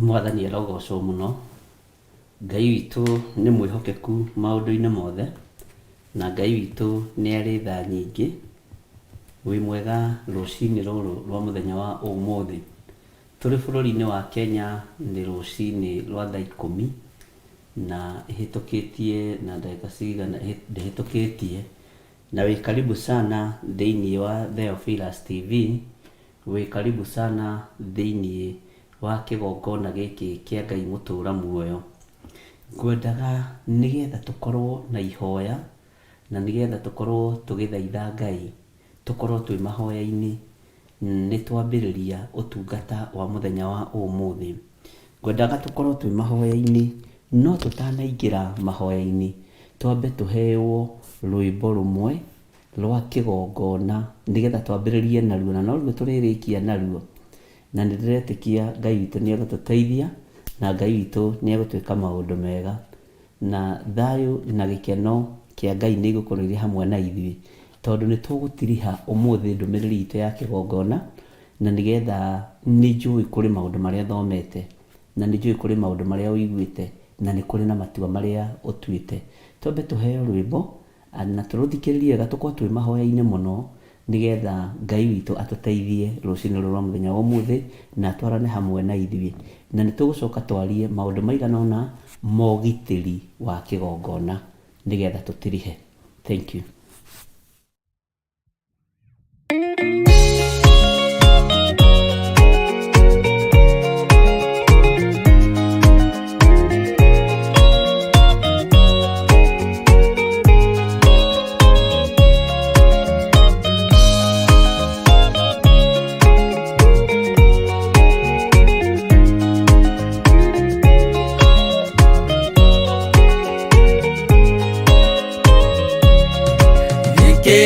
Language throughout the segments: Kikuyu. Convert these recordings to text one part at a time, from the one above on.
Mwathani arogocwo mũno. Ngai witũ nĩ mwĩhokeku maũndũ-inĩ mothe, na Ngai witũ nĩ arĩ tha nyingĩ. Wĩ mwega rũcinĩ rũrũ rwa mũthenya wa ũmũthĩ. Tũrĩ bũrũri-inĩ wa Kenya nĩ rũcinĩ rwa thaa ikũmi na ĩhĩtũkĩtie na ndagĩka cigana, ndĩhĩtũkĩtie. Na wĩ karibu sana thĩiniĩ wa Theophilus TV. Wĩ karibu sana thĩiniĩ wa kĩgongona gĩkĩ kĩa Ngai mũtũra muoyo. Ngwendaga nĩgetha tũkorwo na ihoya na nĩgetha tũkorwo tũgĩthaitha Ngai, tũkorwo twĩ mahoya-inĩ nĩ twambĩrĩria ũtungata wa mũthenya wa ũmũthĩ. Ngwendaga tũkorwo twĩ mahoya-inĩ, no tũtanaingĩra mahoya-inĩ, twambe tũheo rwĩmbo rũmwe rwa kĩgongona nĩgetha twambĩrĩrie naruo na noruo tũrĩrĩkia naruo. Na nĩ ndĩretĩkia Ngai witũ nĩ egũtũteithia na Ngai witũ nĩ egũtwĩka maũndũ mega. Na thayũ na gĩkeno kĩa Ngai nĩ igũkorwo irĩ hamwe na ithuĩ, tondũ nĩ tũgũtiriha ũmũthĩ ndũmĩrĩri itũ ya kĩgongona, na nĩgetha nĩ njũĩ kũrĩ maũndũ marĩa thomete, na nĩ njũĩ kũrĩ maũndũ marĩa ũiguĩte, na nĩ kũrĩ na matua marĩa ũtuĩte. Twambe tũheo rwĩmbo Na tũrũthikĩrĩrie wega, tũkorwo twĩ mahoya-inĩ mũno, nĩgetha Ngai witũ atũteithie rũcinĩ rũrũ rwa mũthenya wa ũmũthĩ, na atwarane hamwe na ithuĩ. Na nĩ tũgũcoka twarie maũndũ maigana ũna ma ũgitĩri wa kĩgongona, nĩgetha tũtirihe. Thank you.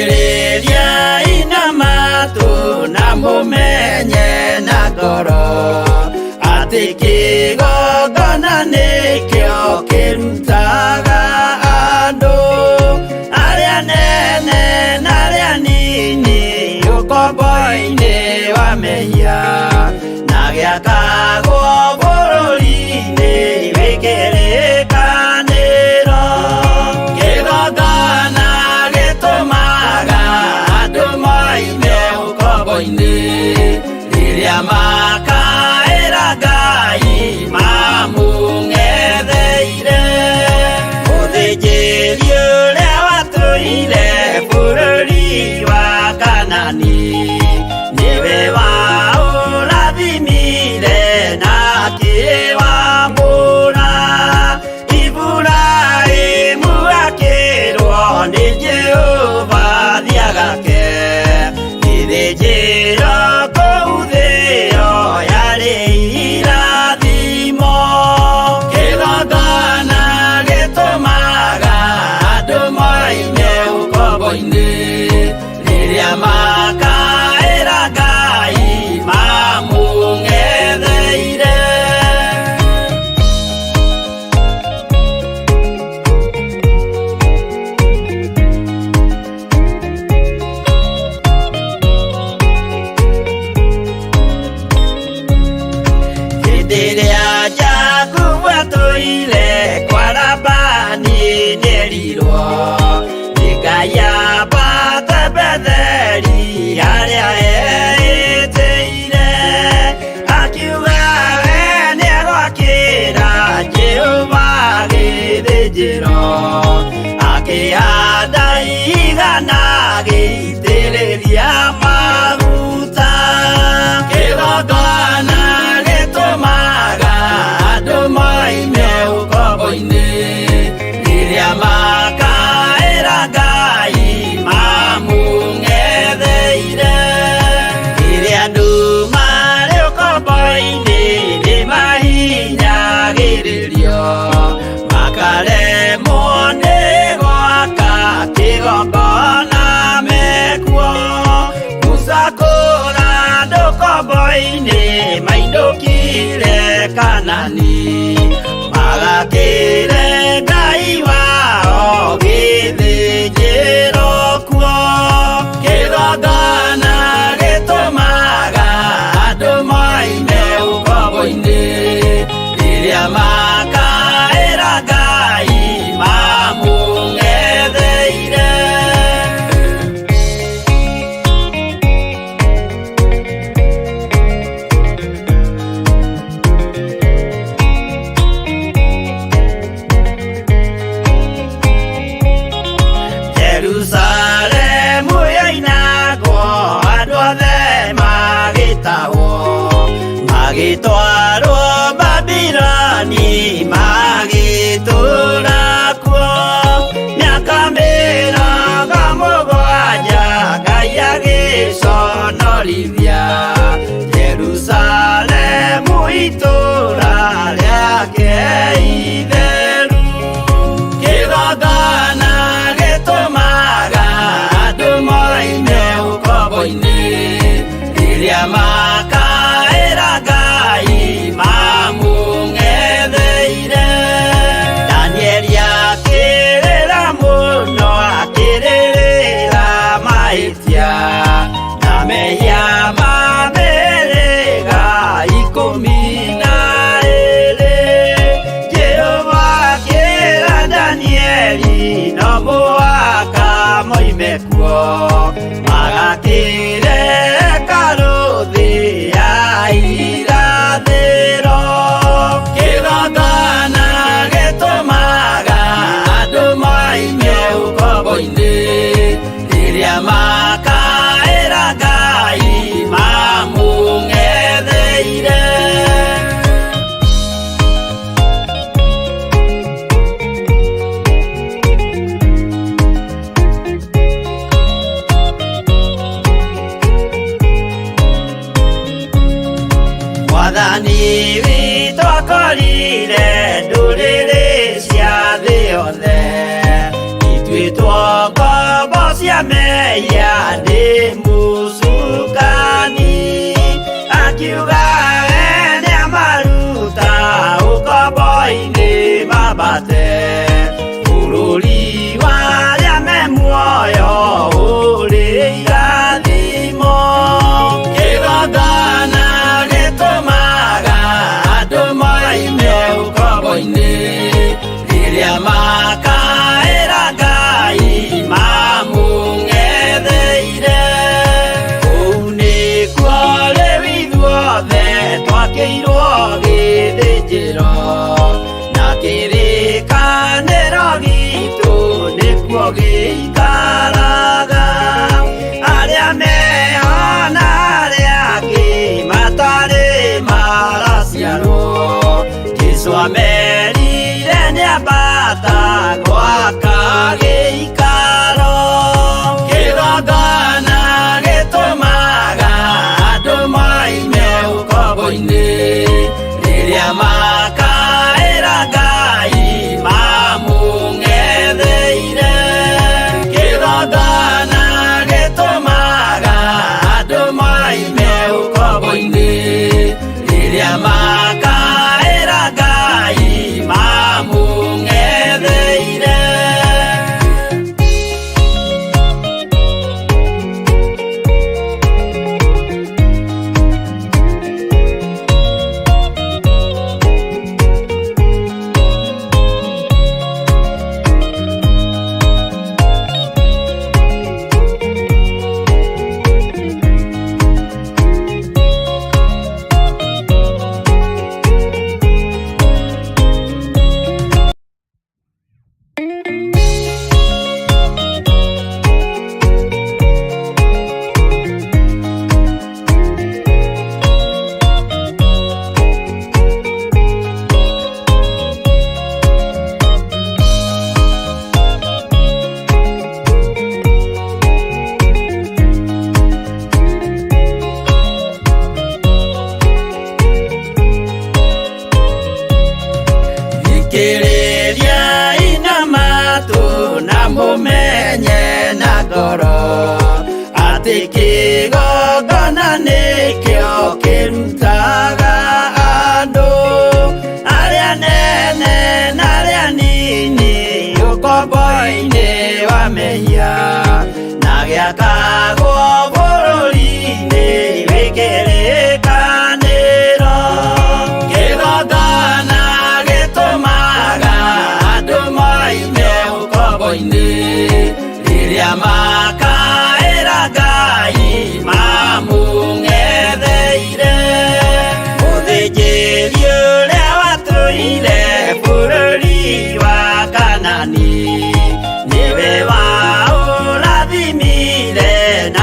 Thikĩrĩriai na matũ na mũmenye na ngoro atĩ kĩgongona nĩkĩo kĩrutaga andũ arĩa nene na arĩa nini ũkombo-inĩ wa mehia na gĩakagwo bũrũri-inĩ wĩ kĩrĩkanĩro. Kĩgongona gĩtũmaga andũ moime ũkombo-inĩ rĩrĩa makaĩra Ngai mamũng'etheire. Mũthĩnjĩri ũrĩa watũire bũrũri wa Kanani nĩwe waũrathimire na akĩwamũra. Iburahĩmu akĩrwo nĩ Jehova thiagake gĩthĩnjĩro kũu thĩo yarĩ irathimo. Kĩgongona gĩtũmaga andũ moime ũkombo-inĩ rĩrĩa makaĩra Ngai mamũng'etheire. Hĩndĩ ĩrĩa Jakubu atũire kwa Labani nĩerirwo nĩ Ngai ambate Betheli harĩa eĩtĩire, akiuga we nĩegwakĩra Jehova gĩthĩnjĩro, akĩhanda igana agĩitĩrĩria maguta. Kĩgongona gĩtũmaga andũ moime ũkombo-inĩ rĩrĩa makaĩra Ngai mamũng'etheire. Rĩrĩa andũ marĩ ũkombo-inĩ nĩmahinyagĩrĩrio, makaremwo nĩ gwaka kĩgongona mekuo. Musa kũra andũ ũkombo-inĩ mainũkire Kanani, magakĩre Ngai wao gĩthĩnjĩro kuo. Kĩgongona gĩtũmaga andũ moime ũkombo-inĩ Magĩtwarwo Babiloni magĩtũũra kuo mĩaka 70, Ngai agĩconorithia Jerusalemu itũũra rĩake itheru. Kĩgongona gĩtũmaga andũ moime ũkombo-inĩ rĩrĩa makaĩra Ngai mamũng'etheire. Danieli akĩrĩra mũno akĩrĩrĩra mahĩtia na mehia ma mĩhĩrĩga 12. Jehova akĩra Danieli no mũhaka moime kuo magakĩre hekarũ thĩ ya irathĩro. Kĩgongona gĩtũmaga andũ moime ũkombo-inĩ rĩrĩa makaĩra Ngai mamũng'etheire. Mwathani witũ akorire ndũrĩrĩ cia thĩ yothe ituĩtwo ngombo cia mehia nĩ mũcukani, akiuga we nĩamaruta ũkombo-inĩ mambate bũrũri wa arĩa me muoyo ũrĩ irathimo. Kĩgongona gĩtũmaga andũ moime ũkombo-inĩ rĩrĩa makaĩra Ngai mamũng'etheire. Kũu nĩkuo rĩu ithuothe twakĩirwo gĩthĩnjĩro na kĩrĩkanĩro gitũ nĩkuo gĩikaraga. Arĩa meho na arĩa angĩ matarĩ maraciarwo, Jesũ amerire nĩambata gwaka gĩikaro. Kĩgongona gĩtũmaga andũ moime ũkombo-inĩ rĩrĩa makaĩra Ngai mamũng'etheire. Kĩgongona gĩtũmaga andũ moime ũkombo-inĩ rĩrĩa makaĩra Ngai mamũng'etheire. Thikĩrĩria ina matũ na mũmenye na ngoro atĩ kĩgongona nĩkĩo kĩrutaga andũ arĩa nene na arĩa nini ũkombo-inĩ wa mehia na gĩakagwo bũrũri-inĩ wĩ kĩrĩkanĩro. Kĩgongona gĩtũmaga andũ moime ũkombo-inĩ rĩrĩa makaĩra Ngai mamũng'etheire. Mũthĩnjĩri ũrĩa watũire bũrũri wa Kanani nĩwe waũrathimire na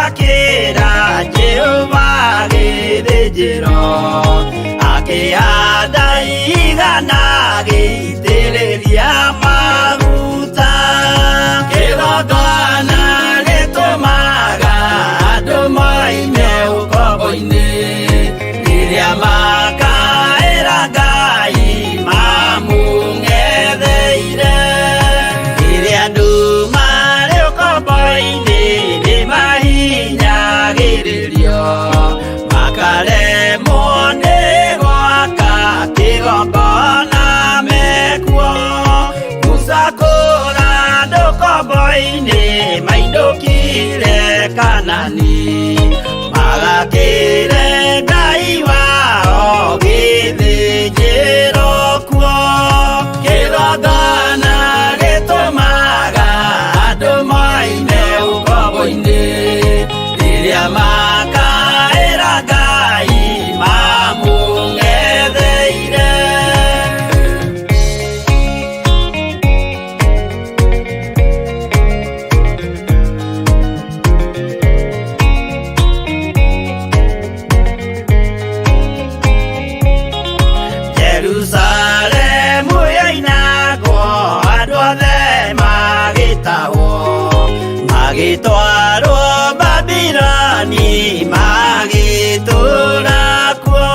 gwakĩra Jehova gĩthĩnjĩro, akĩhanda igana agĩitĩrĩria maguta. Kĩgongona gĩtũmaga andũ moime ũkombo-inĩ, rĩrĩa makaĩra Ngai mamũng'etheire. Rĩrĩa andũ marĩ ũkombo-inĩ nĩmahinyagĩrĩrio, makaremwo nĩ gwaka kĩgongona mekuo. Musa kũra andũ ũkombo-inĩ mainũkire Kanani, magakĩre Ngai wao gĩthĩnjĩro kuo. Kĩgongona gĩtũmaga andũ moime ũkombo-inĩ, rĩrĩa makaĩra Ngai mamũng'etheire. Jerusalemu yoinagwo andũ othe magĩtahwo, magĩtwarwo Babiloni magĩtũũra kuo.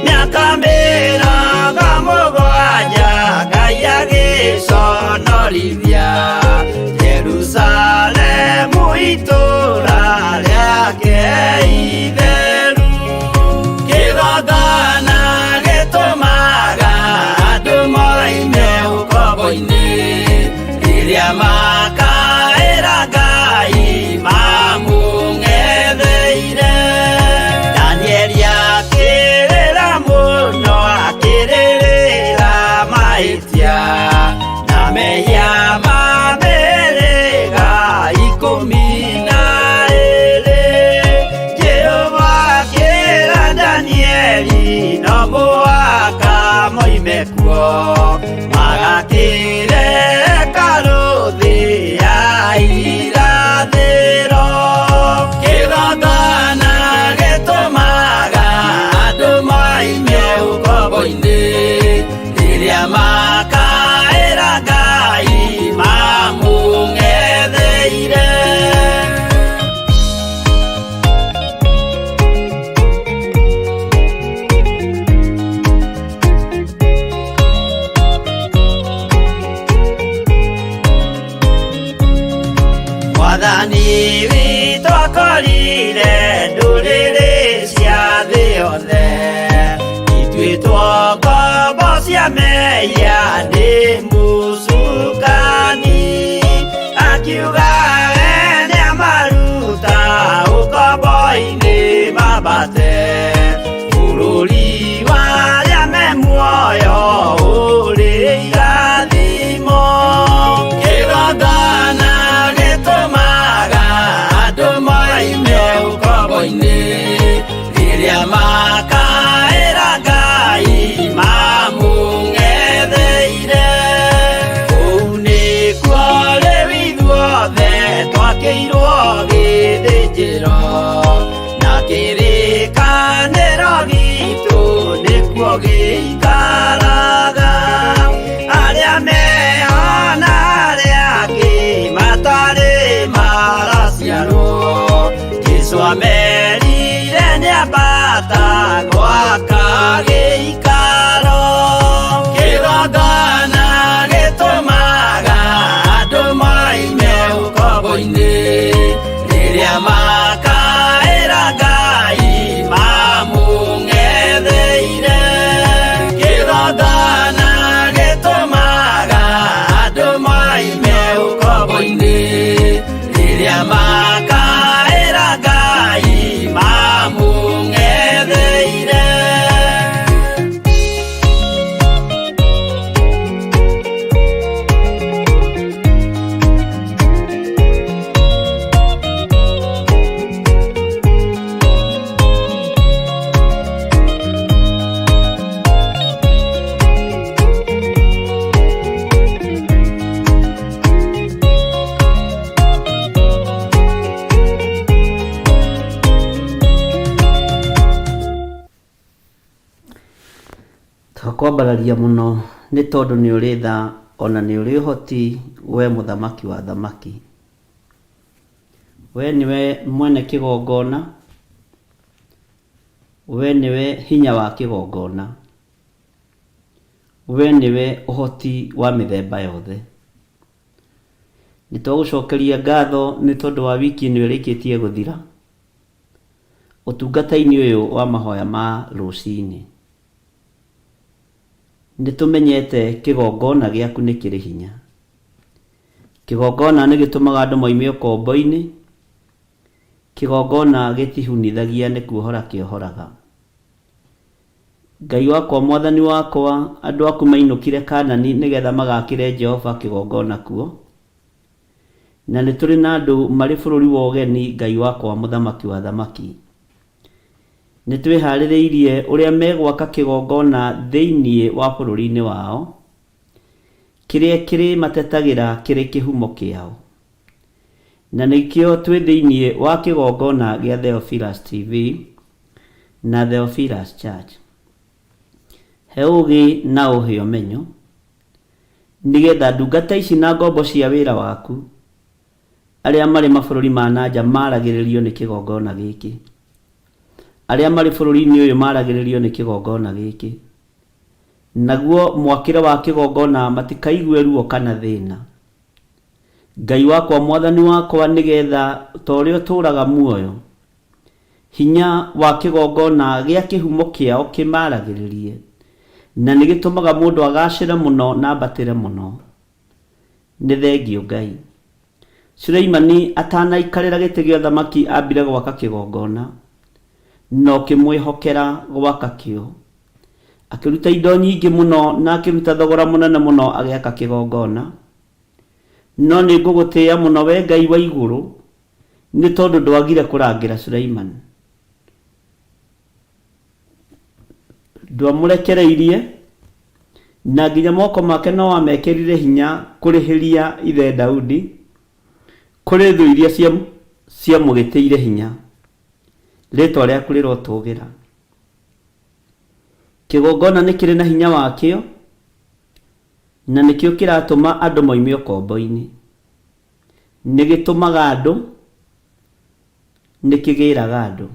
Mĩaka 70 Ngai agĩconorithia Jerusalemu itũũra rĩake itheru. Kĩgongona gĩtũmaga andũ moime ũkombo-inĩ, rĩrĩa makaĩra Ngai mamũng'etheire. Danieli akĩrĩra mũno akĩrĩrĩra mahĩtia na mehia ma mĩhĩrĩga 12. Jehova akĩra Danieli no mũhaka moime kuo, magakĩre hekarũ thĩ ya irathĩro. Kĩgongona gĩtũmaga andũ moime ũkombo-inĩ, rĩrĩa makaĩra Ngai mamũng'etheire. Mwathani witũ akorire ndũrĩrĩ cia thĩ yothe, ituĩtwo ngombo cia mehia nĩ mũcukani. Akiuga we nĩamaruta ũkombo-inĩ mambate, bũrũri wa arĩa me muoyo ũrĩ irathimo. Kĩgongona gĩtũmaga andũ moime ũkombo-inĩ, rĩrĩa makaĩra Ngai mamũng'etheire. Kũu nĩkuo rĩu ithuothe twakĩirwo gĩthĩnjĩro, na kĩrĩkanĩro gitũ nĩkuo gĩikaraga. Arĩa meho na arĩa angĩ matarĩ maraciarwo, Jesũ amerire nĩambata gwaka gĩikaro. Kĩgongona gĩtũmaga andũ moime ũkombo-inĩ, rĩrĩa makaĩra Ngai mamũng'etheire. Kĩgongona gĩtũmaga andũ moime ũkombo-inĩ, rĩrĩa makaĩra Ngai mamũng'etheire. Twakwambararia mũno nĩ tondũ nĩ ũrĩ tha ona nĩ ũrĩ ũhoti we mũthamaki wa athamaki. We nĩwe mwene kĩgongona, we nĩwe hinya wa kĩgongona, we nĩwe ũhoti wa mĩthemba yothe. Nĩ twagũcokeria ngatho nĩ tondũ wa wiki ĩno ĩrĩkĩtie gũthira ũtungata-inĩ ũyũ wa mahoya ma rũcinĩ. Nĩ tũmenyete kĩgongona gĩaku nĩ kĩrĩ hinya. Kĩgongona nĩ gĩtũmaga andũ moime ũkombo-inĩ, kĩgongona gĩtihunithagia nĩ kuohora kĩohoraga. Ngai wakwa mwathani wakwa, andũ aku mainũkire Kanani nĩgetha magakĩre Jehova kĩgongona kuo. Na nĩ tũrĩ na andũ marĩ bũrũri wa ũgeni, Ngai wakwa mũthamaki wa athamaki. Nĩ twĩharĩrĩirie ũrĩa megwaka kĩgongona thĩinĩ wa bũrũri-inĩ wao, kĩrĩa kĩrĩmatetagĩra kĩrĩ kĩhumo kĩao. Na nĩkĩo twĩ thĩinĩ wa kĩgongona gĩa Theophilus TV na Theophilus Church. He ũũgĩ na ũhe ũmenyo, nĩgetha ndungata ici na ngombo cia wĩra waku arĩa marĩ mabũrũri ma na nja maragĩrĩrio nĩ kĩgongona gĩkĩ. Arĩa marĩ bũrũri-inĩ ũyũ maragĩrĩrio nĩ kĩgongona gĩkĩ. Naguo mwakĩre wa kĩgongona matikaigue ruo kana thĩna. Ngai wakwa mwathani wakwa nĩgetha ta ũrĩa ũtũũraga muoyo, hinya wa kĩgongona gĩa kĩhumo kĩao kĩmaragĩrĩrie, na nĩ gĩtũmaga mũndũ agacĩre mũno na ambatĩre mũno. Nĩ thengiũ Ngai. Suleimani atanaikarĩra gĩtĩ gĩa ũthamaki ambire gwaka kĩgongona, na ũkĩmwĩhokera gwaka kĩo. Akĩruta indo nyingĩ mũno na akĩruta thogora mũnene mũno agĩaka kĩgongona. No nĩ ngũgũtĩĩa mũno wee Ngai wa igũrũ, nĩ tondũ ndwagire kũrangĩra Suleimani. Ndwamũrekereirie, na nginya moko make no wamekĩrire hinya kũrĩhĩria ithe Daudi kũrĩ thũ iria ciamũgĩtĩire hinya. Rĩĩtwa rĩaku rĩrotũũgĩra. Kĩgongona nĩ kĩrĩ na hinya wakĩo, na nĩkĩo kĩratũma andũ moime ũkombo-inĩ. Nĩ gĩtũmaga andũ, nĩ kĩgĩraga andũ.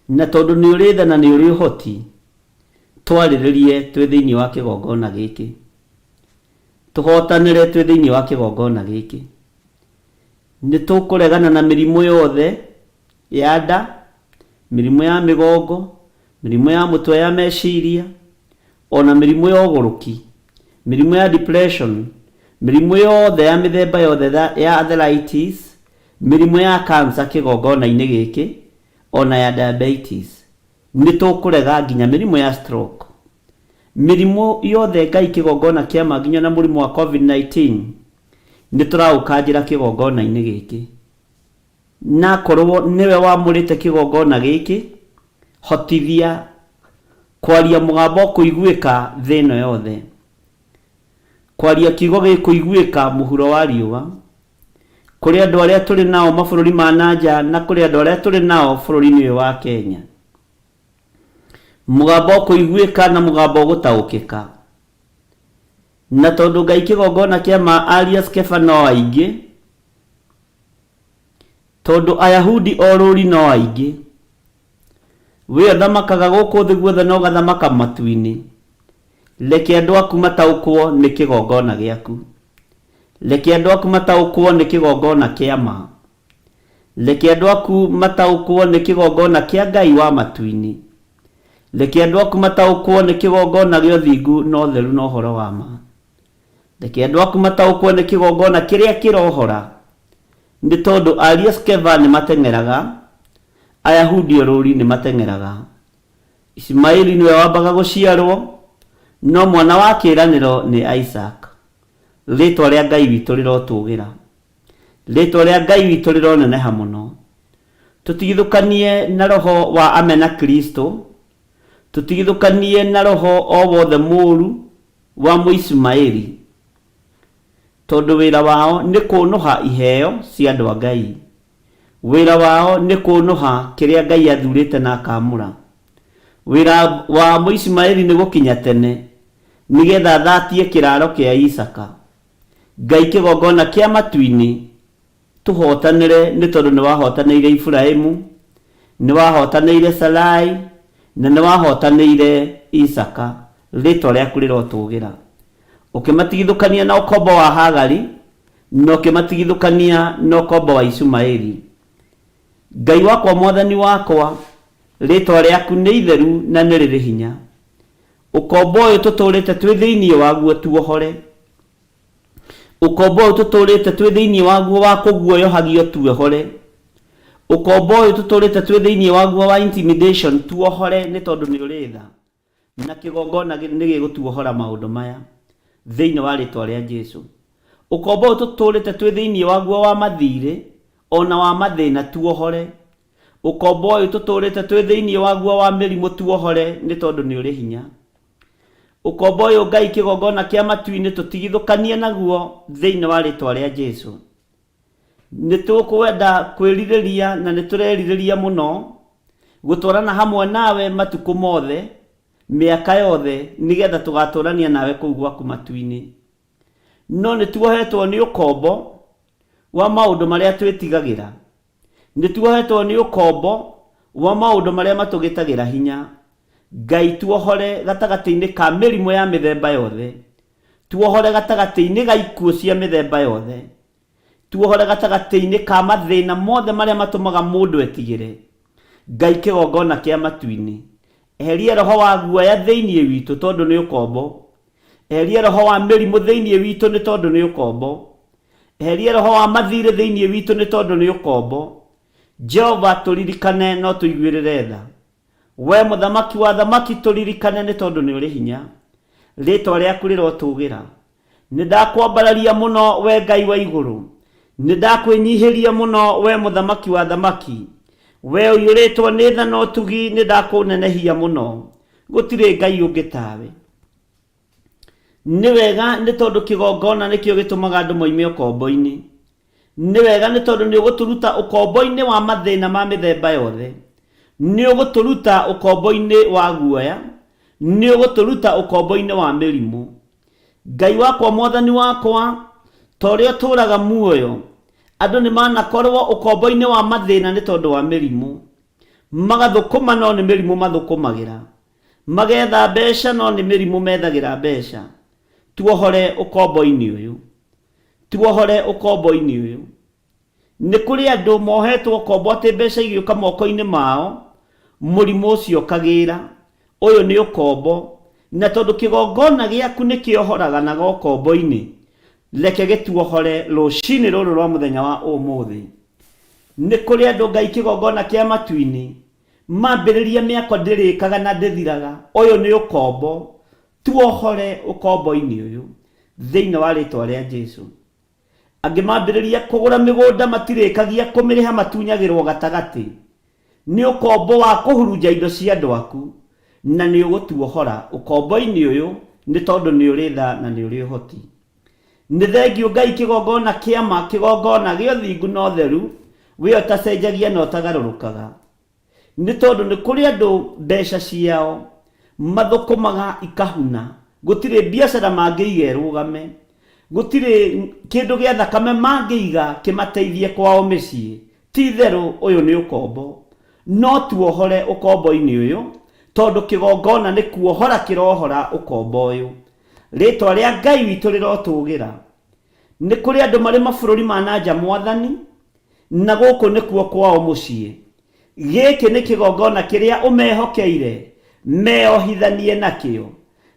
Na tondũ nĩ ũrĩ tha na nĩ ũrĩ ũhoti, twarĩrĩrie twĩ thĩinĩ wa kĩgongona gĩkĩ. Tũhotanĩre twĩ thĩinĩ wa kĩgongona gĩkĩ. Nĩ tũkũregana na mĩrimũ yothe ya nda, mĩrimũ ya mĩgongo, mĩrimũ ya mũtwe ya meciria, ona mĩrimũ ya ũgũrũki, mĩrimũ ya depression, mĩrimũ yothe ya mĩthemba yothe ya arthritis, mĩrimũ ya cancer kĩgongona-inĩ gĩkĩ, ona ya diabetes. Nĩ tũkũrega nginya mĩrimũ ya stroke. Mĩrimũ yothe Ngai kĩgongona kĩa ma nginya na mũrimũ wa Covid-19 nĩ tũraũkanjĩra kĩgongona-inĩ gĩkĩ. Na akorwo nĩwe wamũrĩte kĩgongona gĩkĩ, hotithia kwaria mũgambo ũkũiguĩka thĩ ĩno yothe. Kwaria kiugo gĩkũiguĩka mũhuro wa riũa, kũrĩ andũ arĩa tũrĩ nao mabũrũri ma na nja na kũrĩ andũ arĩa tũrĩ nao bũrũri-inĩ ũyũ wa Kenya. Mũgambo ũkũiguĩka na mũgambo ũgũtaũkĩka. Na tondũ Ngai kĩgongona kĩa ma ariũ a Skeva no aingĩ, tondũ Ayahudi orũri no aingĩ, we ũthamakaga gũkũ thĩ guothe na ũgathamaka matu-inĩ, reke andũ aku mataũkwo nĩ kĩgongona gĩaku. Reke andũ aku mataũkwo nĩ kĩgongona kĩa ma. Reke andũ aku mataũkwo nĩ kĩgongona kĩa Ngai wa matu-inĩ. Reke andũ aku mataũkwo nĩ kĩgongona gĩa ũthingu na ũtheru na ũhoro wa ma. Reke andũ aku mataũkwo nĩ kĩgongona kĩrĩa kĩrohora, nĩ tondũ ariũ a Skeva nĩ mateng'eraga, Ayahudi orũri nĩ mateng'eraga. Ishumaeli nĩwe wambaga gũciarwo, no mwana wa kĩĩranĩro nĩ Isaaka. Rĩĩtwa rĩa Ngai witũ rĩrotũũgĩra. Rĩĩtwa rĩa Ngai witũ rĩroneneha mũno. Tũtigithũkanie na roho wa amena Kristo, tũtigithũkanie na roho o wothe mũũru wa Mũishumaeli, tondũ wĩra wao nĩ kũũnũha iheo cia andũ a Ngai. Wĩra wao nĩ kũũnũha kĩrĩa Ngai athurĩte na akaamũra. Wĩra wa Mũishumaeli nĩ gũkinya tene nĩgetha athatie kĩraro kĩa Isaka. Ngai kĩgongona kĩa matu-inĩ tũhotanĩre nĩ tondũ nĩ wahotanĩire Iburahimu, nĩ wahotanĩire Sarai na nĩ wahotanĩire Isaka. Rĩtwa rĩaku rĩrotũgĩra. Ũkĩmatigithũkania na ũkombo wa Hagari na ũkĩmatigithũkania na ũkombo wa Ishumaeli. Ngai wakwa mwathani wakwa, rĩtwa rĩaku nĩ itheru na nĩ rĩrĩ hinya. Ũkombo ũyũ tũtũrĩte twĩ thĩinĩ waguo tuohore. Ũkombo ũyũ tũtũrĩte twĩ thĩinĩ waguo wa kũguoyohagio tuohore. Ũkombo ũyũ tũtũrĩte twĩ thĩinĩ waguo wa intimidation tuohore nĩ tondũ nĩ ũrĩ tha. Na kĩgongona nĩ gĩgũtuohora maũndũ maya thĩinĩ wa rĩtwa rĩa Jesu. Ũkombo ũyũ tũtũrĩte twĩ thĩinĩ waguo wa mathirĩ ona wa mathĩna tuohore. Ũkombo ũyũ tũtũrĩte twĩ thĩinĩ waguo wa mĩrimũ tuohore nĩ tondũ nĩ ũrĩ hinya. Ũkombo ũyũ Ngai kĩgongona kĩa matu-inĩ tũtigithũkanie naguo thĩinĩ wa rĩtwa rĩa Jesu. Nĩ tũkwenda kwĩrirĩria na nĩ tũrerirĩria mũno gũtwarana hamwe nawe matukũ mothe, mĩaka yothe, nĩgetha tũgatũrania nawe kũu gwaku matu-inĩ. No nĩ tuohetwo nĩ ũkombo wa maũndũ marĩa twĩtigagĩra. Nĩ tuohetwo nĩ ũkombo wa maũndũ marĩa matũgĩtagĩra hinya. Ngai tuohore gatagatĩ-inĩ ka mĩrimũ ya mĩthemba yothe. Tuohore gatagatĩ-inĩ ga ikuũ cia mĩthemba yothe. Tuohore gatagatĩ-inĩ ka mathĩna mothe marĩa matũmaga mũndũ etigĩre. Ngai kĩgongona kĩa matu-inĩ, eheria roho wa guoya thĩinĩ witũ tondũ nĩ ũkombo. Eheria roho wa mĩrimũ thĩinĩ witũ nĩ tondũ nĩ ũkombo. Eheria roho wa mathirĩ thĩinĩ witũ nĩ tondũ nĩ ũkombo. Jehova tũririkane no tũiguĩrĩre tha. We mũthamaki wa athamaki tũririkane nĩ tondũ nĩ ũrĩ hinya. Rĩtwa rĩaku rĩrotũgĩra. Nĩ ndakwambararia mũno we Ngai wa igũrũ. Nĩ ndakwĩnyihĩria mũno we mũthamaki wa athamaki. We ũiyũrĩtwo nĩ tha na ũtugi nĩ ndakũnenehia mũno. Gũtirĩ Ngai ũngĩ tawe. Nĩ wega nĩ tondũ kĩgongona nĩkĩo gĩtũmaga andũ moime ũkombo-inĩ. Nĩ wega nĩ tondũ nĩ ũgũtũruta ũkombo-inĩ wa mathĩna ma mĩthemba yothe. Nĩ ũgũtũruta ũkombo-inĩ wa guoya. Nĩ ũgũtũruta ũkombo-inĩ wa mĩrimũ. Ngai wakwa mwathani wakwa, ta ũrĩa ũtũũraga muoyo, andũ nĩ manakorwo ũkombo-inĩ wa mathĩna nĩ tondũ wa mĩrimũ. Magathũkũma no nĩ mĩrimũ mathũkũmagĩra. Magetha mbeca no nĩ mĩrimũ methagĩra mbeca. Tuohore ũkombo-inĩ ũyũ. Tuohore ũkombo-inĩ ũyũ. Nĩ kũrĩ andũ mohetwo ũkombo atĩ mbeca igĩũka moko-inĩ mao, mũrimũ ũcio ũkagĩra. Ũyũ nĩ ũkombo. Na tondũ kĩgongona gĩaku nĩ kĩohoraga naga ũkombo-inĩ, reke gĩtuohore rũcinĩ rũrũ rwa mũthenya wa ũmũthĩ. Nĩ kũrĩ andũ Ngai kĩgongona kĩa matu-inĩ, mambĩrĩria mĩako ndĩrĩkaga na ndĩthiraga. Ũyũ nĩ ũkombo. Tuohore ũkombo-inĩ ũyũ thĩinĩ wa rĩtwa rĩa Jesu. Angĩ mambĩrĩria kũgũra mĩgũnda matirĩkagia kũmĩrĩha matunyagĩrwo gatagatĩ. Nĩ ũkombo wa kũhurunja indo cia andũ aku na nĩ ũgũtuohora ũkombo-inĩ ũyũ nĩ tondũ nĩ ũrĩ tha na nĩ ũrĩ ũhoti. Nĩ thengiũ Ngai kĩgongona kĩa ma, kĩgongona gĩa ũthingu na ũtheru, we ũtacenjagia na ũtagarũrũkaga. Nĩ tondũ nĩ kũrĩ andũ mbeca ciao mathũkũmaga ikahuna, gũtirĩ biacara mangĩiga ĩrũgame, gũtirĩ kĩndũ gĩa thakame mangĩiga kĩmateithie kwao mĩciĩ. Ti itherũ ũyũ nĩ ũkombo. No tuohore ũkombo-inĩ ũyũ tondũ kĩgongona nĩ kuohora kĩrohora ũkombo ũyũ. Rĩtwa rĩa Ngai witũ rĩrotũgĩra. Nĩ kũrĩ andũ marĩ mabũrũri ma na nja Mwathani, na gũkũ nĩkuo kwao mũciĩ. Gĩkĩ nĩ kĩgongona kĩrĩa ũmehokeire meohithanie nakĩo.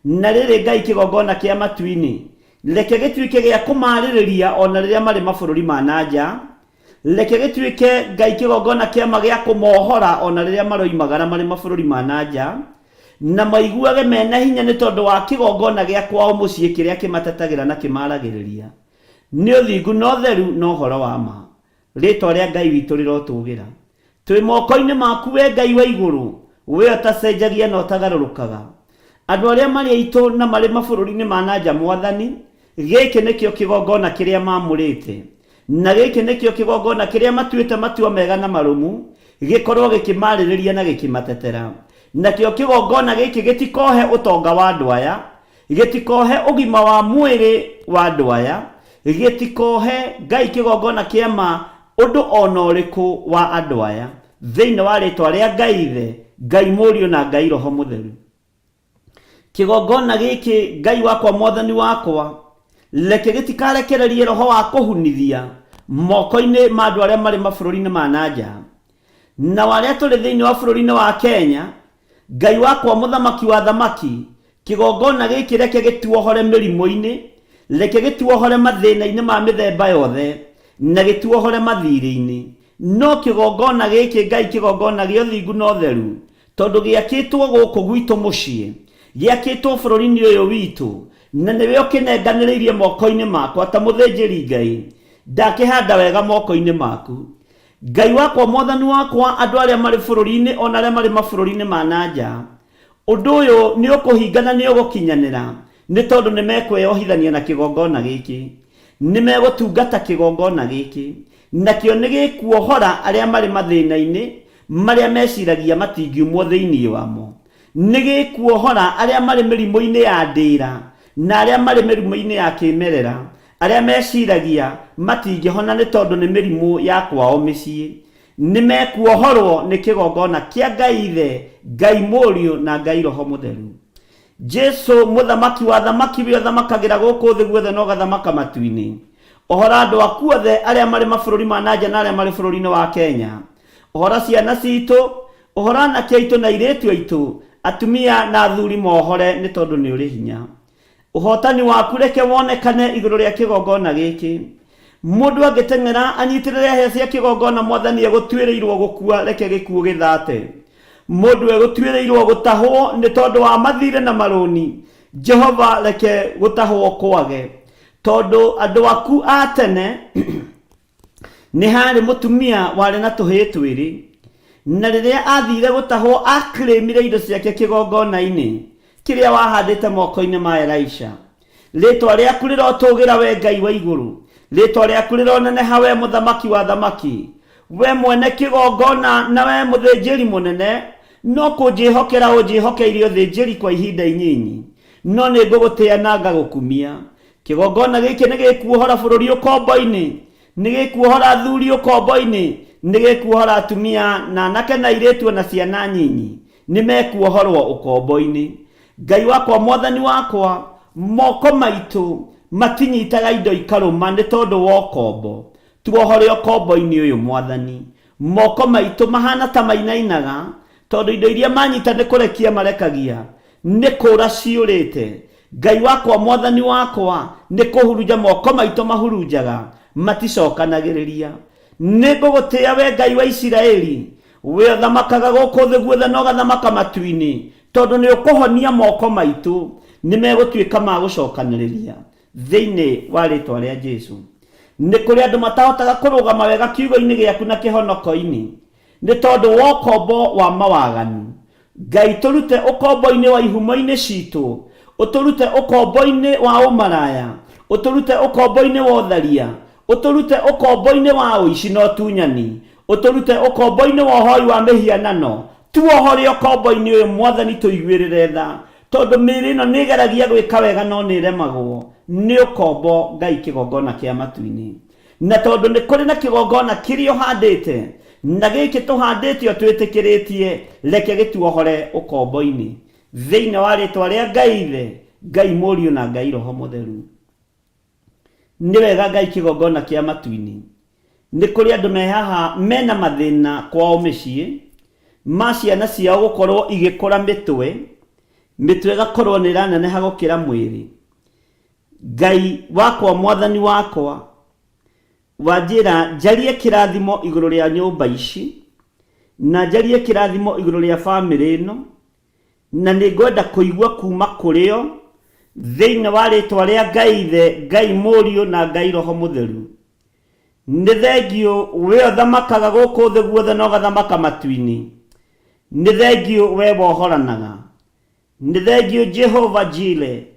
Na rĩrĩ Ngai kĩgongona kĩa matu-inĩ, reke gĩtuĩke gĩa kũmaarĩrĩria o na rĩrĩa marĩ mabũrũri ma na nja. Reke gĩtuĩke Ngai kĩgongona kĩa ma gĩa kũmohora o na rĩrĩa maroimagara marĩ mabũrũri ma na nja, na maiguage mena hinya nĩ tondũ wa kĩgongona gĩa kwao mũciĩ kĩrĩa kĩmatetagĩra na kĩmaaragĩrĩria. Nĩ ũthingu na ũtheru na ũhoro wa ma. Rĩĩtwa rĩa Ngai witũ rĩrotũũgĩra. Twĩ moko-inĩ maku wee Ngai wa igũrũ, wee ũtacenjagia na ũtagarũrũkaga. Andũ arĩa marĩ aitũ na marĩ mabũrũri-inĩ ma na nja Mwathani, gĩkĩ nĩkĩo kĩgongona kĩrĩa maamũrĩte, na gĩkĩ nĩkĩo kĩgongona kĩrĩa matuĩte matua mega na marũmu, gĩkorwo gĩkĩmaarĩrĩria na gĩkĩmatetera. Nakĩo kĩgongona gĩkĩ gĩtikohe ũtonga wa andũ aya, gĩtikohe ũgima wa mwĩrĩ wa andũ aya, gĩtikohe Ngai kĩgongona kĩa ma ũndũ ona ũrĩkũ wa andũ aya. Thĩinĩ wa rĩtwa rĩa Ngai Ithe, Ngai Mũriũ na Ngai Roho Mũtheru. Kĩgongona gĩkĩ Ngai wakwa Mwathani wakwa, reke gĩtikarekererie roho wa kũhunithia moko-inĩ ma andũ arĩa marĩ mabũrũri-inĩ ma na nja. Nao arĩa tũrĩ thĩinĩ wa bũrũri-inĩ wa Kenya, Ngai wakwa Mũthamaki wa athamaki, kĩgongona gĩkĩ reke gĩtuohore mĩrimũ-inĩ, reke gĩtuohore mathĩna-inĩ ma mĩthemba yothe, na gĩtuohore mathiirĩ-inĩ. No kĩgongona gĩkĩ Ngai kĩgongona gĩa ũthingu na ũtheru, tondũ gĩakĩtwo gũkũ gwitũ mũciĩ, gĩakĩtwo bũrũri-inĩ ũyũ witũ, na nĩwe ũkĩnenganĩrĩirie moko-inĩ makwa ta mũthĩnjĩri-Ngai, ndakĩhanda wega moko-inĩ maku. Ngai wakwa, Mwathani wakwa, andũ arĩa marĩ bũrũri-inĩ o na arĩa marĩ mabũrũri-inĩ ma na nja, ũndũ ũyũ nĩ ũkũhinga na nĩ ũgũkinyanĩra, nĩ tondũ nĩ mekweyohithania na kĩgongona gĩkĩ, nĩ megũtungata kĩgongona gĩkĩ, nakĩo nĩ gĩkuohora arĩa marĩ mathĩna-inĩ marĩa meciragia matingiumwo thĩinĩ wamo. Nĩ gĩkuohora arĩa marĩ mĩrimũ-inĩ ya ndĩĩra na arĩa marĩ mĩrimũ-inĩ ya kĩmerera, arĩa meciragia matingĩhona nĩ tondũ nĩ mĩrimũ ya kwao mĩciĩ. Nĩ mekuohorwo nĩ kĩgongona kĩa Ngai Ithe, Ngai Mũriũ na Ngai Roho Mũtheru. Jesu mũthamaki wa athamaki we ũthamakagĩra gũkũ thĩ guothe na ũgathamaka matu-inĩ. Ohora andũ aku othe arĩa marĩ mabũrũri ma na nja na arĩa marĩ bũrũri-inĩ wa Kenya. Ohora ciana citũ, ohora anake aitũ na airĩtu aitũ, atumia na athuri mohore nĩ tondũ nĩ ũrĩ hinya. Ũhotani waku reke wonekane igũrũ rĩa kĩgongona gĩkĩ. Mũndũ angĩteng'era anyitĩrĩre hĩa cia kĩgongona Mwathani egũtuĩrĩirwo gũkua reke gĩkuũ gĩthate. Mũndũ egũtuĩrĩirwo gũtahwo nĩ tondũ wa mathirĩ na marũni, Jehova reke gũtahwo kwage. Tondũ andũ aku a tene nĩ harĩ mũtumia warĩ na tũhĩĩ twĩrĩ, na rĩrĩa athire gũtahwo akĩrĩmire indo ciake kĩgongona-inĩ kĩrĩa wahandĩte moko-inĩ ma Elisha. Rĩtwa rĩaku rĩrotũgĩra we Ngai wa igũrũ, rĩtwa rĩaku rĩroneneha we mũthamaki wa athamaki, we mwene kĩgongona na we mũthĩnjĩri mũnene, no kũnjĩhokera ũnjĩhokeire ũthĩnjĩri kwa ihinda inyinyi, no nĩ ngũgũtĩa na ngagũkumia. Kĩgongona gĩkĩ nĩ gĩkuohora bũrũri ũkombo-inĩ, nĩ gĩkuohora athuri ũkombo-inĩ, nĩ gĩkuohora atumia na anake na airĩtu o na ciana nyinyi, nĩ mekuohorwo ũkombo-inĩ. Ngai wakwa Mwathani wakwa, moko maitũ matinyitaga indo ikarũma nĩ tondũ wa ũkombo. Tuohore ũkombo-inĩ ũyũ Mwathani. Moko maitũ mahana ta mainainaga tondũ indo iria manyita nĩ kũrekia marekagia, nĩ kũũra ciũrĩte. Ngai wakwa Mwathani wakwa, nĩ kũhurunja moko maitũ mahurunjaga, maticokanagĩrĩria. Nĩ ngũgũtĩa we Ngai wa Isiraeli, we ũthamakaga gũkũ thĩ guothe na ũgathamaka matu-inĩ, tondũ nĩ ũkũhonia moko maitũ, nĩ megũtuĩka ma gũcokanĩrĩria. Thĩinĩ wa rĩtwa rĩa Jesu. Nĩ kũrĩ andũ matahotaga kũrũgama wega kiugo-inĩ gĩaku na kĩhonoko-inĩ, nĩ tondũ wa ũkombo wa mawaganu. Ngai tũrute ũkombo-inĩ wa ihumo-inĩ citũ, ũtũrute ũkombo-inĩ wa ũmaraya, ũtũrute ũkombo-inĩ wa ũtharia, ũtũrute ũkombo-inĩ wa ũici na ũtunyani, ũtũrute ũkombo-inĩ wa ũhoi wa mĩhianano, tuohore ũkombo-inĩ ũyũ Mwathani tũiguĩrĩre tha, tondũ mĩĩrĩ ĩno nĩ ĩgeragia gwĩka wega no nĩ ĩremagwo nĩ ũkombo Ngai kĩgongona kĩa matu-inĩ. Na tondũ nĩ kũrĩ na kĩgongona kĩrĩa ũhandĩte, na gĩkĩ tũhandĩte ũtwĩtĩkĩrĩtie, reke gĩtuohore ũkombo-inĩ. Thĩinĩ wa rĩtwa rĩa Ngai Ithe, Ngai Mũriũ na Ngai Roho Mũtheru. Nĩ wega Ngai kĩgongona kĩa matu-inĩ. Nĩ kũrĩ andũ me haha mena mathĩna kwao mĩciĩ, ma ciana ciao gũkorwo igĩkũra mĩtwe, mĩtwe ĩgakorwo nĩ ĩraneneha gũkĩra mwĩrĩ. Ngai wakwa Mwathani wakwa, wanjĩra njarie kĩrathimo igũrũ rĩa nyũmba ici, na njarie kĩrathimo igũrũ rĩa bamĩrĩ ĩno, na nĩ ngwenda kũigua kuma kũrĩ o, thĩinĩ wa rĩtwa rĩa Ngai Ithe, Ngai Mũriũ na Ngai Roho Mũtheru. Nĩ thengiũ we ũthamakaga gũkũ thĩ guothe na ũgathamaka matu-inĩ. Nĩ thengiũ we wohoranaga. Nĩ thengiũ Jehova Jire.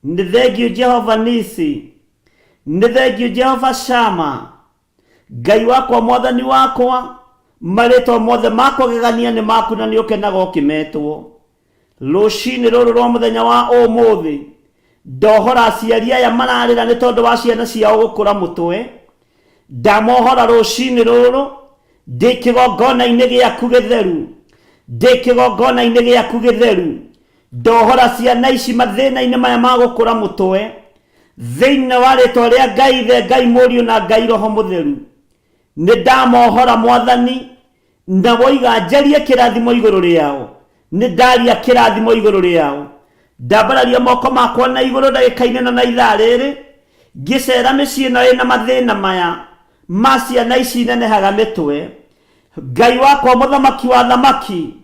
Nĩ thengiũ Jehova Nisi. Nĩ thengiũ Jehova Shama. Ngai wakwa Mwathani wakwa, Marĩtwa mothe ma kũgegania nĩ maku na nĩ ũkenaga ũkĩmetwo. Rũcinĩ rũrũ rwa mũthenya wa ũmũthĩ, ndohora aciari aya mararĩra nĩ tondũ wa ciana ciao gũkũra mũtwe. Ndamohora rũcinĩ rũrũ ndĩ kĩgongona-inĩ gĩaku gĩtheru, ndĩ kĩgongona-inĩ gĩaku gĩtheru. Ndohora ciana ici mathĩna-inĩ maya ma gũkũra mũtwe, thĩinĩ wa rĩtwa rĩa Ngai Ithe, Ngai Mũriũ na Ngai Roho Mũtheru. Nĩ ndamohora Mwathani, na woiga njarie kĩrathimo igũrũ rĩao. Nĩ ndaria kĩrathimo igũrũ rĩao. Ndambararia moko makwa na igũrũ ndagĩka-inĩ ĩno na ithaa rĩrĩ, ngĩcera mĩciĩ ĩno ĩna mathĩna maya ma ciana ici inenehaga mĩtwe. Ngai wakwa mũthamaki wa thamaki,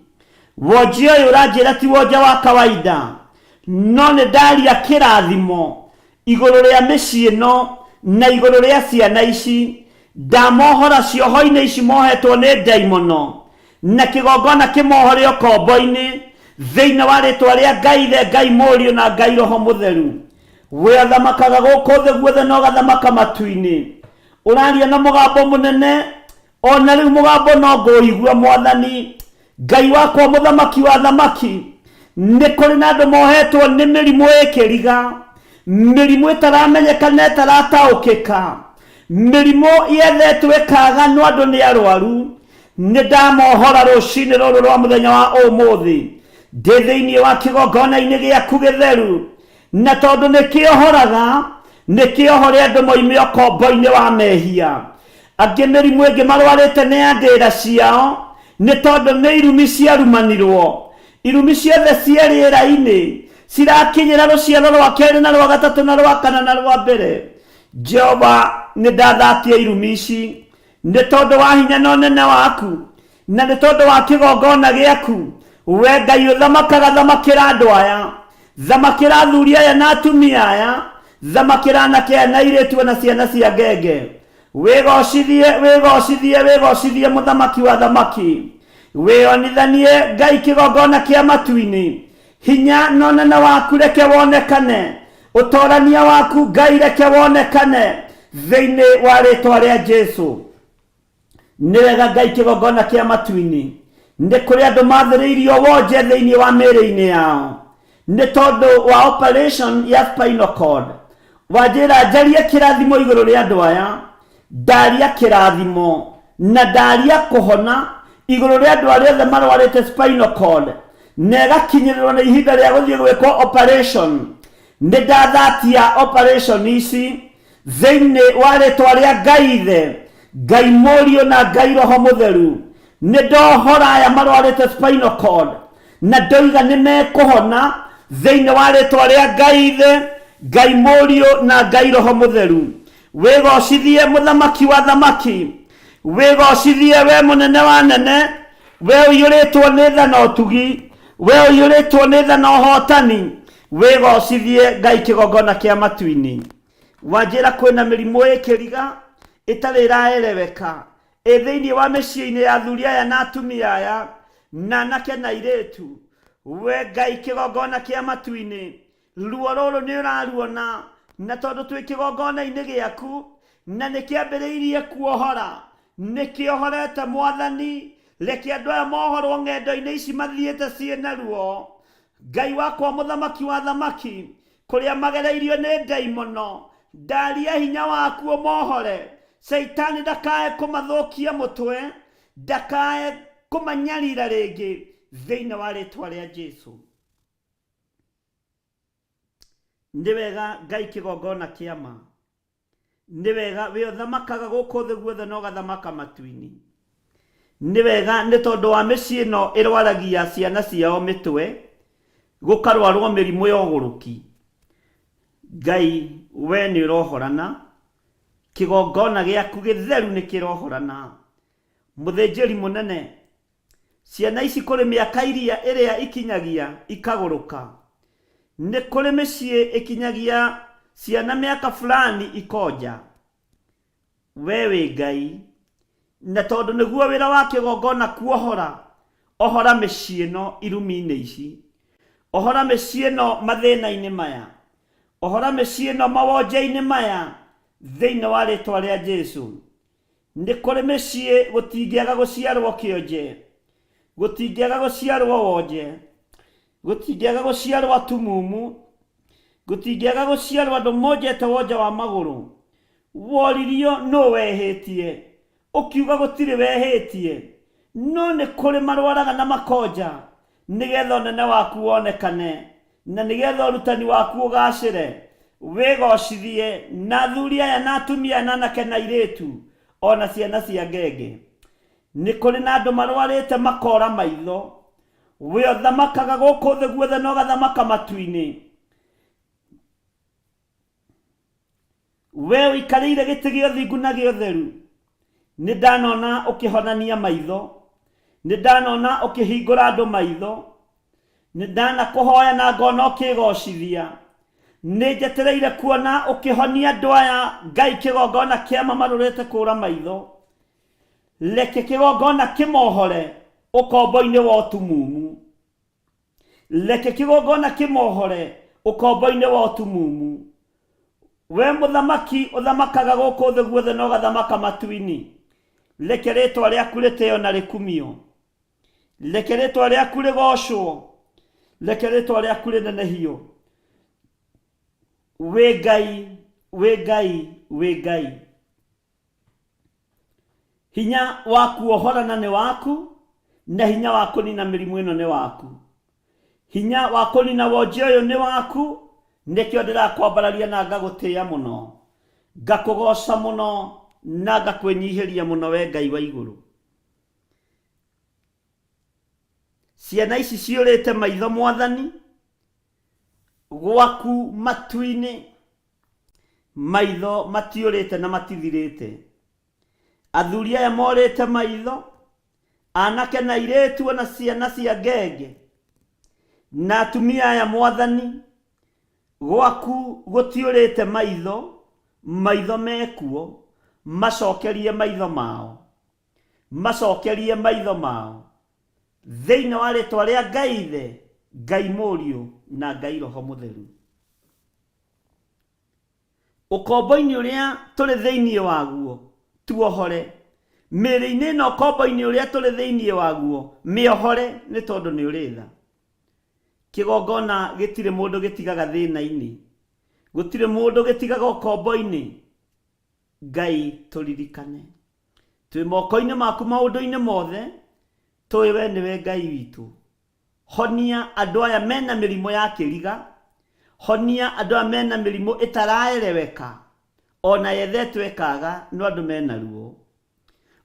wonje ũyũ ũranjĩra ti wonje wa kawaida, no nĩ ndaria kĩrathimo igũrũ rĩa mĩciĩ ĩno na igũrũ rĩa ciana ici. Ndamohora cioho-inĩ ici mohetwo nĩ ndaimono, na kĩgongona kĩmohore ũkombo-inĩ, thĩinĩ wa rĩtwa rĩa Ngai Ithe, Ngai Mũriũ na Ngai Roho Mũtheru. We ũthamakaga gũkũ thĩ guothe na ũgathamaka matu-inĩ. Ũraria na mũgambo mũnene, o na rĩu mũgambo no ngũũigua Mwathani. Ngai wakwa mũthamaki wa thamaki, nĩ kũrĩ na andũ mohetwo nĩ mĩrimũ ĩkĩriga, mĩrimũ ĩtaramenyeka na ĩtarataũkĩka, mĩrimũ yethetwo ĩkaga no andũ nĩ arwaru. Nĩ ndamohora rũcinĩ rũrũ rwa mũthenya wa ũmũthĩ, ndĩ thĩinĩ wa kĩgongona-inĩ gĩaku gĩtheru, na tondũ nĩ kĩohoraga, nĩ kĩohore andũ moime ũkombo-inĩ wa mehia. Angĩ mĩrimũ ĩngĩ marwarĩte nĩ ya ndĩra ciao, nĩ tondũ nĩ irumi ciarumanirwo. Irumi ciothe cia rĩera-inĩ cirakinyĩra rũciaro rwa kerĩ na rwa gatatũ na rwa kana na rwa mbere. Jehova, nĩ ndathatia irumi ici nĩ tondũ wa hinya na ũnene waku, na nĩ tondũ wa kĩgongona gĩaku. We Ngai ũthamakaga, thamakĩra andũ aya, thamakĩra athuri aya na atumia aya, thamakĩra anake aya na airĩtu na ciana cia ngenge. Wĩgocithie, wĩgocithie, wĩgocithie mũthamaki wa thamaki. Wĩonithanie Ngai kĩgongona kĩa matu-inĩ. Hinya na ũnene waku reke wonekane, ũtorania waku Ngai reke wonekane thĩinĩ wa rĩtwa rĩa Jesu. Nĩ wega Ngai kĩgongona kĩa matu-inĩ. Nĩ kũrĩ andũ mathĩrĩirio wonje thĩinĩ wa mĩĩrĩ-inĩ yao nĩ tondũ wa operation ya spinal cord. Wanjĩra njarie kĩrathimo igũrũ rĩa andũ aya, ndaria kĩrathimo na ndaria kũhona igũrũ rĩa andũ arĩa othe marwarĩte spinal cord, na ĩgakinyĩrĩrwo nĩ ihinda rĩa gũthiĩ gwĩkwo operation. Nĩ ndathatia operation ici thĩinĩ wa rĩtwa rĩa Ngai Ithe, Ngai Mũriũ na Ngai Roho Mũtheru. Nĩ ndohora aya marwarĩte spinal cord na ndoiga nĩ mekũhona thĩinĩ wa rĩtwa rĩa Ngai Ithe, Ngai Mũriũ na Ngai Roho Mũtheru. Wĩgocithie mũthamaki wa thamaki, wĩgocithie we mũnene wa nene, we ũiyũrĩtwo nĩ tha na ũtugi, we ũiyũrĩtwo nĩ tha na ũhotani, wĩgocithie Ngai kĩgongona kĩa matu-inĩ. Wanjĩra kwĩna mĩrimũ ĩkĩriga ĩtarĩ ĩraereweka ĩ thĩinĩ wa mĩciĩ-inĩ ya athuri aya na atumia aya na anake na airĩtu. We Ngai kĩgongona kĩa matu-inĩ, ruo rũrũ nĩ ũraruona, na tondũ twĩ kĩgongona-inĩ gĩaku na nĩ kĩambĩrĩirie kuohora, nĩ kĩohorete Mwathani. Reke andũ aya mohorwo ng'endo-inĩ ici mathiĩte ciĩna ruo. Ngai wakwa mũthamaki wa thamaki, kũrĩa magereirio nĩ ndaimono, ndaria hinya waku ũmohore. Caitani ndakae kũmathũkia mũtwe, ndakae kũmanyarira rĩngĩ thĩinĩ wa rĩtwa rĩa Jesu. Nĩ wega Ngai kĩgongona kĩa ma. Nĩ wega we ũthamakaga gũkũ thĩ guothe na ũgathamaka matu-inĩ. Nĩ wega nĩ tondũ wa mĩciĩ ĩno ĩrwaragia ciana ciao mĩtwe, gũkarwarwo mĩrimũ ya ũgũrũki. Ngai we nĩ ũrohorana, kĩgongona gĩaku gĩtheru nĩ kĩrohorana. Mũthĩnjĩri mũnene, ciana ici kũrĩ mĩaka iria ĩrĩa ikinyagia ikagũrũka. Nĩ kũrĩ mĩciĩ ĩkinyagia ciana mĩaka fulani ikonja. We wĩ Ngai, na tondũ nĩguo wĩra wa kĩgongona kuohora, ohora mĩciĩ ĩno irumi-inĩ ici, ohora mĩciĩ ĩno mathĩna-inĩ maya, ohora mĩciĩ ĩno mawonje-inĩ maya, thĩinĩ wa rĩtwa rĩa Jesu. Nĩ kũrĩ mĩciĩ gũtingĩaga gũciarwo kĩonje, gũtingĩaga gũciarwo wonje, gũtingĩaga gũciarwo atumumu, gũtingĩaga gũciarwo andũ monjete wonje wa magũrũ. Woririo nũ wehĩtie, ũkiuga gũtirĩ wehĩtie, no nĩ kũrĩ marwaraga na makonja, nĩgetha ũnene waku wonekane, na nĩgetha ũrutani waku ũgacĩre. Wĩgocithie na athuri aya na atumia aya na anake na airĩtu, ona ciana cia ngenge. Nĩ kũrĩ na andũ marwarĩte makora maitho. We ũthamakaga gũkũ thĩ guothe na ũgathamaka matu-inĩ. We ũikarĩire gĩtĩ gĩa ũthingu na gĩa ũtheru. Nĩ ndanona ũkĩhonania maitho. Nĩ ndanona ũkĩhingũra andũ maitho. Nĩ ndanakũhoya na ngona ũkĩgocithia. Nĩ njetereire kuona ũkĩhonia andũ aya Ngai kĩgongona kĩama marũrĩte kũra maitho. Reke kĩgongona kĩmohore ũkombo-inĩ wa ũtumumu. Reke kĩgongona kĩmohore ũkombo-inĩ wa ũtumumu. We mũthamaki ũthamakaga gũkũ thĩ guothe na ũgathamaka matu-inĩ. Reke rĩtwa rĩaku rĩtĩo na rĩkumio. Reke rĩtwa rĩaku rĩgocwo. Reke rĩtwa rĩaku rĩnenehio. Wĩ Ngai, wĩ Ngai, wĩ Ngai. Hinya wa kuohorana nĩ waku, na hinya wa kũnina mĩrimũ ĩno nĩ waku. Hinya wa kũnina wonje ũyũ nĩ waku, nĩkĩo ndĩrakwambararia na ngagũtĩĩa mũno, ngakũgoca mũno na ngakwĩnyihĩria mũno we Ngai wa igũrũ. Ciana ici ciũrĩte maitho Mwathani, gwaku matu-inĩ maitho matiũrĩte na matithirĩte. Athuri aya morĩte maitho, anake na airĩtu ona ciana cia ngenge, na atumia aya Mwathani, gwaku gũtiũrĩte maitho, maitho mekuo, macokerie maitho mao, macokerie maitho mao thĩinĩ wa rĩtwa rĩa Ngai Ithe, Ngai Mũriũ na Ngai Roho Mũtheru. Ũkombo-inĩ ũrĩa tũrĩ thĩinĩ waguo tuohore, mĩĩrĩ-inĩ ĩno ũkombo-inĩ ũrĩa tũrĩ thĩinĩ waguo mĩohore, nĩ tondũ nĩ ũrĩ tha. Kĩgongona gĩtirĩ mũndũ gĩtigaga thĩna-inĩ, gũtirĩ mũndũ gĩtigaga ũkombo-inĩ. Ngai tũririkane, twĩ moko-inĩ maku maũndũ-inĩ mothe, tũĩ we nĩwe Ngai witũ. Honia andũ aya mena mĩrimũ ya kĩriga, honia andũ aya mena mĩrimũ ĩtaraereweka, ona yethetwo ĩkaga, no andũ mena ruo.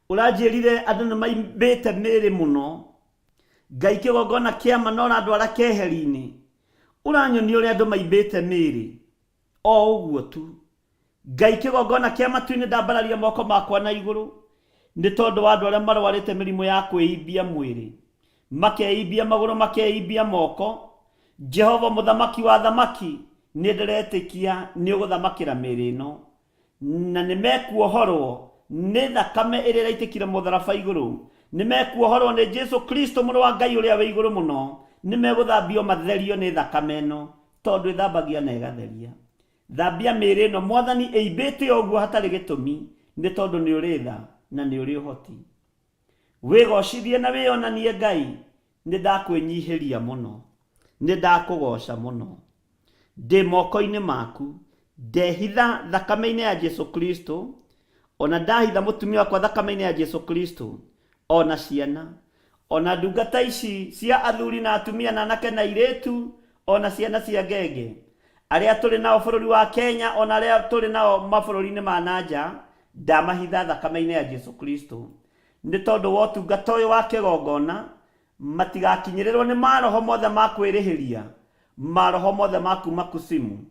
Ũranjĩrire andũ nĩ maimbĩte mĩĩrĩ mũno, Ngai kĩgongona kĩama no ũrandwara keheri-inĩ, ũranyonia ũrĩa andũ maimbĩte mĩĩrĩ, o ũguo tu. Ngai kĩgongona kĩa matu-inĩ ndambararia moko makwa na igũrũ, nĩ tondũ wa andũ arĩa marwarĩte mĩrimũ ya kwĩimbia mwĩrĩ, makeimbia magũrũ, makeimbia moko. Jehova mũthamaki wa athamaki, nĩ ndĩretĩkia nĩ ũgũthamakĩra mĩĩrĩ ĩno, na nĩ mekuohorwo nĩ thakame ĩrĩa ĩraitĩkire mũtharaba igũrũ, nĩ mekuohorwo nĩ Jesu Kristo mũrũ wa Ngai ũrĩa wĩ igũrũ mũno, nĩ megũthambio matherio nĩ thakame ĩno, tondũ ĩthambagia na ĩgatheria. Thambia mĩĩrĩ ĩno Mwathani ĩimbĩte o ũguo hatarĩ gĩtũmi, nĩ tondũ nĩ ũrĩ tha na nĩ ũrĩ ũhoti. Wĩgocithie na wĩonanie Ngai, nĩ ndakwĩnyihĩria mũno, nĩ ndakũgoca mũno. Ndĩ moko-inĩ maku, ndehitha thakame-inĩ ya Jesu Kristo, ona ndahitha mũtumia wakwa thakame-inĩ ya Jesu Kristo, ona ciana, ona ndungata ici cia athuri na atumia na anake na airĩtu, ona ciana cia ngenge, arĩa tũrĩ nao bũrũri wa Kenya, ona arĩa tũrĩ nao mabũrũri-inĩ ma na nja, ndamahitha thakame-inĩ ya Jesu Kristo. Nĩ tondũ wa ũtungata ũyũ wa kĩgongona, matigakinyĩrĩrwo nĩ maroho mothe ma kwĩrĩhĩria, maroho mothe ma kuma kusimu.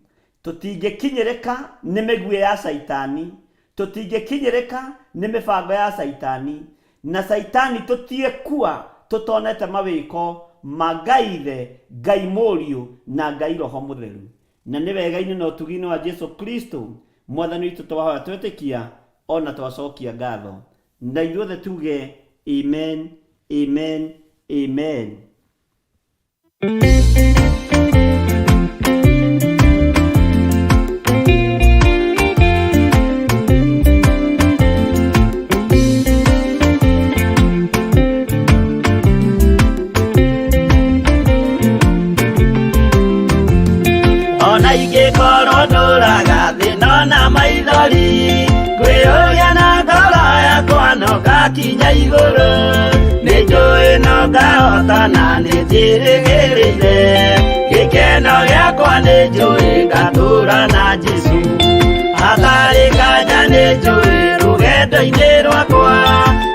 Tũtingĩkinyĩrĩka nĩ mĩguĩ ya Caitani, tũtingĩkinyĩrĩka nĩ mĩbango ya Caitani, na Caitani tũtiĩkua tũtonete mawĩko ma Ngai Ithe, Ngai Mũriũ na Ngai Roho Mũtheru. Na nĩ wega-inĩ na ũtugi-inĩ wa Jesu Kristo Mwathani witũ twahoya twetĩkia ona twacokia ngatho. Na ithuothe tuge amen, amen, amen. ndori Ngwĩyũria na ngoro yakwa no ngakinya igũrũ Nĩ njũĩ no ngahotana nĩ njĩrĩgĩrĩire Gĩkeno gĩakwa nĩ njũĩ ngatũũra na Jesũ Hatarĩ nganja nĩ njũĩ rũgendo-inĩ rwakwa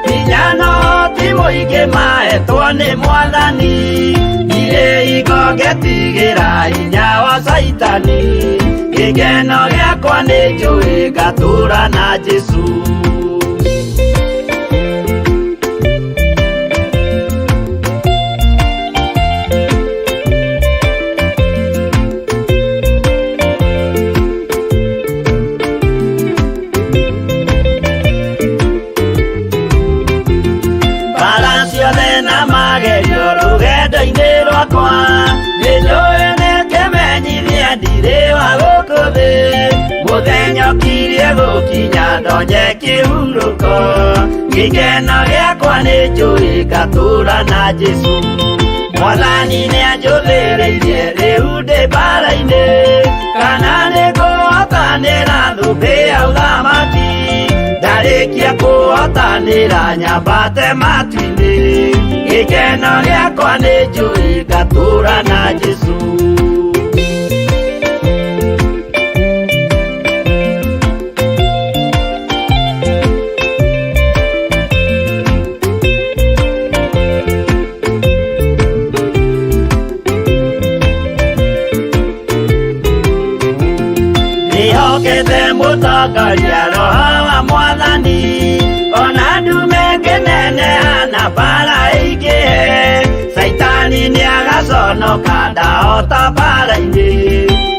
Hinya na ũhoti mũingĩ mahetwo nĩ Mwathani Ndirĩ hingo ngetigĩra hinya wa Caitani Gĩkeno gĩakwa nĩ njũĩ ngatũũra na Jesũ. Mbara ciothe na magerio rũgendo-inĩ rwakwa nĩ njũĩ nĩ kĩmenyithia ndirĩ wa gũkũ thĩ mũthenya ũkirie gũkinya ndonye kĩhurũko gĩkeno gĩakwa nĩ njũĩ ngatũũra na Jesũ Mwathani nĩanjũthĩrĩirie rĩu ndĩ mbara-inĩ kana nĩngũhotanĩra thũmbĩ ya ũthamaki ndarĩkia kũhotanĩra nyambate matu-inĩ gĩkeno gĩakwa nĩ njũĩ ngatũũra na Jesũ. Ndĩhokete mũtongoria roho wa Mwathani ona ndume ngĩneneha na mbara ĩingĩhe Caitani nĩagaconoka ndahota mbara-inĩ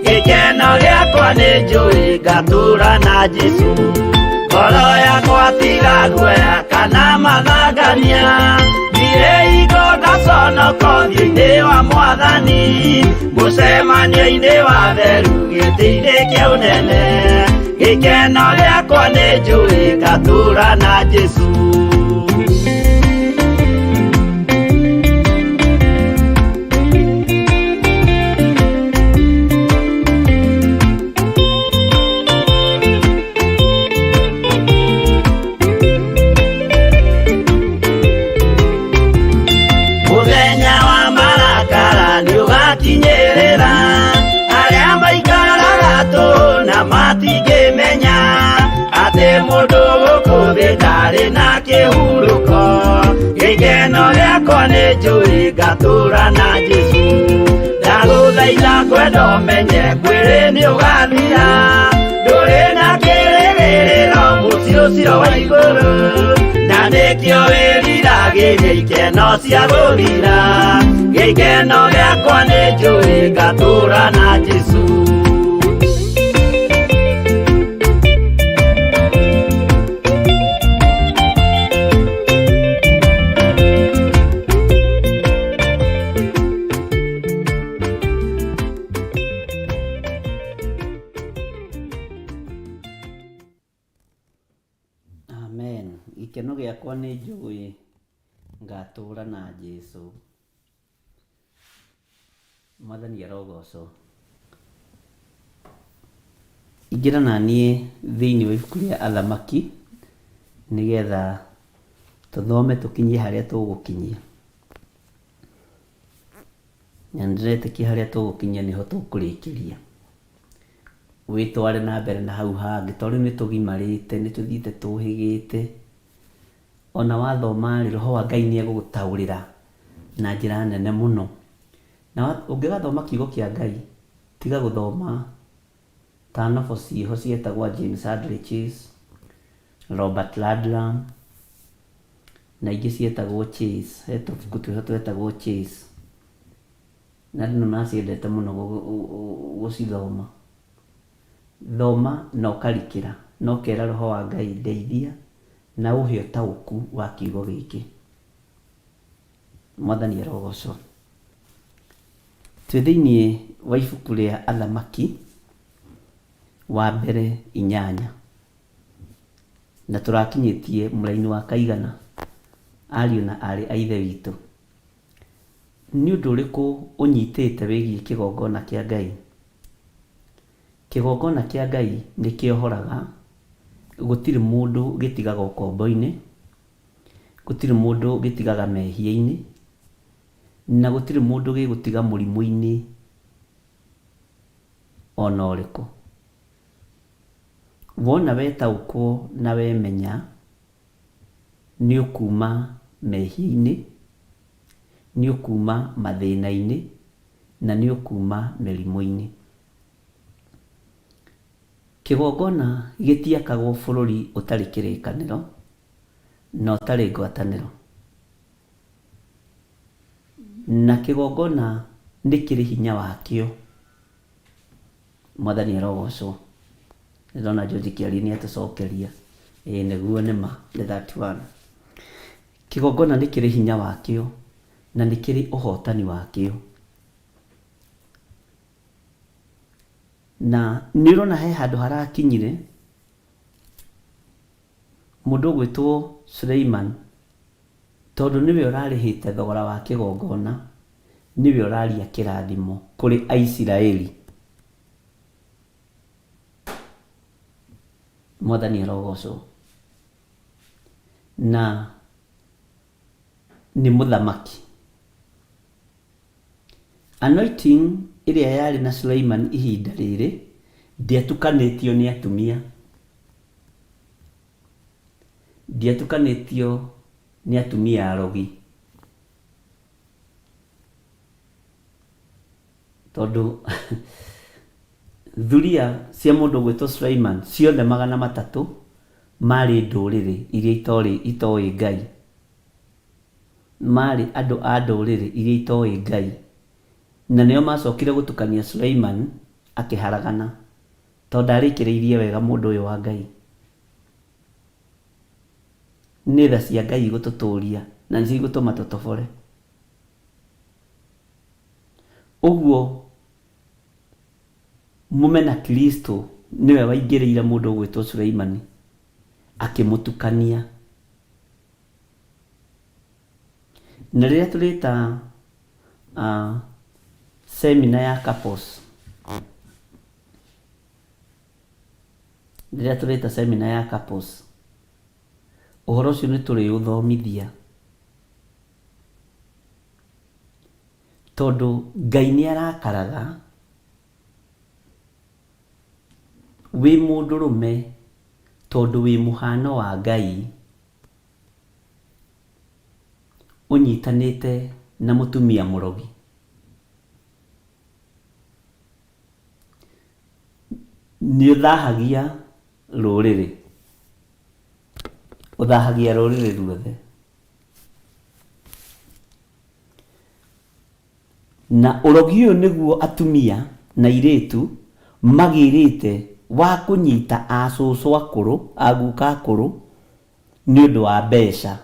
gĩkeno gĩakwa nĩ njũĩ ngatũũra na Jesũ ngoro yakwa tiga guoya kana mathangania ndirĩ hingo ngaconoka ũthiũ-inĩ wa Mwathani mũcemanio-inĩ wa theru gĩtĩ-inĩ kĩa ũnene gĩkeno gĩakwa nĩ njũĩ ngatũũra na Jesũ. Mũthenya wa marakara nĩũgakinyĩrĩra arĩa maikaraga tũhũ na matingĩmenya atĩ mũndũ gũkũ thĩ ndarĩ na kĩhurũko gĩkeno gĩakwa nĩ njũĩ ngatũũra na Jesũ ndagũthaitha kwenda ũmenye mwĩrĩ nĩũgathira ndũrĩ na kĩrĩgĩrĩro mũciĩ ũcio wa igũrũ na nĩkĩo wĩriragĩria ikeno cia gũthira gĩkeno gĩakwa nĩ njũĩ ngatũũra na Jesũ. Amen. Gĩkeno gĩakwa nĩ njũĩ ngatũũra na Jesũ. Mwathani arogocwo. Ingĩra na niĩ thĩinĩ wa ibuku rĩa Athamaki nĩgetha tũthome tũkinyie harĩa tũgũkinyia. Na nĩndĩretĩkia harĩa tũgũkinyia nĩho tũkũrĩkĩria. Wĩtware na mbere na hau hangĩ tondũ rĩu nĩtũgimarĩte, nĩtũthiĩte tũhĩgĩte. Ona wathoma rĩ, roho wa Ngai nĩegũgũtaũrĩra na njĩra nene mũno. Na ũngĩgathoma kiugo kĩa Ngai, tiga gũthoma ta novel ciĩho cietagwo James Hadley Chase, Robert Ludlum, na ingĩ cietagwo Chase, he tũbuku twĩho twetagwo Chase. Na andũ nĩmaciendete mũno gũcithoma. Thoma na ũkarikĩra na ũkera roho wa Ngai ndeithia na ũhe ũtaũku wa kiugo gĩkĩ. Mwathani arogocwo. Twĩ thĩinĩ wa ibuku rĩa Athamaki wa mbere 8 na tũrakinyĩtie mũraini wa kaigana ariũ na aarĩ a Ithe witũ. Nĩ ũndũ ũrĩkũ ũnyitĩte wĩgiĩ kĩgongona kĩa Ngai? Kĩgongona kĩa Ngai nĩ kĩohoraga, Gũtirĩ mũndũ gĩtigaga ũkombo-inĩ, gũtirĩ mũndũ gĩtigaga mehia-inĩ, na gũtirĩ mũndũ gĩgũtiga mũrimũ-inĩ ona ũrĩkũ. Wona wetaũkwo na wemenya, nĩ ũkuma mehia-inĩ, nĩ ũkuma mathĩna-inĩ, na nĩ ũkuma mĩrimũ-inĩ. Kĩgongona gĩtiakagwo bũrũri ũtarĩ kĩrĩkanĩro na ũtarĩ ngwatanĩro. Na kĩgongona nĩ kĩrĩ hinya wakĩo. Mwathani arogocwo. Ndĩrona George Kĩarie nĩ atũcokeria. Ĩĩ nĩguo nĩ ma, nĩ 31. Kĩgongona nĩ kĩrĩ hinya wakĩo na nĩ kĩrĩ ũhotani wakĩo. Na nĩ ũrona he handũ harakinyire, mũndũ ũgwĩtwo Suleiman, tondũ nĩwe ũrarĩhĩte thogora wa kĩgongona, nĩwe ũraria kĩrathimo kũrĩ Aisiraeli. Mwathani arogocwo. Na nĩ mũthamaki. Anointing ĩrĩa yarĩ na Suleiman ihinda rĩrĩ ndĩatukanĩtio nĩ atumia. Ndĩatukanĩtio nĩ atumia arogi. Tondũ thuria cia mũndũ ũgwĩtwo Suleiman ciothe 300 marĩ ndũrĩrĩ iria itoĩ Ngai. Maarĩ andũ a ndũrĩrĩ iria itooĩ Ngai, na nĩo maacokire gũtukania Suleimani akĩharagana, tondũ ndaarĩkĩrĩirie wega mũndũ ũyũ wa Ngai. Nĩ tha cia Ngai igũtũtũũria, na nĩcio igũtũma tũtobore. Ũguo mũmena Kristo nĩwe waingĩrĩire mũndũ ũgwĩtwo Suleimani, akĩmũtukania. Na rĩrĩa tũrĩta seminar ya couples, rĩrĩa tũrĩta seminar ya couples, ũhoro ũcio nĩ tũrĩũthomithia tondũ Ngai nĩ arakaraga wĩ mũndũrũme tondũ wĩ mũhano wa Ngai. Ũnyitanĩte na mũtumia mũrogi. Nĩ ũthahagia rũrĩrĩ. Ũthahagia rũrĩrĩ ruothe. Na ũrogi ũyũ nĩguo atumia na airĩtu magĩrĩte wa kũnyita acũcũ akũrũ, aguka akũrũ nĩ ũndũ wa mbeca.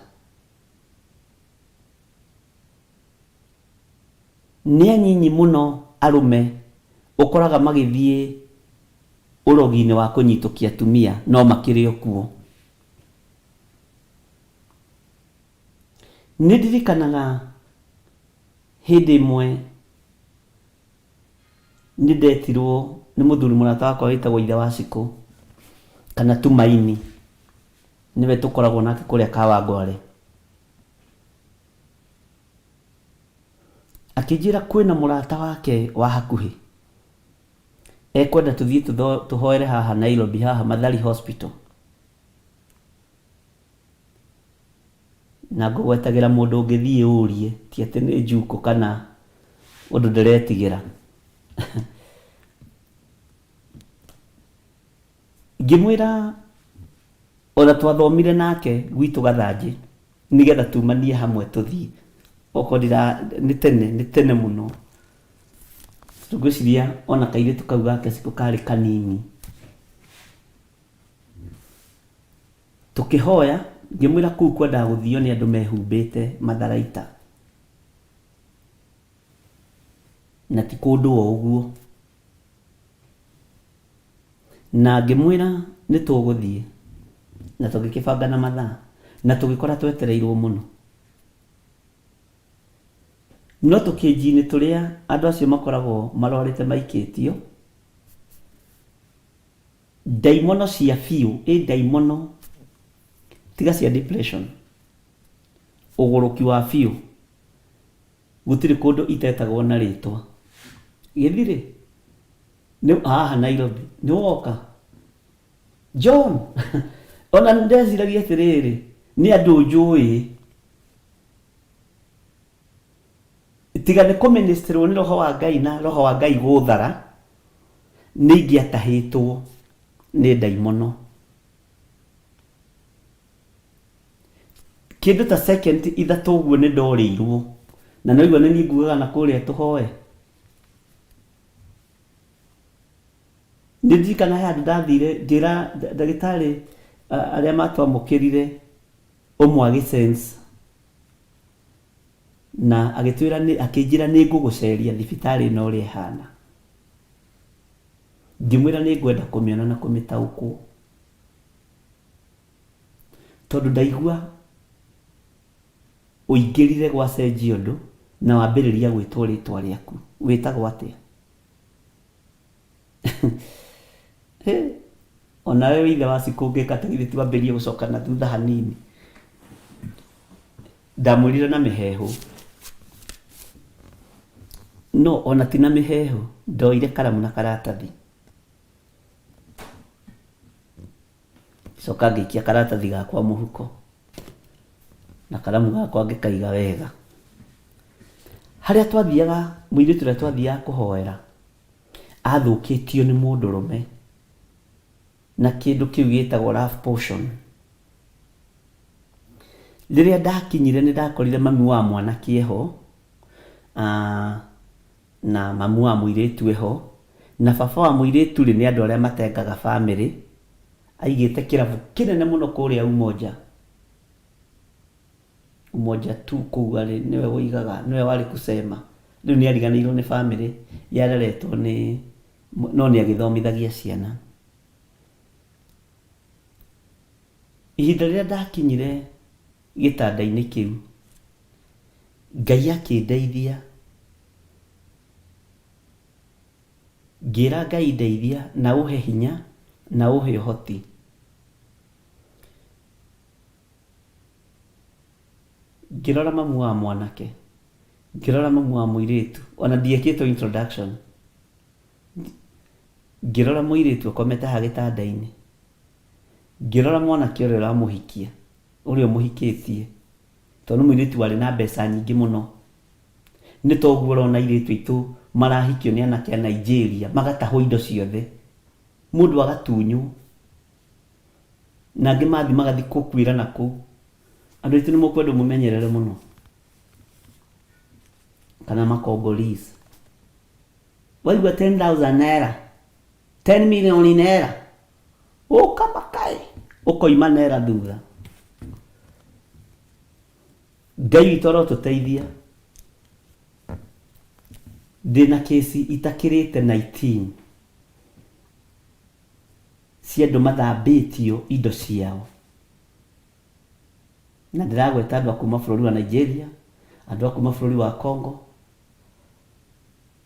Nĩ anyinyi mũno arũme ũkoraga magĩthiĩ ũrogi-inĩ wa kũnyitũkia atumia no makĩrĩ o kuo. Nĩ ndirikanaga hĩndĩ ĩmwe nĩ ndetirwo nĩ mũthuri mũrata wakwa wĩtagwo ithe wa Cikũ kana Tumaini. Nĩwe tũkoragwo nake kũrĩa Kawangware. Akĩnjĩra kwĩna mũrata wake wa hakuhĩ ekwenda tũthiĩ tũhoere haha Nairobi haha Mathari Hospital. Na ngũgwetagĩra mũndũ ũngĩthiĩ ũrie, ti atĩ nĩ njukũ kana ũndũ ndĩretigĩra. Ngĩmwĩra ona twathomire nake gwitũ Gathanjĩ nĩgetha tumanie hamwe tũthiĩ. Okorwo ndira, nĩ tene, nĩ tene mũno. Tondũ ngwĩciria ona kairĩtu kau gake Cikũ karĩ kanini. Tũkĩhoya, ngĩmwĩra kũu kwendaga gũthio nĩ andũ mehumbĩte matharaita. Na ti kũndũ o ũguo. Na ngĩmwĩra nĩ tũgũthiĩ, na tũgĩkĩbanga na mathaa, na tũgĩkora twetereirwo mũno. No tũkĩnji-inĩ tũrĩa andũ acio makoragwo marwarĩte maikĩtio, Ndaimono cia biũ, ĩ ndaimono tiga cia depression, ũgũrũki wa biũ, gũtirĩ kũndũ itetagwo na rĩtwa. Gĩthirĩ, nĩ haha Nairobi, nĩ woka? John, ona ndeciragia atĩrĩrĩ, nĩ andũ njũĩ. Tiga nĩ kũministrwo nĩ roho wa Ngai na roho wa Ngai gũthara, nĩ ingĩatahĩtwo nĩ ndaimono. Kĩndũ ta second ithatũ ũguo nĩ ndorĩirwo, na nĩwaigua nĩ niĩ ngugaga na kũrĩa tũhoe. Nĩ ndirikana he handũ ndathire ngĩra ndagĩtarĩ arĩa matwamũkĩrire ũmwe agĩ sense na agĩtwĩra nĩ akĩnjĩra nĩ ngũgũceria thibitarĩ ĩno ũrĩa ĩhana. Ngĩmwĩra nĩ ngwenda kũmĩona na kũmĩtaũkwo. Tondũ ndaigua ũingĩrire gwacenjia ũndũ na wambĩrĩria gwĩtwo rĩtwa rĩaku. Wĩtagwo atĩa? Hĩ, onawe wĩ ithe wa Cikũ ũngĩka atĩa githĩ ti wambĩrĩrie gũcoka na thutha hanini? Ndamwĩrire na mĩheehũ. No ona ti na mĩheehũ, ndoire karamu na karatathi. Ngĩcoka ngĩikia karatathi gakwa mũhuko, na karamu gakwa ngĩkaiga wega. Harĩa twathiaga, mũirĩtu ũrĩa twathiaga kũhoera, athũkĩtio nĩ mũndũrũme na kĩndũ kĩu gĩtagwo love potion. Rĩrĩa ndakinyire nĩ ndakorire mami wa mwanake eho, na mamu wa mũirĩtu eho, na baba wa mũirĩtu rĩ, nĩ andũ arĩa matengaga bamĩrĩ, aigĩte kĩrabu kĩnene mũno kũrĩa Umoja. Umoja tu kũu arĩ nĩwe woigaga, nĩwe warĩ kusema. Rĩu nĩ ariganĩirwo nĩ bamĩrĩ yareretwo nĩ, no nĩ agĩthomithagia ciana. Ihinda rĩrĩa ndakinyire gĩtanda-inĩ kĩu, Ngai akĩndeithia, ngĩra Ngai ndeithia na ũhe hinya na ũhe ũhoti. Ngĩrora mamu wa mwanake, ngĩrora mamu wa mũirĩtu, ona ndiekĩtwo introduction. Ngĩrora mũirĩtu akomete haha gĩtanda-inĩ, ngĩrora mwanake ũrĩa ũramũhikia, ũrĩa ũmũhikĩtie, tondũ nĩ mũirĩtu warĩ na mbeca nyingĩ mũno. Nĩ ta ũguo ũrona airĩtu aitũ marahikio nĩ anake a Nigeria, magatahwo indo ciothe, mũndũ agatunywo, na angĩ mathiĩ magathiĩ gũkuĩra na kũu. Andũ aitũ nĩ mũkwendwo mũmenyerere mũno, kana ma Congolese. Waigua 10,000 naira, 10 million naira, ũkamaka ĩ, ũkoima naira thutha. Ngai witũ arotũteithia. Ndĩna kĩci itakĩrĩte 19 cia andũ mathambĩtio indo ciao. Na ndĩragweta andũ a kuma bũrũri wa Nigeria, andũ a kuma bũrũri wa Congo,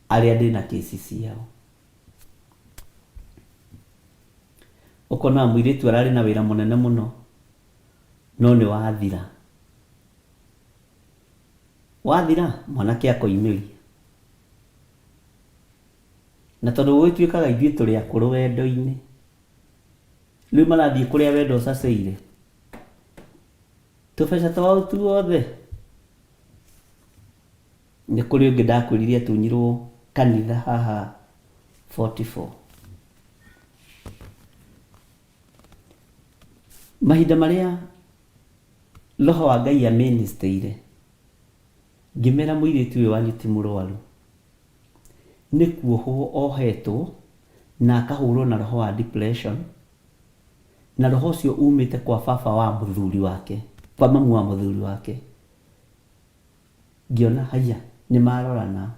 arĩa ndĩna kĩci ciao. Ũkonaga mũirĩtu ararĩ na wĩra mũnene mũno, no nĩ wathira. Wathira, mwanake akoimĩria. Na tondũ gũgĩtuĩkaga ithuĩ tũrĩ akũrũ wendo-inĩ, rĩu marathiĩ kũrĩa wendo ũcacĩire, tũbeca twao tuothe. Nĩ kũrĩ ũngĩ ndakwĩrire atunyirwo kanitha haha 44. Mahinda marĩa Roho wa Ngai amĩnĩstĩire, ngĩmera mũirĩtu ũyũ wanyu ti mũrwaru, nĩ kuohwo ohetwo na akahũrwo na roho wa depression, na roho ũcio umĩte kwa baba wa mũthuri wake, kwa mamu wa mũthuri wake. Ngĩona haiya nĩ marorana.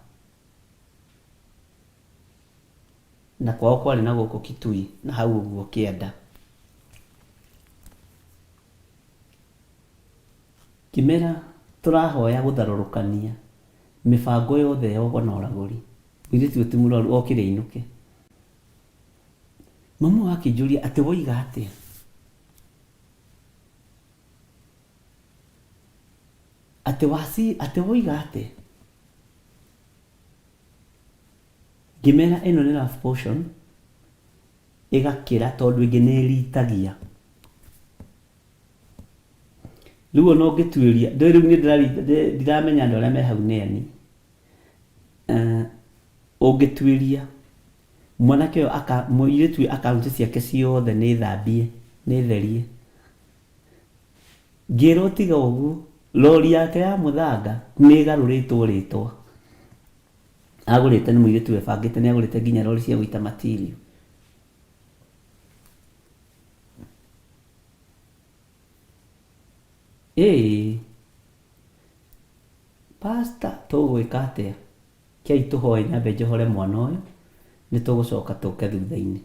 Na kwao kwarĩ na gũkũ Kitui na hau ũguo kĩanda. Ngĩmera tũrahoya gũtharũrũkania mĩbango yothe ya ũgo na ũragũri. Mũirĩtu ũyũ ti mũrwaru okĩre ainũke. Mamu akĩnjũria atĩ woiga atĩa? Atĩ waci atĩ woiga atĩa? Ngĩmera ĩno nĩ love potion ĩgakĩra tondũ ĩngĩ nĩ ĩritagia. Rĩu ona ũngĩtuĩria, ndũĩ rĩu niĩ ndiramenya andũ arĩa me hau nĩ ani. Ũngĩtuĩria mwanake ũyũ aka mũirĩtu ũyũ akaunti ciake ciothe nĩ thambie, nĩ therie. Ngĩrwo tiga ũguo, rori yake ya mũthanga nĩ ĩgarũrĩtwo rĩtwa. Agũrĩte nĩ mũirĩtu webangĩte nĩ agũrĩte nginya rori cia gũita material. Ĩĩ pastor tũgwĩka atĩa? Kei tũhoe nyambe njohore mwana ũyũ nĩ tũgũcoka tũke thutha-inĩ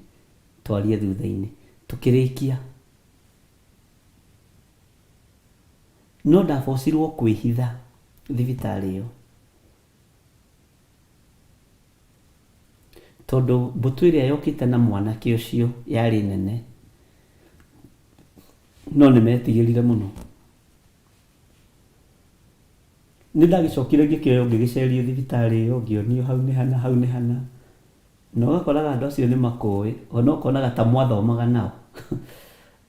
twarie thutha-inĩ. Tũkĩrĩkia no ndabocirwo kwĩhitha thibitarĩ ĩyo. Tondũ mbũtũ ĩrĩa yokĩte na mwanake ũcio yarĩ nene, no nĩ metigĩrire mũno. Nĩ ndagĩcokire ngĩkĩoywo ngĩgĩcerio thibitarĩ ĩyo, ngĩonio hau nĩ hana, hau nĩ hana, na ũgakoraga andũ acio nĩ makũĩ, ona ũkonaga ta mwathomaga nao.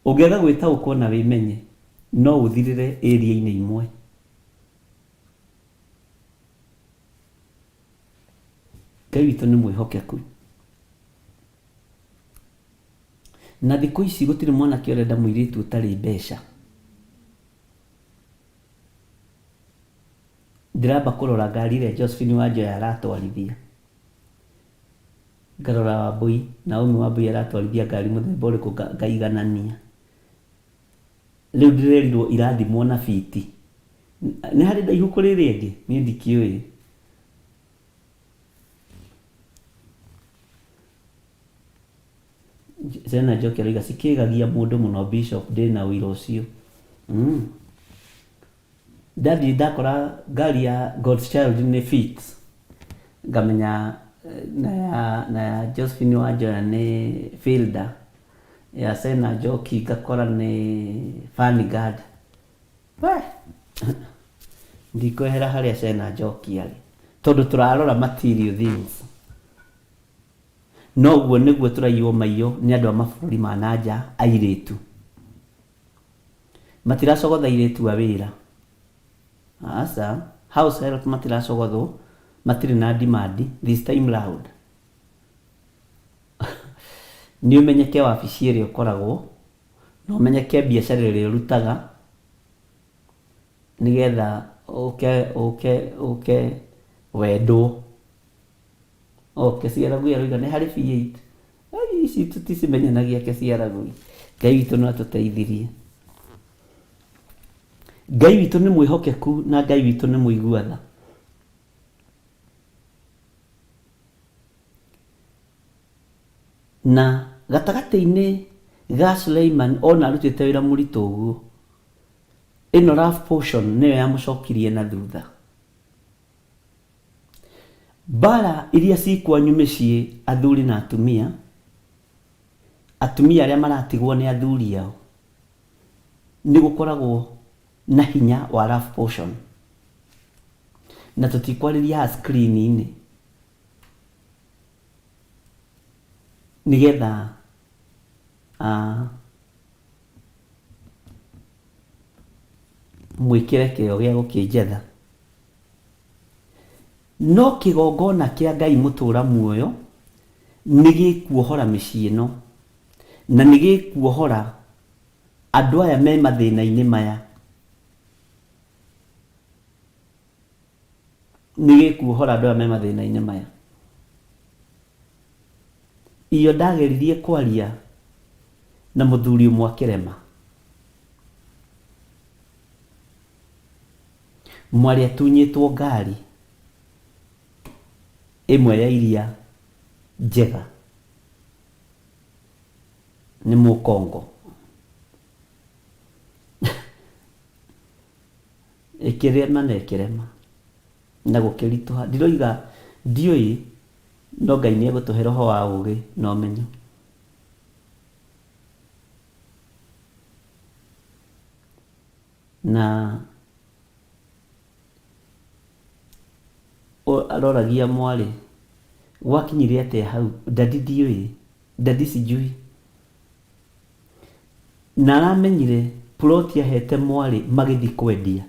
Ũngĩaga gwĩtaũkwo na wĩmenye, no ũthirĩre area-inĩ imwe. Ngai witũ nĩ mwĩhokeku. Na thikũ ici gũtirĩ mwanake ũrenda mũirĩtu ũtarĩ mbeca. Ndĩramba kũrora ngari ĩrĩa Josephine Wanjoya aratwarithia. Ngarora Wambũi, Naomi Wambũi aratwarithia ngari mũthemba ũrĩkũ ngaiganania. Rĩu ndĩrerirwo irathimwo na biti. Nĩ harĩ ndaihu kũrĩ ĩrĩa ĩngĩ? Niĩ ndikĩũĩ. Zena Njoki aroiga cikĩgagia mũndũ mũno Bishop ndĩna ũira ũcio. Ndathiĩ ndakora ngari ya God's Child nĩ Fit, ngamenya na ya, na ya Josephine Wanjoya nĩ Fielder, ya Sena Njoki ngakora nĩ Vanguard. We! Ndikwehera harĩa Sena Njoki arĩ, tondũ tũrarora material things. No ũguo nĩguo tũraiywo maiyo nĩ andũ a mabũrũri ma na nja airĩtu. Matiracogotha airĩtu a wĩra. Aca, house help matiracogothwo, matirĩ na demand this time round. Nĩ ũmenyeke wabici ĩrĩa ũkoragwo, na ũmenyeke biacara ĩrĩa ũrutaga, nĩgetha ũke ũke ũke wendwo. Oh, Kesiaragui aroiga nĩ harĩ V8. Ai, ici tũticimenyanagia Kesiaragui. Ngai witũ no atũteithirie. Ngai witũ nĩ mwĩhokeku na Ngai witũ nĩ mũigua tha. Na gatagatĩ-inĩ ga Suleiman ona arutĩte wĩra mũritũ ũguo, ĩno love potion nĩyo yamũcokirie na thutha. Mbara iria ci kwanyu mĩciĩ athuri na atumia, atumia arĩa maratigwo nĩ athuri ao, nĩ gũkoragwo na hinya wa love potion. Na tũtikwarĩria haha screen -inĩ nĩgetha mwĩkĩre kĩo gĩa gũkĩnjetha. No kĩgongona kĩa Ngai mũtũũra muoyo nĩgĩkuohora mĩciĩ ĩno, na nĩgĩkuohora andũ aya me mathĩna-inĩ maya. Nĩgĩkuohora andũ aya me mathĩna-inĩ maya. Iyo ndageririe kwaria na mũthuri ũmwe akĩrema. Mwarĩ atunyĩtwo ngari ĩmwe ya iria njega nĩ mũkongo. Ĩkĩrema na ĩkĩrema na gũkĩritũha. Ndiroiga ndiũĩ no Ngai nĩ egũtũhe roho wa ũgĩ na ũmenyo. Na aroragia mwarĩ, gwakinyire atĩa hau? Daddy ndiũĩ, daddy sijui. Na aramenyire plot ahete mwarĩ magĩthiĩ kwendia,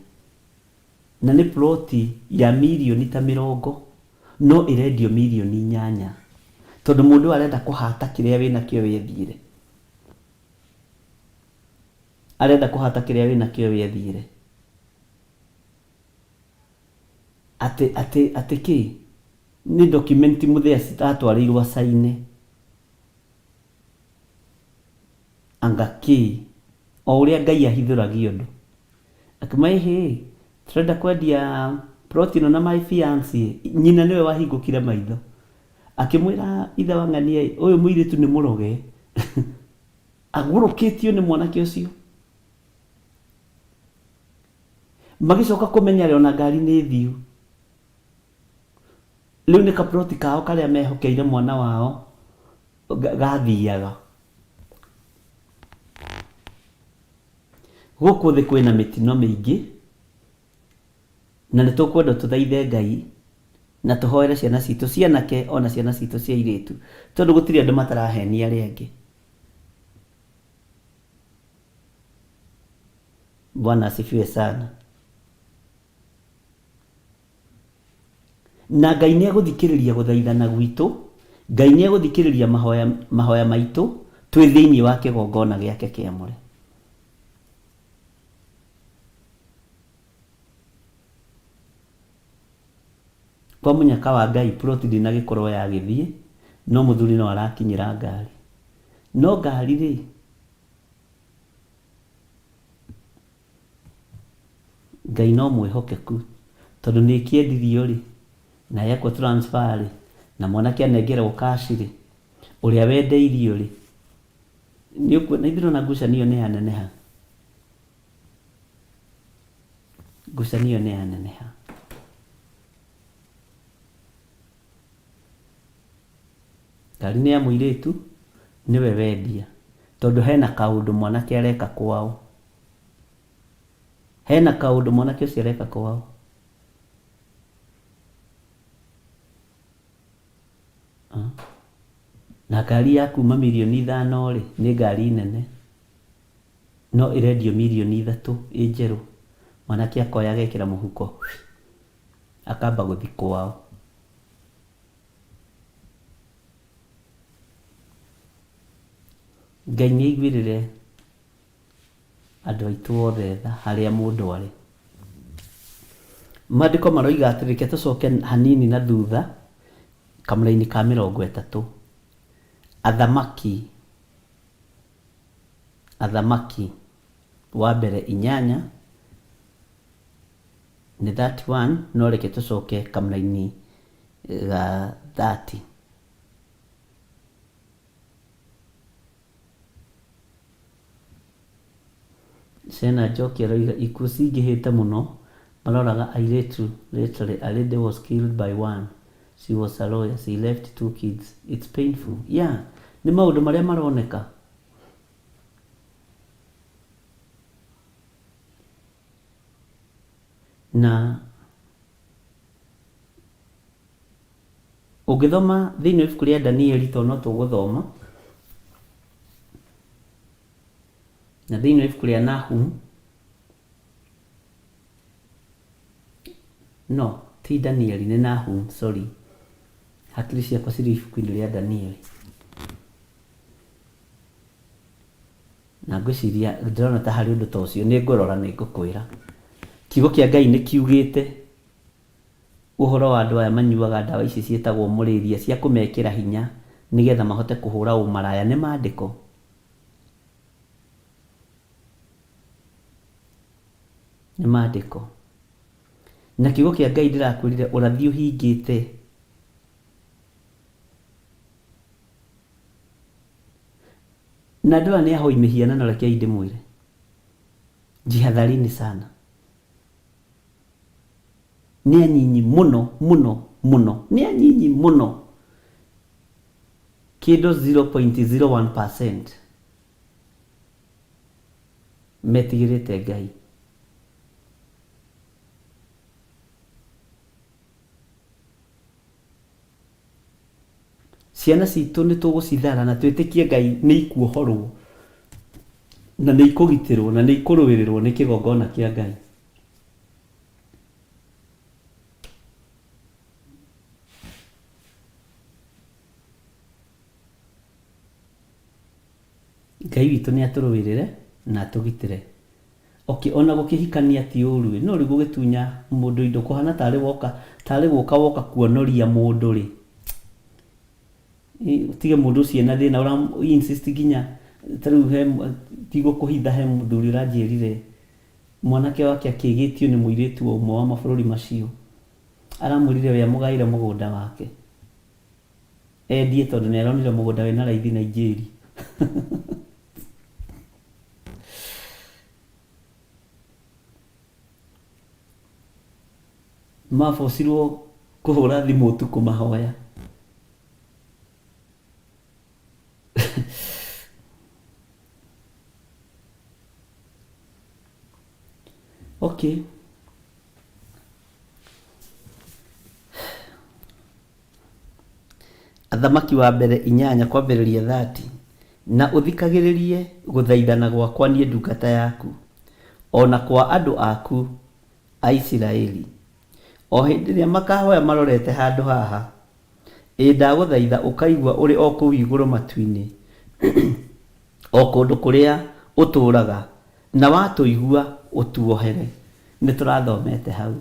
na nĩ plot ya mirioni ta mĩrongo, no ĩrendio mirioni inyanya, tondũ mũndũ ũyũ arenda kũhata kĩrĩa wĩnakĩo wethiĩre. Arenda kũhata kĩrĩa wĩnakĩo wethiĩre. Atĩ atĩ atĩ kĩ? Nĩ document mũthee atwarĩirwo acaine. Anga kĩ? O ũrĩa Ngai ahithũragia ũndũ. Akiuma ĩhĩ, tũrenda kwendia plot ĩno na my fiancé. Nyina nĩwe wahingũkire maitho. Akĩmwĩra ithe wa ng'ania ĩ, ũyũ mũirĩtu nĩ mũroge. Agũrũkĩtio nĩ mwanake ũcio. Magĩcoka kũmenya rĩ ona ngari nĩ thiu. Rĩu nĩ kaploti kao karĩa mehokeire mwana wao gathiaga. Gũkũ thĩ kwĩna mĩtino mĩingĩ na nĩ tũkwenda tũthaithe Ngai na tũhoere ciana citũ cia anake ona ciana citũ cia airĩtu tondũ gũtirĩ andũ matarahenia arĩa angĩ. Bwana asifiwe sana. Na Ngai nĩ egũthikĩrĩria gũthaithana gwitũ, Ngai nĩ egũthikĩrĩria mahoya, mahoya maitũ twĩ thĩinĩ wa kĩgongona gĩake kĩamũre. Kwa mũnyaka wa Ngai plot ndĩnagĩkorwo yagĩthiĩ, no mũthuri no arakinyĩra ngari. No ngari rĩ, Ngai no mwĩhokeku, tondũ nĩ ĩkĩendirio rĩ, na yekwo transfer rĩ, na mwanake anengerwo cash rĩ, ũrĩa wendeirio rĩ, nĩ ũkuona, ithuĩ ndĩrona ngucanio ĩyo nĩ yaneneha. Ngucanio ĩyo nĩ yaneneha. Ngari nĩ ya mũirĩtu, nĩwe wendia, tondũ hena kaũndũ mwanake areka kwao. Hena kaũndũ mwanake ũcio areka kwao. Na ngari ya kuma mirioni ithano-rĩ, nĩ ngari nene, no ĩrendio mirioni ithatũ ĩ njerũ. Mwanake akoya agekĩra mũhuko, akamba gũthiĩ kwao. Ngai nĩ aiguĩrĩre andũ aitũ othe tha harĩa mũndũ arĩ. Maandĩko maroiga atĩ reke tũcoke hanini na thutha kamũraini ka 30. Athamaki, Athamaki wa mbere inyanya nĩ 31 no reke tũcoke kamũraini ga 30. Sena Njoki aroiga ikuũ cingĩhĩte mũno maroraga airĩtu literally a lady was killed by one she was a lawyer she left two kids it's painful yeah nĩ maũndũ marĩa maroneka na Ũngĩthoma thĩinĩ wa ibuku rĩa Danieli tondũ no tũgũthoma, na thĩinĩ wa ibuku rĩa Nahum, no ti Danieli nĩ Nahum, sorry, hakiri ciakwa cirĩ ibuku-inĩ rĩa Danieli. Na ngwĩciria ndĩrona ta harĩ ũndũ ta ũcio, nĩ ngũrora nĩ ngũkwĩra. Kiugo kĩa Ngai nĩ kiugĩte Ũhoro wa andũ aya manyuaga ndawa ici ciĩtagwo mũrĩria cia kũmekĩra hinya nĩgetha mahote kũhũra ũmaraya nĩ mandĩko? Nĩ mandĩko. Na kiugo kĩa Ngai ndĩrakwĩrire ũrathi ũhingĩte. Na andũ aya nĩ ahoi mĩhianano rekei ndĩmwĩre. Jihadharini sana. Nĩ anyinyi mũno mũno mũno, nĩ anyinyi mũno, kĩndũ 0.01% metigĩrĩte Ngai. Ciana citũ nĩ tũgũcithara na twĩtĩkie Ngai nĩ ikuohorwo na nĩ ikũgitĩrwo na nĩ ikũrũĩrĩrwo nĩ kĩgongona kĩa Ngai. Ngai witũ nĩ atũrũĩrĩre na atũgitĩre. Okay, ona gũkĩhikania ti ũru ĩ, no rĩu gũgĩtunya mũndũ indo kũhana tarĩ woka tarĩ gũka woka kuonoria mũndũ rĩ, ũtige mũndũ ũcio ena thĩna ũra insist nginya ta rĩu he ndigũkũhitha he mũthuri ũranjĩrire mwanake wake akĩgĩtio nĩ mũirĩtu wa ũmwe wa mabũrũri macio, aramwĩrire we amũgaĩre mũgũnda wake. Endie tondũ nĩ aronire mũgũnda wĩna raithi Nigeria. Mabocirwo kũhũra thimũ ũtukũ mahoya. Okay. Athamaki wa mbere inyanya kwambĩrĩria 30 Na ũthikagĩrĩrie gũthaithana gwakwa niĩ ndungata yaku, o na kwa andũ aku a Isiraeli, o hĩndĩ ĩrĩa makahoya marorete handũ haha, ĩ ndagũthaitha ũkaigua ũrĩ o kũu igũrũ matu-inĩ, o kũndũ kũrĩa ũtũũraga, na watũigua ũtuohere. Nĩtũrathomete hau.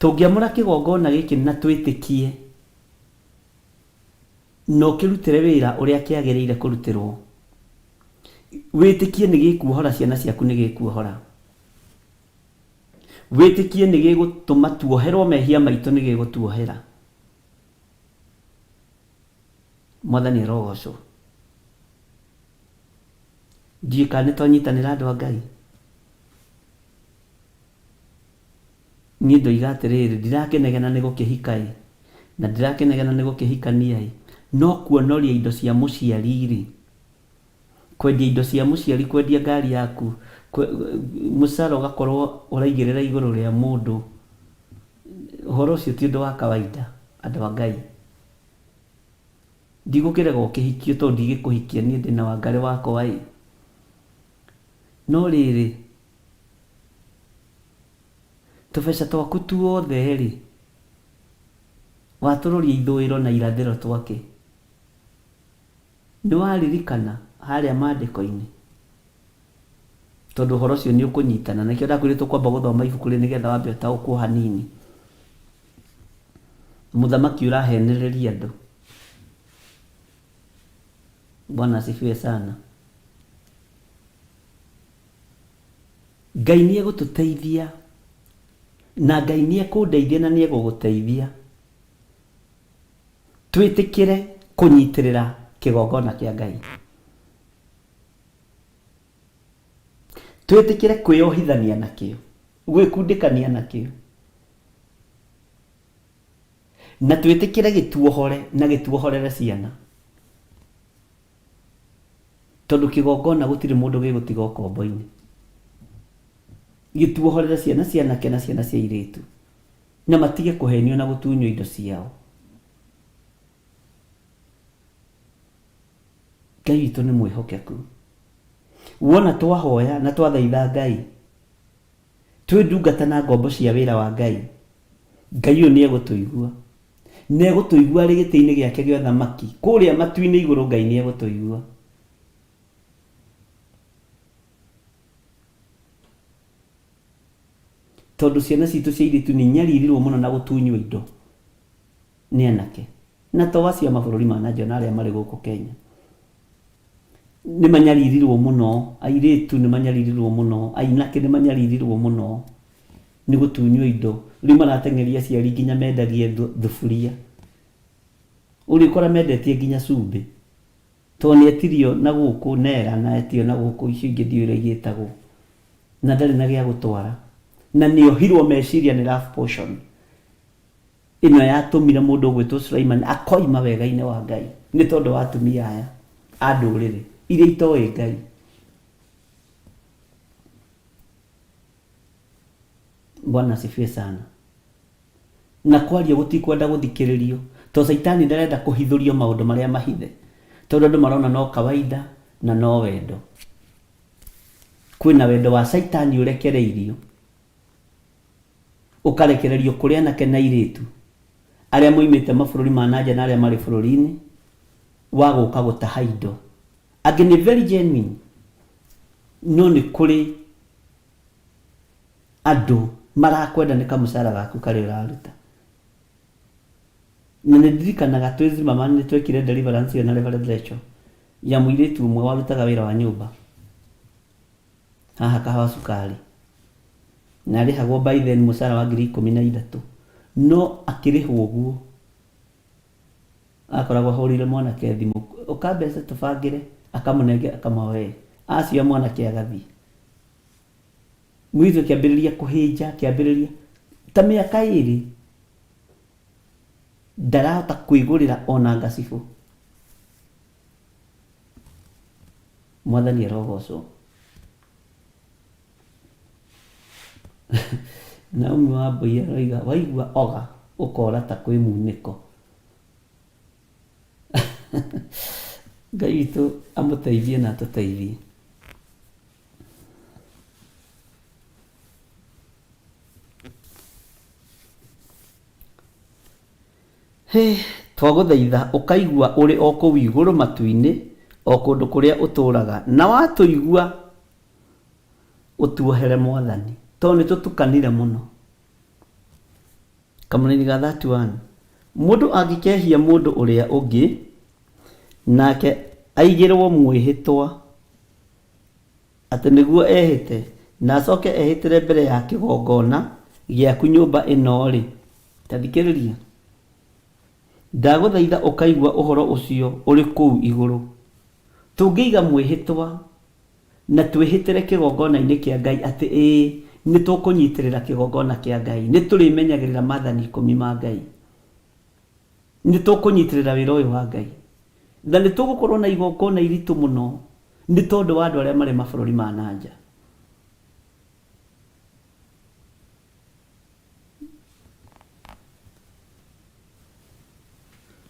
Tũngĩamũra kĩgongona gĩkĩ na twĩtĩkie na ũkĩrutĩre wĩra ũrĩa kĩagĩrĩire kũrutĩrwo, wĩtĩkie nĩ gĩkuohora ciana ciaku nĩ gĩkuohora. Wĩtĩkie nĩ gĩgũtũma tuoherwo mehia maitũ nĩ gĩgũtuohera. Mwathani arogocwo. Ndiũĩ kana nĩ twanyitanĩra andũ a Ngai. Niĩ ndoiga atĩrĩrĩ, ndirakĩnegena nĩ gũkĩhika-ĩ, na ndirakĩnegena nĩ gũkĩhikania-ĩ, no kuonoria indo cia mũciari-rĩ, kwendia indo cia mũciari, kwendia ngari yaku, mũcara ũgakorwo ũraigĩrĩra igũrũ rĩa mũndũ, ũhoro ũcio ti ũndũ wa kawaida andũ a Ngai. Ndigũkĩrega ũkĩhikio tondũ ndigĩkũhikia niĩ ndĩna Wangarĩ wakwa-ĩ, no rĩrĩ, Tũbeca twaku tuothe-rĩ, watũroria ithũĩro na irathĩro twakĩ? Nĩwaririkana harĩa maandĩko-inĩ? Tondũ ũhoro ũcio nĩũkũnyitana. Nĩkĩo ndakwĩrire tũkwamba gũthoma ibuku rĩrĩ nĩgetha wambe ũtaũkwo hanini. Mũthamaki ũrahenereria andũ. Bwana asifiwe sana. Ngai nĩ egũtũteithia, na Ngai nĩ ekũndeithia na nĩ egũgũteithia twĩtĩkĩre kũnyitĩrĩra kĩgongona kĩa Ngai. Twĩtĩkĩre kwĩyohithania nakĩo, gwĩkundĩkania nakĩo, na twĩtĩkĩre gĩtuohore na gĩtuohorere ciana. Tondũ kĩgongona gũtirĩ mũndũ gĩgũtiga ũkombo-inĩ. Gĩtuohorere ciana cia anake na ciana cia airĩtu, na matige kũhenio na gũtunywo indo ciao. Ngai witũ nĩ mwĩhokeku. Wona twahoya na twathaitha Ngai, Twĩ ndungata na ngombo cia wĩra wa Ngai. Ngai ũyũ nĩegũtũigua. Na egũtũigua arĩ gĩtĩ-inĩ gĩake gĩa ũthamaki. Kũrĩa matu-inĩ igũrũ Ngai nĩegũtũigua. Tondũ ciana citũ cia airĩtu nĩ inyaririrwo mũno na gũtunywo indo nĩ anake. Na to acio a mabũrũri ma na nja ona arĩa marĩ gũkũ Kenya. Nĩ manyaririrwo mũno, airĩtu nĩ manyaririrwo mũno, ainake nĩ manyaririrwo mũno nĩ gũtunywo indo. Rĩu marateng'eria aciari nginya mendagie thuburia. Ũrĩkora mendetie nginya cumbĩ. Tondũ nĩ etirio na gũkũ nera na etio na gũkũ icio ingĩ ndiũĩ ũrĩa igĩtagwo. Na ndarĩ na gĩa gũtwara. Na nĩ ohirwo meciria nĩ love potion. Ĩno yatũmire mũndũ ũgwĩtwo Sulaiman akoima wega-inĩ wa Ngai nĩ tondũ wa atumia aya a ndũrĩrĩ iria itoĩ Ngai. Bwana asifiwe sana. Na kwario gũtikwenda gũthikĩrĩrio. To caitani ndarenda kũhithũrio maũndũ marĩa mahithe. Tondũ andũ marona no kawaida na no wendo. Kwĩna wendo wa caitani ũrekereirio. Ũkarekererio kũrĩ anake na airĩtu arĩa moimĩte mabũrũri ma na nja na arĩa marĩ bũrũri-inĩ wa gũka gũtaha indo. Angĩ nĩ very genuine no nĩ kũrĩ andũ marakwenda nĩ kamũcara gaku karĩa ũraruta. Na nĩ ndirikanaga twĩ Zimmerman nĩ twekire deliverance ĩyo na Reverend Rachel ya mũirĩtu ũmwe warutaga wĩra wa nyũmba haha Kahawa Sukari na arĩhagwo by then mũcara wa 13,000 no akĩrĩhwo ũguo akoragwo ahũrĩire mwanake thimũ ũka mbeca tũbangĩre akamũnengera akamũhe we acio mwanake agathiĩ mũirĩtu akĩambĩrĩria kũhĩnja akĩambĩrĩria ta mĩaka ĩrĩ ndarahota kwĩgũrĩra ona ngacibũ mwathani arogocwo Naomi Wambui aroiga waigua oga ũkora ta kwĩ munĩko Ngai witũ amũteithie na atũteithie. Hĩ, twagũthaitha ũkaigua ũrĩ o kũu igũrũ matu-inĩ, o kũndũ kũrĩa ũtũũraga, na watũigua ũtuohere Mwathani, tondũ nĩtũtukanire mũno. Kamũraini ga 31. Mũndũ angĩkehia mũndũ ũrĩa ũngĩ, nake aigĩrũo mwĩhĩtwa atĩ nĩguo ehĩte, na acoke ehĩtĩre mbere ya kĩgongona gĩaku nyũmba ĩno-rĩ, ta thikĩrĩria, ndagũthaitha ũkaigua ũhoro ũcio ũrĩ kũu igũrũ. Tũngĩiga mwĩhĩtwa na twĩhĩtĩre kĩgongona-inĩ kĩa Ngai atĩ ĩĩ, nĩ tũkũnyitĩrĩra kĩgongona kĩa Ngai, nĩ tũrĩmenyagĩrĩra maathani ikũmi ma Ngai, nĩ tũkũnyitĩrĩra wĩra ũyũ wa Ngai, na nĩ tũgũkorwo na igongona iritũ mũno nĩ tondũ wa andũ arĩa marĩ mabũrũri ma na nja.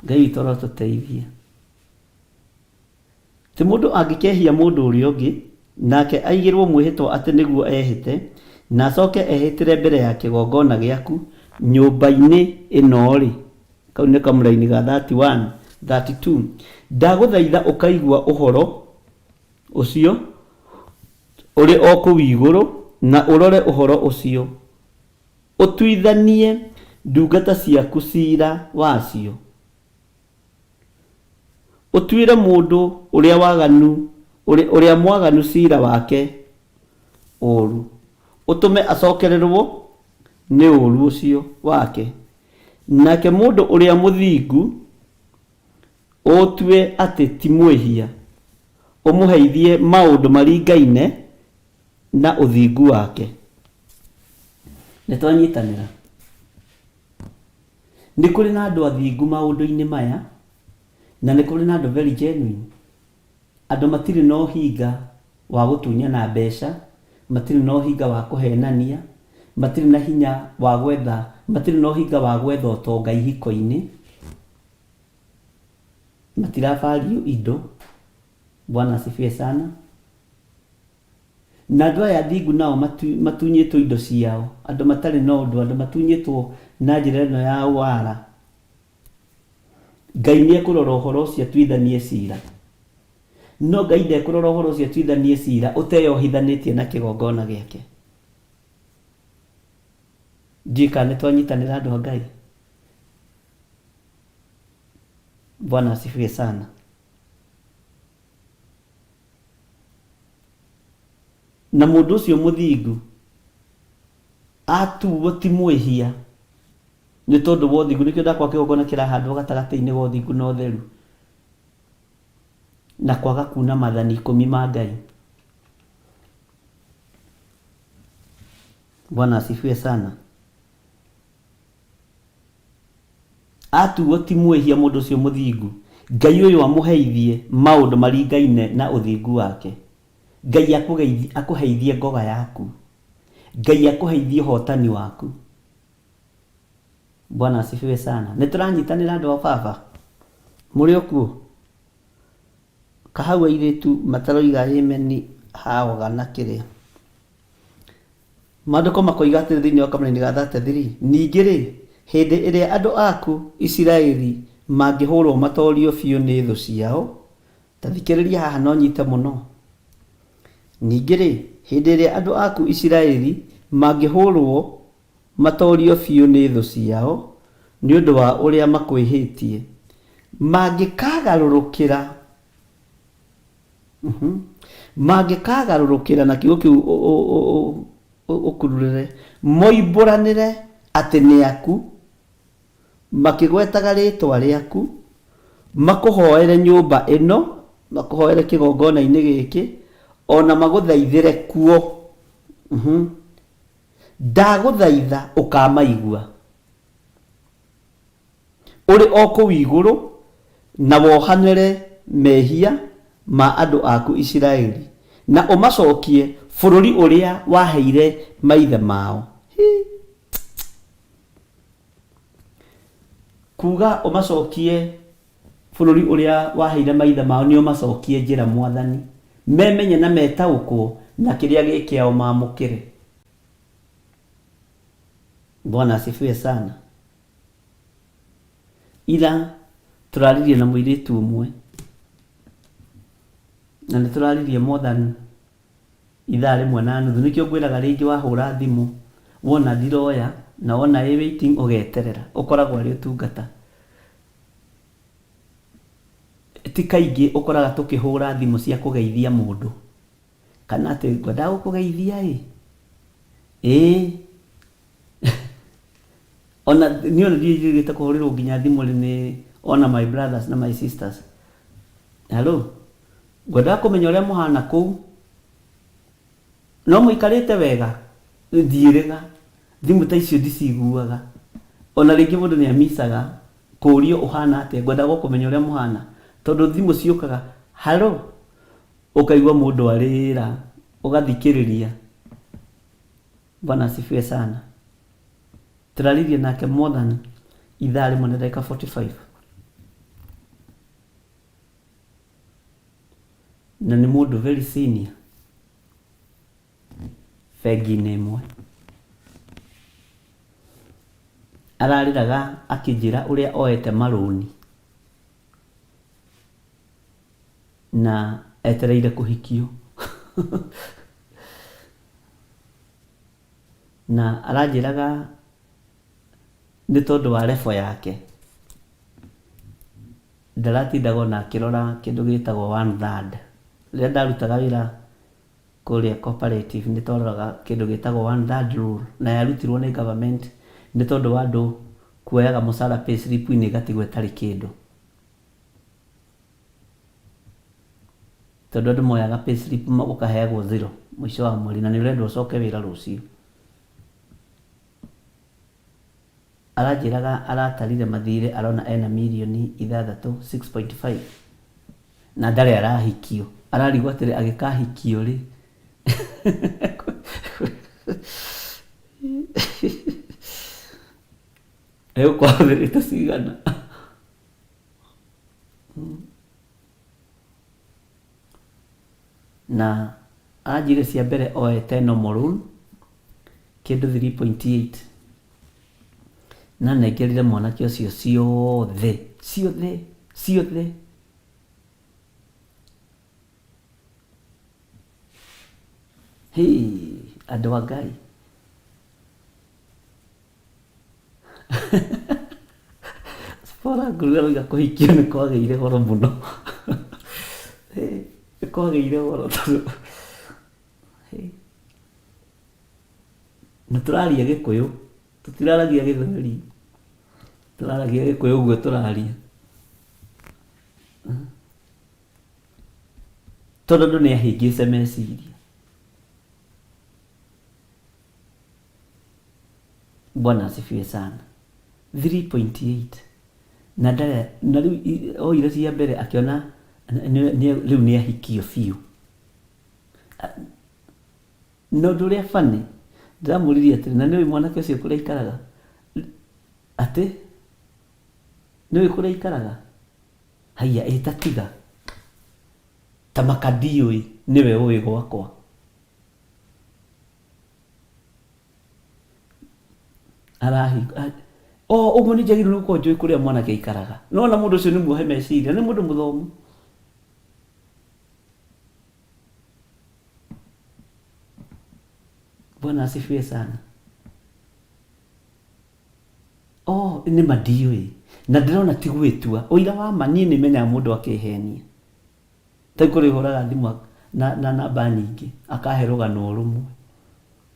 Ngai witũ arotũteithia. Atĩ mũndũ angĩkehia mũndũ ũrĩa ũngĩ, nake aigĩrũo mwĩhĩtwa atĩ nĩguo ehĩte, na acoke ehĩtĩre mbere ya kĩgongona gĩaku nyũmba-inĩ ĩno-rĩ, kau nĩ kamũraini ga 31, 32, ndagũthaitha ũkaigua ũhoro ũcio ũrĩ o kũu igũrũ, na ũrore ũhoro ũcio, ũtuithanie ndungata ciaku cira wacio. Ũtuĩre mũndũ ũrĩa waganu, ũrĩa mwaganu ciira wake ũũru, ũtũme acokererũo nĩ ũũru ũcio wake, nake mũndũ ũrĩa mũthingu ũũtue atĩ ti mwĩhia, ũmũheithie maũndũ maringaine na ũthingu wake. Nĩtwanyitanĩra? Nĩ kũrĩ na andũ athingu maũndũ-inĩ maya, na nĩ kũrĩ na andũ very genuine. Andũ matirĩ na ũhinga wa gũtunyana mbeca, matirĩ na ũhinga wa kũhenania, matirĩ na hinya wa gwetha, matirĩ na ũhinga wa gwetha ũtonga ihiko-inĩ, matira value indo. Bwana asifiwe sana. Na andũ aya athingu nao matunyĩtwo indo ciao, andũ matarĩ na ũndũ, andũ matunyĩtwo na njĩra ĩno ya wara. Ngai nĩ ekũrora ũhoro ũcio atuithanie cira. No Ngai ndekũrora ũhoro ũcio atuithanie cira ũteyohithanĩtie na kĩgongona gĩake. Ndiũĩ kana nĩ twanyitanĩra andũ a Ngai. Bwana asifiwe sana. Na mũndũ ũcio mũthingu atuo ti mwĩhia nĩ tondũ wa ũthingu, nĩkĩo ndakwa kĩgongona kĩrahandwo gatagatĩ-inĩ ga ũthingu na ũtheru, na kwaga kuna maathani ikũmi ma Ngai. Bwana asifiwe sana. Atuo ti mwĩhia mũndũ ũcio mũthingu, Ngai ũyũ amũheithie maũndũ maringaine na ũthingu wake. Ngai akũheithie ngoga yaku. Ngai akũheithie ũhotani waku. Bwana asifiwe sana. Nĩ tũranyitanĩra andũ a baba? Mũrĩ o kuo? Kahau airĩtu mataroiga ĩmeni haoga na kĩrĩa. Maandĩko makoiga atĩrĩ thĩinĩ wa kamũrainĩ ga 33, Ningĩ-rĩ, hĩndĩ ĩrĩa andũ aku Isiraeli mangĩhũrũo matoorio biũ nĩ thũ ciao, ta thikĩrĩria haha na ũnyite mũno, ningĩ-rĩ, hĩndĩ ĩrĩa andũ aku Isiraeli mangĩhũrũo matoorio biũ nĩ thũ ciao nĩ ũndũ wa ũrĩa makwĩhĩtie, mangĩkagarũrũkĩra Mangĩkagarũrũkĩra na kiugo kĩu ũkururĩre, moimbũranĩre atĩ nĩ aku, makĩgwetaga rĩĩtwa rĩaku, makũhoere nyũmba ĩno, makũhoere kĩgongona-inĩ gĩkĩ, o na magũthaithĩre kuo, ndagũthaitha ũkamaigua. Ũrĩ o kũu igũrũ, na wohanĩre mehia ma andũ aku Isiraeli, na ũmacokie bũrũri ũrĩa waheire maithe mao. Hi! Kuuga ũmacokie bũrũri ũrĩa waheire maithe mao nĩ ũmacokie njĩra Mwathani, memenye na metaũkwo na kĩrĩa gĩ kĩao maamũkĩre. Bwana asifiwe sana. Ira tũraririe na mũirĩtu ũmwe na nĩ tũraririe more than ithaa rĩmwe na nuthu. Nĩkĩo ngwĩraga rĩngĩ wahũra thimũ wona ndiroya na wona ĩ waiting ũgeterera, ũkoragwo arĩ ũtungata. Ti kaingĩ ũkoraga tũkĩhũra thimũ cia kũgeithia mũndũ kana atĩ ngwendaga gũkũgeithia ĩ, ĩĩ. Ona niĩ ona ndiĩrĩgĩte kũhũrĩrwo nginya thimũ rĩ nĩ ona my brothers na my sisters. Hello, ngwendaga kũmenya ũrĩa mũhana kũu. No mũikarĩte wega? Ndiĩrĩga. Thimũ ta icio ndiciguaga. Ona rĩngĩ mũndũ nĩ amicaga kũũrio ũhana atĩa, ngwendaga o kũmenya ũrĩa mũhana. Tondũ thimũ ciũkaga, hello, ũkaigua mũndũ arĩra, ũgathikĩrĩria. Bwana asifiwe sana. Tũraririe nake more than ithaa rĩmwe na ndagĩka 45. Na nĩ mũndũ very senior bengi-inĩ ĩmwe. Ararĩraga akĩnjĩra ũrĩa oete marũni na etereire kũhikio. Na aranjĩraga nĩ tondũ wa level yake, ndaratindaga ona akĩrora kĩndũ gĩtagwo one third. Rĩrĩa ndarutaga wĩra kũrĩa cooperative nĩ twaroraga kĩndũ gĩtagwo one third rule, na yarutirwo nĩ government nĩ tondũ wa andũ kuoyaga mũcara pay slip -inĩ ĩgatigwo ĩtarĩ kĩndũ. Tondũ andũ moyaga pay slip ũkaheagwo zero mũico wa mweri na nĩ ũrendwo ũcoke wĩra rũciũ. Aranjĩraga aratarire mathirĩ arona ena mirioni ithathatũ, 6.5, na ndarĩ arahikio. Ararigwo atĩrĩ agĩkahikio rĩ egũkorwo ahũthĩrĩte cigana. Na anjire cia mbere oete normal loan kĩndũ 3.8 na nengerire mwanake ũcio ciothe ciothe ciothe. Hĩ, andũ a Ngai. Spora nguru aroiga kũhikio nĩ kwagĩire goro mũno. Nĩ kwagĩire goro tondũ na tũraria gĩkũyũ, tũtiraragia gĩthweri, tũraragia gĩkũyũ ũguo tũraria. Tondũ andũ nĩ ahĩngĩce meciria. Bwana asifiwe sana. 3.8 na ndarĩ na rĩu oire cia mbere akĩona rĩu nĩ ahikio biũ. Na ũndũ ũrĩa funny, ndĩramũririe atĩrĩ, na nĩũĩ mwanake ũcio kũrĩa aikaraga? Atĩ nĩũĩ kũrĩa aikaraga? Haiya ĩ ta tiga. Ta maka ndiũĩ nĩwe ũĩ gwakwa. Arahinga o ũguo nĩ njagĩrĩirwo nĩ gũkorwo njũĩ kũrĩa mwanake aikaraga. Nĩwona mũndũ ũcio nĩ muohe meciria, nĩ mũndũ mũthomu. Bwana asifiwe sana. Oh, nĩ ma ndiũĩ na ndĩrona ti gwĩtua. Ũira wa ma niĩ nĩ menyaga mũndũ akĩhenia. Ta rĩu kũrĩ ũhũraga thimũ na, na namba nyingĩ akahe rũgano o rũmwe.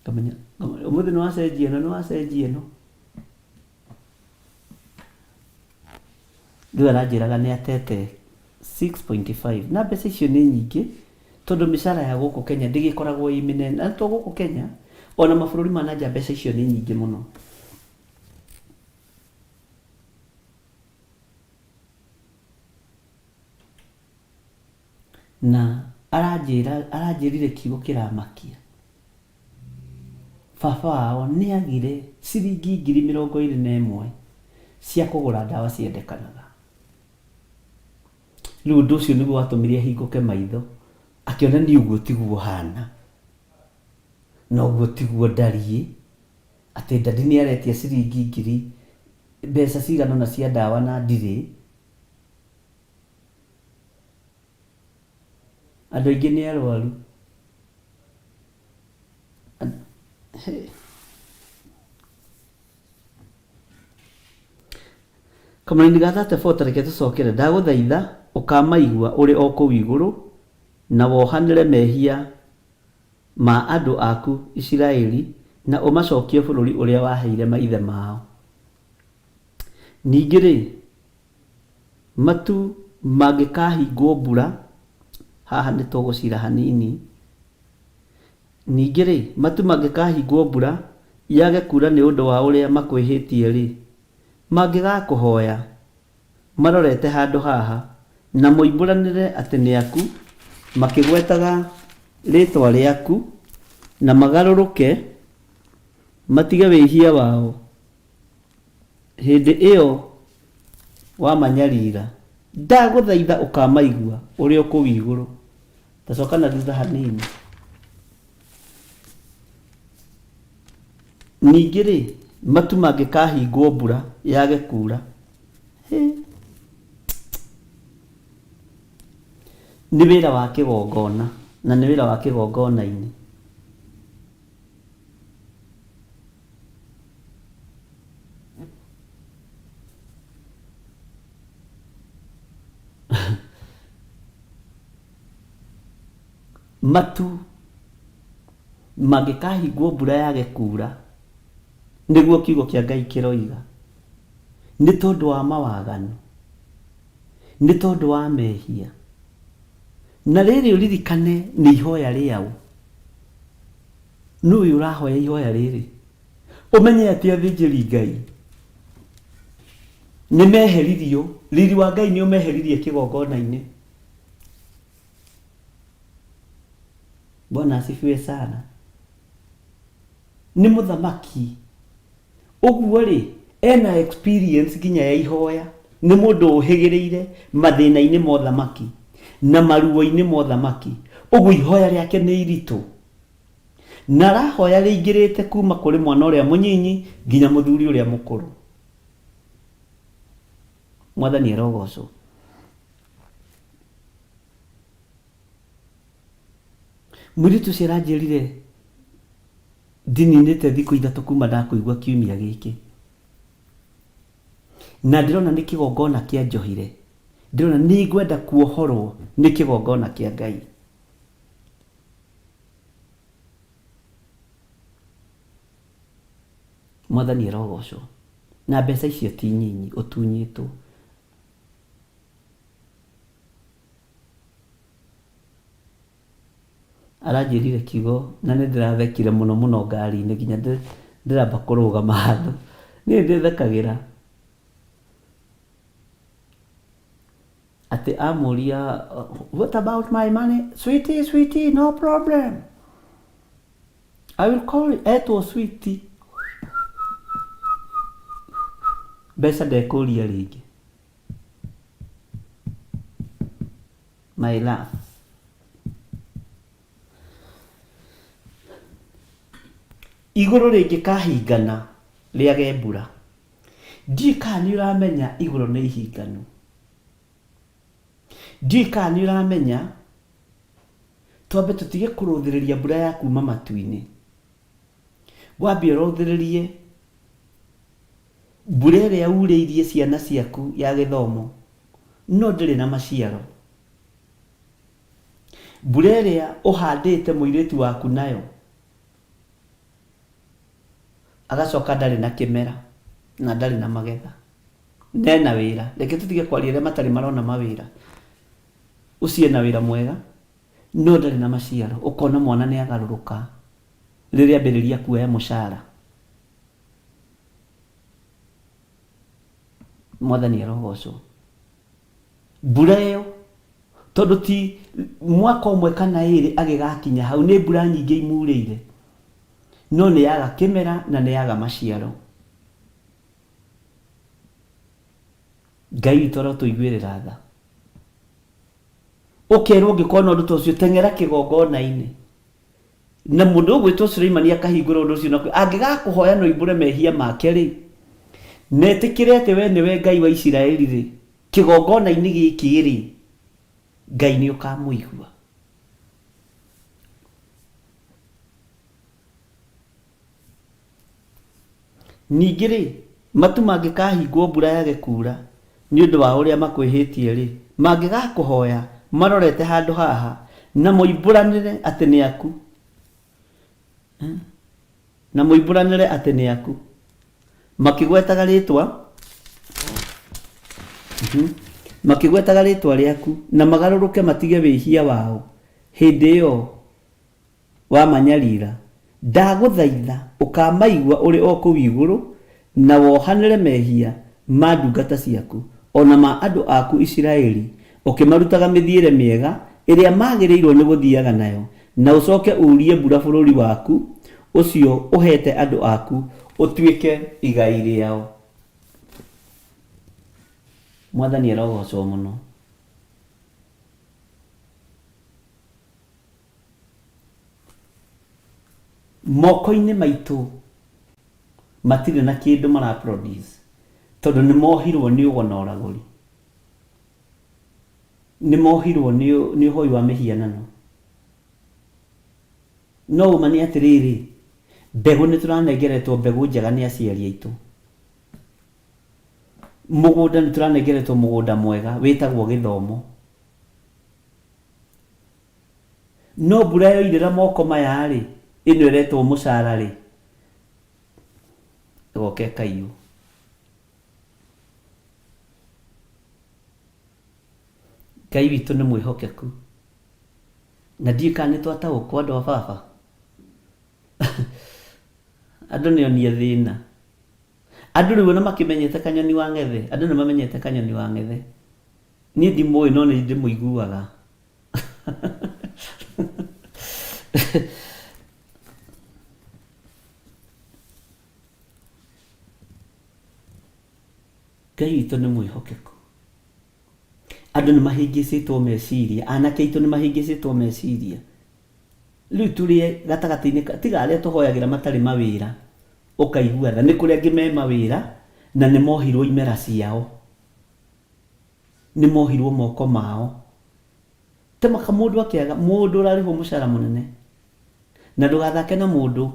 Ngamenya ũmũthĩ nĩ wacenjia ĩno, nĩ wacenjia ĩno. Rĩu aranjĩraga nĩ atete 6.5 na mbeca icio nĩ nyingĩ tondũ mĩcara ya gũkũ Kenya ndĩgĩkoragwo ĩ mĩnene. Na to gũkũ Kenya, ona mabũrũri ma na nja mbeca icio nĩ nyingĩ mũno. Na aranjĩra, aranjĩrire kiugo kĩramakia. Baba wao nĩagire ciringi 21,000 cia kũgũra ndawa ciendekanaga. Rĩu ũndũ ũcio nĩguo watũmire ahingũke maitho, akĩona niĩ ũguo tiguo hana, na ũguo tiguo ndariĩ, atĩ daddy nĩaretia ciringi ngiri, mbeca cigana ũna cia ndawa na ndirĩ. Andũ aingĩ nĩ arwaru. Kamũraini ga 34 ta reke tũcokere ndagũthaitha ũkamaigua ũrĩ o kũu igũrũ na wohanĩre mehia ma andũ aku Isiraeli na ũmacokie bũrũri ũrĩa waheire maithe mao. Ningĩ-rĩ, Matu mangĩkahingwo mbura, haha nĩ tũgũcira hanini. Ningĩ-rĩ, matu mangĩkahingwo mbura yage kuura nĩ ũndũ wa ũrĩa makwĩhĩtie-rĩ, mangĩgakũhoya marorete handũ haha, na moimbũranĩre atĩ nĩ aku, makĩgwetaga rĩĩtwa rĩaku, na magarũrũke matige wĩhia wao, Hĩndĩ ĩyo wamanyarira, ndagũthaitha ũkamaigua ũrĩ o kũu igũrũ. Ta coka na thutha hanini. Ningĩ-rĩ, matu mangĩkahingwo mbura yage kuura, hĩ, nĩ wĩra wa kĩgongona, na nĩ wĩra wa kĩgongona-inĩ. Matu mangĩkahingwo mbura yage kuura, nĩguo kiugo kĩa Ngai kĩroiga, nĩ tondũ wa mawaganu, nĩ tondũ wa mehia. Na rĩrĩ ũririkane nĩ ihoya rĩaũ. Nũ ũyũ ũrahoya ihoya rĩrĩ? Ũmenye atĩ athĩnjĩri Ngai nĩ meheririo, riri wa Ngai nĩ ũmeheririe kĩgongona-inĩ. Bwana asifiwe sana. Nĩ mũthamaki Ũguo rĩ, ena experience nginya ya ihoya, nĩ mũndũ ũhĩgĩrĩire mathĩna-inĩ ma ũthamaki na maruo-inĩ ma ũthamaki, ũguo ihoya rĩake nĩ iritũ. Na arahoya rĩingĩrĩte kuma kũrĩ mwana ũrĩa mũnyinyi nginya mũthuri ũrĩa mũkũrũ. Mwathani arogocwo. Mũirĩtu ũcio aranjĩrire Ndininĩte thikũ ithatũ kuma ndakũigua kiumia gĩkĩ. Na ndĩrona nĩ kĩgongona kĩa njohire. Ndĩrona nĩ ngwenda kuohorwo nĩ kĩgongona kĩa Ngai. Mwathani arogocwo. Na mbeca icio ti nyinyi ũtunyĩtwo. Aranjĩrire kiugo na nĩ ndĩrathekire mũno mũno ngari-inĩ nginya ndĩramba kũrũgama handũ. Niĩ nĩ ndĩthekagĩra. Atĩ amũria what about my money? Sweetie, sweetie, no problem. I will call you. Etwo sweetie. Mbeca ndekũria rĩngĩ. My love. Igũrũ rĩngĩkahingana rĩage mbura. Ndiũĩ kana nĩ ũramenya igũrũ nĩ ihinganu. Ndiũĩ kana nĩ ũramenya twambe tũtige kũrũthĩrĩria mbura ya kuma matu-inĩ. Wambe ũrũthĩrĩrie mbura ĩrĩa urĩirie ciana ciaku ya gĩthomo no ndĩrĩ na maciaro. Mbura ĩrĩa ũhandĩte mũirĩtu waku nayo agacoka ndarĩ na kĩmera na ndarĩ na magetha na ena wĩra. Reke tũtige kwaria arĩa matarĩ marona mawĩra. Ũcio ena wĩra mwega no ndarĩ na maciaro. Ũkona mwana nĩ agarũrũka rĩrĩa ambĩrĩria kuoya mũcara. Mwathani arogocwo. Mbura ĩyo tondũ ti mwaka ũmwe kana ĩrĩ agĩgakinya hau nĩ mbura nyingĩ imurĩire no nĩ yaga kĩmera na nĩ yaga maciaro. Ngai witũ arotũiguĩrĩra tha. Ũkerwo ũngĩkona ũndũ ta ũcio teng'era kĩgongona-inĩ. Na mũndũ ũgwĩtwo Suleimani akahingũra ũndũ ũcio na angĩgakũhoya na oimbũre mehia make-rĩ, na etĩkĩre atĩ wee nĩwe Ngai wa Isiraeli-rĩ, kĩgongona-inĩ gĩkĩ-rĩ, Ngai nĩ ũkamũigua. Ningĩ-rĩ, matu mangĩkahingwo mbura yage kuura nĩ ũndũ wa ũrĩa makwĩhĩtie-rĩ, mangĩgakũhoya marorete handũ haha, na moimbũranĩre atĩ nĩ aku, na moimbũranĩre atĩ nĩ aku, makĩgwetaga rĩĩtwa makĩgwetaga rĩĩtwa rĩaku, na magarũrũke matige wĩhia wao, hĩndĩ ĩyo wamanyarira, ndagũthaitha ũkamaigua ũrĩ o kũu igũrũ, na wohanĩre mehia ma ndungata ciaku, o na ma andũ aku Isiraeli, ũkĩmarutaga mĩthiĩre mĩega ĩrĩa maagĩrĩirũo nĩ gũthiaga nayo, na ũcoke uurie mbura bũrũri waku ũcio ũheete andũ aku ũtuĩke igai rĩao. Mwathani arogocwo mũno. Moko-inĩ maitũ matirĩ na kĩndũ mara produce tondũ nĩ mohirwo nĩ ũgo na ũragũri. Nĩ mohirwo nĩ ũhoi wa mĩhianano. No ũma nĩ atĩrĩrĩ, mbegũ nĩ tũranengeretwo mbegũ njega nĩ aciari aitũ. Mũgũnda nĩ tũranengeretwo mũgũnda mwega wĩtagwo gĩthomo. No mbura yoirĩra moko maya-rĩ, ĩno ĩretwo mũcara-rĩ, ĩgoka ĩkaiywo. Ngai witũ nĩ mwĩhokeku. Na ndiũĩ kana nĩ twataũkwo andũ a baba. Andũ nĩ onie thĩna. Andũ rĩu ona makĩmenyete kanyoni wa ng'ethe, andũ nĩ mamenyete kanyoni wa ng'ethe. Niĩ ndimũĩ no nĩ ndĩmũiguaga. Ngai witũ nĩ mwĩhokeku. Andũ nĩ mahĩngĩcĩtwo meciria, anake aitũ nĩ mahĩngĩcĩtwo meciria. Rĩu tũrĩ gatagatĩ-inĩ ka, tiga arĩa tũhoyagĩra matarĩ mawĩra, ũkaigua tha. Nĩ kũrĩ angĩ me mawĩra na nĩ mohirwo imera ciao. Nĩ mohirwo moko mao. Temaka mũndũ akĩaga, mũndũ ũrarĩhwo mũcara mũnene. Na ndũgathake na mũndũ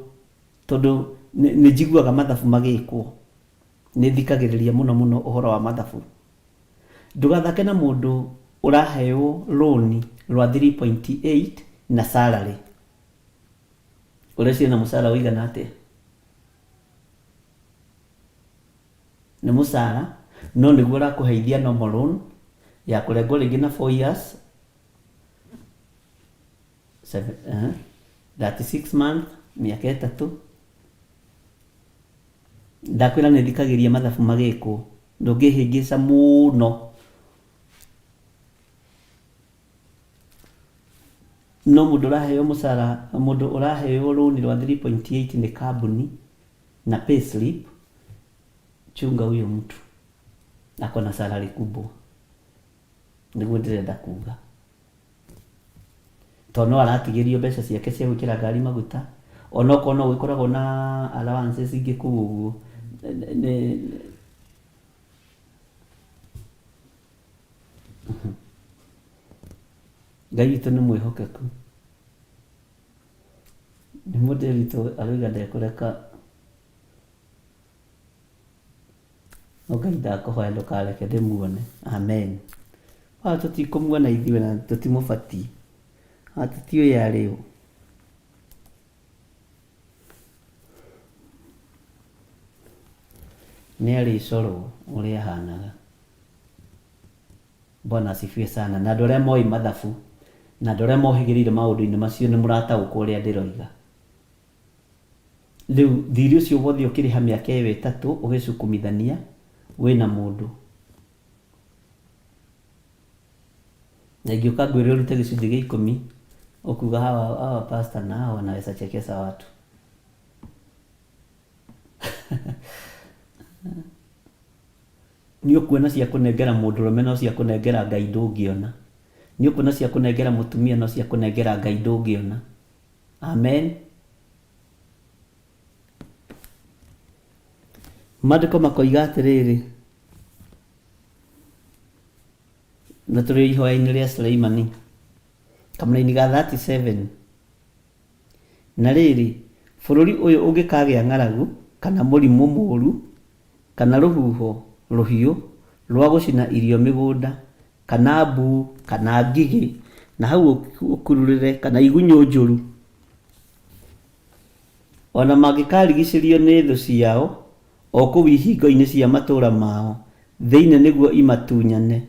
tondũ nĩ njiguaga mathabu magĩkwo. Nĩ thikagĩrĩria mũno mũno ũhoro wa mathabu. Ndũgathake na mũndũ ũraheo rũni rwa 3.8 na salary. Ũreciria na mũcara ũigana atĩa? Nĩ mũcara, no nĩguo ũrakũheithia normal loan ya kũrengwo rĩngĩ na 4 years, 36 months, mĩaka ĩtatũ. Ndakwĩra nĩ thikagĩria mathabu magĩkwo, ndũngĩhĩngĩca mũno. No mũndũ ũraheo mũcara, mũndũ ũraheo rũni rwa 3.8 nĩ kambuni na payslip, chunga huyo mtu. Ako na salary kubwa. Nĩguo ndĩrenda kuga. Tondũ no aratigĩrio mbeca ciake cia gwĩkĩra ngari maguta, onokorwo no gũgĩkoragwo na allowances ingĩ kũu ũguo. Nĩ Ngai witũ nĩ mwĩhokeku. Nĩ mũndũ witũ arauga ndekũreka. No Ngai ndakũhoya ndũkareke ndĩmuone. Amen. Haha tũtikũmuona ithuĩ na tũtimũbatiĩ. Haha tũtiũĩ arĩ ũ. Nĩ arĩcorwo ũrĩa ahanaga. Bwana asifiwe sana. Na andũ arĩa moĩ mathabu na andũ arĩa mohĩgĩrĩire maũndũ-inĩ macio nĩ mũrataũkwo ũrĩa ndĩroiga. Rĩu thirĩ ũcio wothe ũkĩrĩha mĩaka ĩyo ĩtatũ ũgĩcukumithania wĩna mũndũ. Na ingĩũka ngwĩre ũrute gĩcunjĩ gĩa ikũmi, ũkuga hawa hawa pastor na hawa wanaweza chekesha watu. Nĩ ũkuona cia kũnengera mũndũrũme no cia kũnengera Ngai ndũngĩona. Nĩ ũkuona cia kũnengera mũtumia no cia kũnengera Ngai ndũngĩona. Amen. Maandĩko makoiga atĩrĩrĩ, na tũrĩ ihoya-inĩ rĩa Suleimani, kamũraini ga 37. Na rĩrĩ, bũrũri ũyũ ũngĩkagĩa ng'aragu, kana mũrimũ mũũru, kana rũhuho rũhiũ rwa gũcina irio mĩgũnda, kana mbuu, kana ngigĩ, na hau ũkururĩre, kana igunyũ njũru, o na mangĩkarigicĩrio nĩ thũ ciao o kũu ihingo-inĩ cia matũũra mao thĩinĩ nĩguo imatunyane,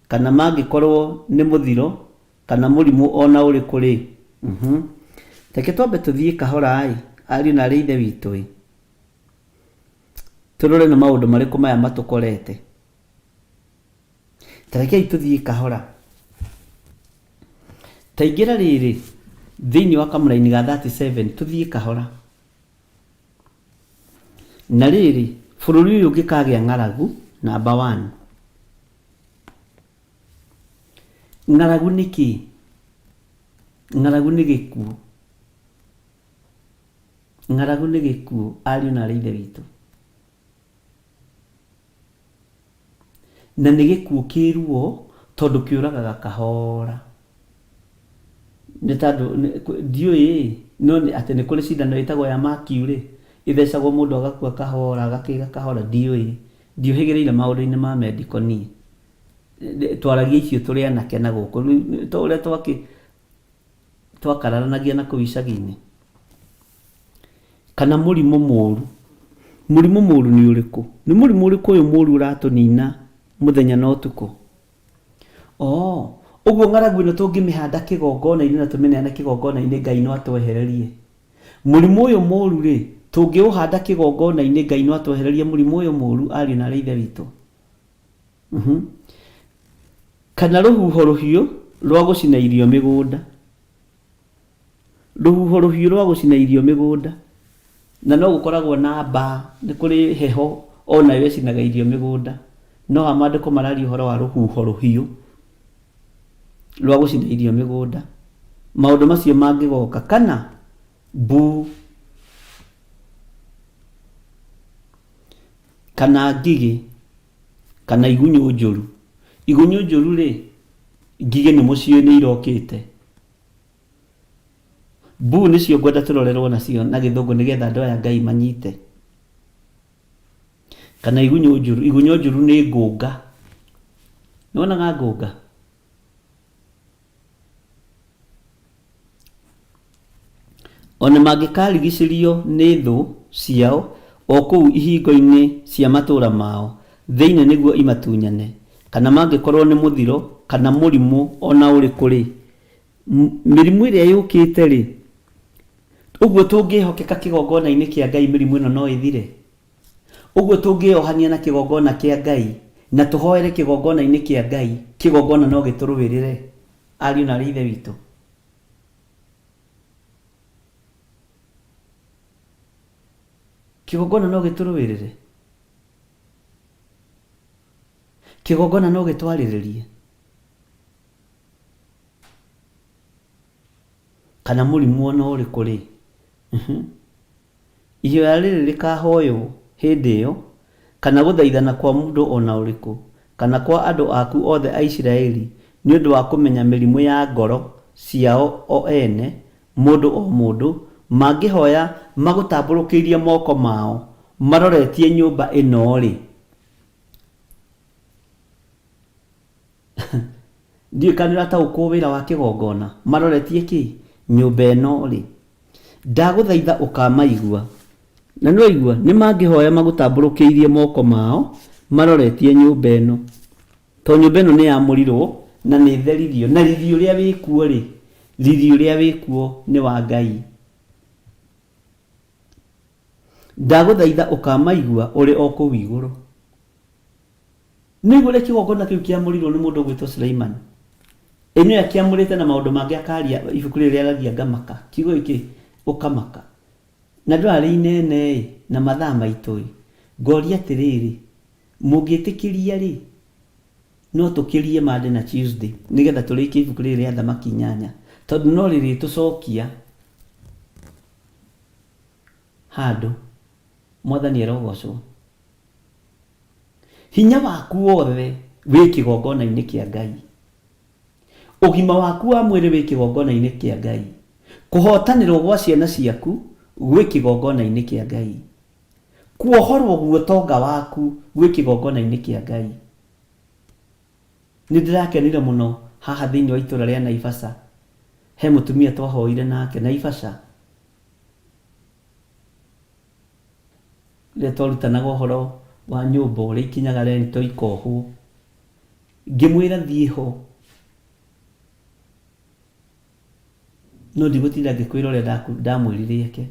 kana mangĩkorũo nĩ mũthiro kana mũrimũ o na ũrĩkũ-rĩ, uhum, reke twambe tũthiĩ kahora-ĩ, ariũ na aarĩ a Ithe witũ-ĩ, tũrore nĩ maũndũ marĩkũ maya matũkorete. Ta rekei tũthiĩ kahora. Ta ingĩra rĩrĩ thĩinĩ wa kamũraini ga 37 tũthiĩ kahora. Na rĩrĩ, bũrũri ũyũ ũngĩkagĩa ng'aragu, number one. Ng'aragu nĩ kĩĩ? Ng'aragu nĩ gĩkuũ. Ng'aragu nĩ gĩkuũ, ariũ na aarĩ a Ithe witũ. Na nĩ gĩkuũ kĩ ruo tondũ kĩũragaga kahora. Nĩ tondũ ndiũĩ ĩ, no atĩ nĩ kũrĩ cindano ĩtagwo ya mercury, ĩthecagwo mũndũ agakua kahora agakĩga kahora, ndiũĩ. Ndiũhĩgĩrĩire maũndũ-inĩ ma medical niĩ. Twaragia icio tũrĩ anake na gũkũ, rĩu to ũrĩa twakararanagia na kũu icagi-inĩ. Kana mũrimũ mũũru. Mũrimũ mũũru nĩ ũrĩkũ? Nĩ mũrimũ ũrĩkũ ũyũ mũũru ũratũnina mũthenya na ũtukũ? Oo, ũguo ng'aragu ĩno tũngĩmĩhanda kĩgongona-inĩ na tũmĩneane kĩgongona-inĩ Ngai no atwehererie? Mũrimũ ũyũ mũũru-rĩ, tũngĩũhanda kĩgongona-inĩ Ngai no atwehererie mũrimũ ũyũ mũũru ariũ na aarĩ a Ithe witũ? Kana rũhuho rũhiũ rwa gũcina irio mĩgũnda. Rũhuho rũhiũ rwa gũcina irio mĩgũnda. Na no gũkoragwo na mbaa, nĩ kũrĩ heho o nayo ĩcinaga irio mĩgũnda. No haha maandĩko mararia ũhoro wa rũhuho rũhiũ rwa gũcina irio mĩgũnda. Maũndũ macio mangĩgoka kana mbuu kana ngigĩ kana igunyũ njũru. Igunyũ njũru rĩ, ngigĩ nĩ mũciĩ nĩ irokĩte. Mbuu nĩcio ngwenda tũrorerwo nacio na gĩthũngũ nĩgetha andũ aya Ngai manyite. Kana igunyũ njũru, igunyũ njũru nĩ ngũnga. Nĩwonaga ngũnga? O na mangĩkarigicĩrio nĩ thũ ciao o kũu ihingo-inĩ cia matũũra mao thĩinĩ nĩguo imatunyane, kana mangĩkorũo nĩ mũthiro kana mũrimũ o na ũrĩkũ-rĩ, mĩrimũ ĩrĩa yũkĩte-rĩ, ũguo tũngĩhokeka kĩgongona-inĩ kĩa Ngai mĩrimũ ĩno no ĩthire? Ũguo tũngĩyohania na kĩgongona kĩa Ngai na tũhoere kĩgongona-inĩ kĩa Ngai, kĩgongona no gĩtũrũĩrĩre, ariũ na aarĩ a Ithe witũ? Kĩgongona no gĩtũrũĩrĩre? Kĩgongona no gĩtwarĩrĩrie? Kana mũrimũ o na ũrĩkũ-rĩ, Ihoya rĩrĩ rĩkahoywo hĩndĩ ĩyo, kana gũthaithana kwa mũndũ o na ũrĩkũ, kana kwa andũ aku othe a Isiraeli, nĩ ũndũ wa kũmenya mĩrimũ ya ngoro ciao o ene, mũndũ o mũndũ, mangĩhoya magũtambũrũkĩirie moko mao maroretie nyũmba ĩno-rĩ, Ndiũĩ kana nĩũrataũkwo wĩra wa kĩgongona. Maroretie kĩ? Nyũmba ĩno-rĩ. Ndagũthaitha ũkamaigua. Na nĩwaigua, nĩmangĩhoya magũtambũrũkĩirie moko mao maroretie nyũmba ĩno. Tondũ nyũmba ĩno nĩyamũrirwo na nĩtheririo. Na riri ũrĩa wĩkuo-rĩ, riri ũrĩa wĩkuo nĩ wa Ngai. Ndagũthaitha ũkamaigua ũrĩ o kũu igũrũ. Nĩũiguo ũrĩa kĩgongona kĩu kĩamũrirwo nĩ mũndũ ũgwĩtwo Suleimani? Ĩ nĩwe akĩamũrĩte na maũndũ mangĩ akaria ibuku rĩrĩ rĩaragia ngamaka. Kiugo gĩkĩ ũkamaka. Na ndũrarĩ inene ĩ, na mathaa maitũ ĩ, ngoria atĩrĩrĩ, mũngĩtĩkĩria rĩ, no tũkĩrie Monday na Tuesday nĩgetha tũrĩkie ibuku rĩrĩ rĩa Athamaki inyanya, tondũ no rĩrĩtũcokia handũ. Mwathani arogocwo. Hinya waku wothe wĩ kĩgongona-inĩ kĩa Ngai. Ũgima waku wa mwĩrĩ wĩ kĩgongona-inĩ kĩa Ngai. Kũhotanĩrwo gwa ciana ciaku gwĩ kĩgongona-inĩ kĩa Ngai. Kuohorwo guotonga waku gwĩ kĩgongona-inĩ kĩa Ngai. Nĩ ndĩrakenire mũno haha thĩinĩ wa itũra rĩa Naivasha, he mũtumia twahoire nake Naivasha. Rĩrĩa twarutanaga ũhoro wa nyũmba ũrĩa ikinyaga rento ikohwo, ngĩmwĩra thiĩ ho, no ndigũtinda ngĩkwĩra ũrĩa ndamwĩrire eke.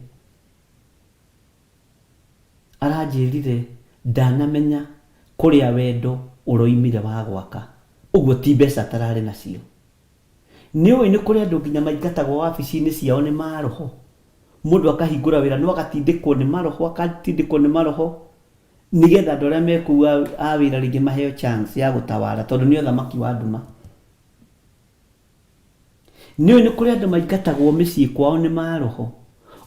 Aranjĩrire ndanamenya kũrĩa wendo ũroimire wa gwaka, ũguo ti mbeca atararĩ nacio. Nĩũĩ nĩ kũrĩ andũ nginya maingatagwo wabici-inĩ ciao nĩ maroho? Mũndũ akahingũra wĩra no agatindĩkwo nĩ maroho, agatindĩkwo nĩ maroho nĩgetha andũ arĩa me kũu a wĩra rĩngĩ maheo chance ya gũtawara tondũ nĩ ũthamaki wa nduma. Nĩũĩ nĩ kũrĩ andũ maingatagwo mĩciĩ kwao nĩ maroho?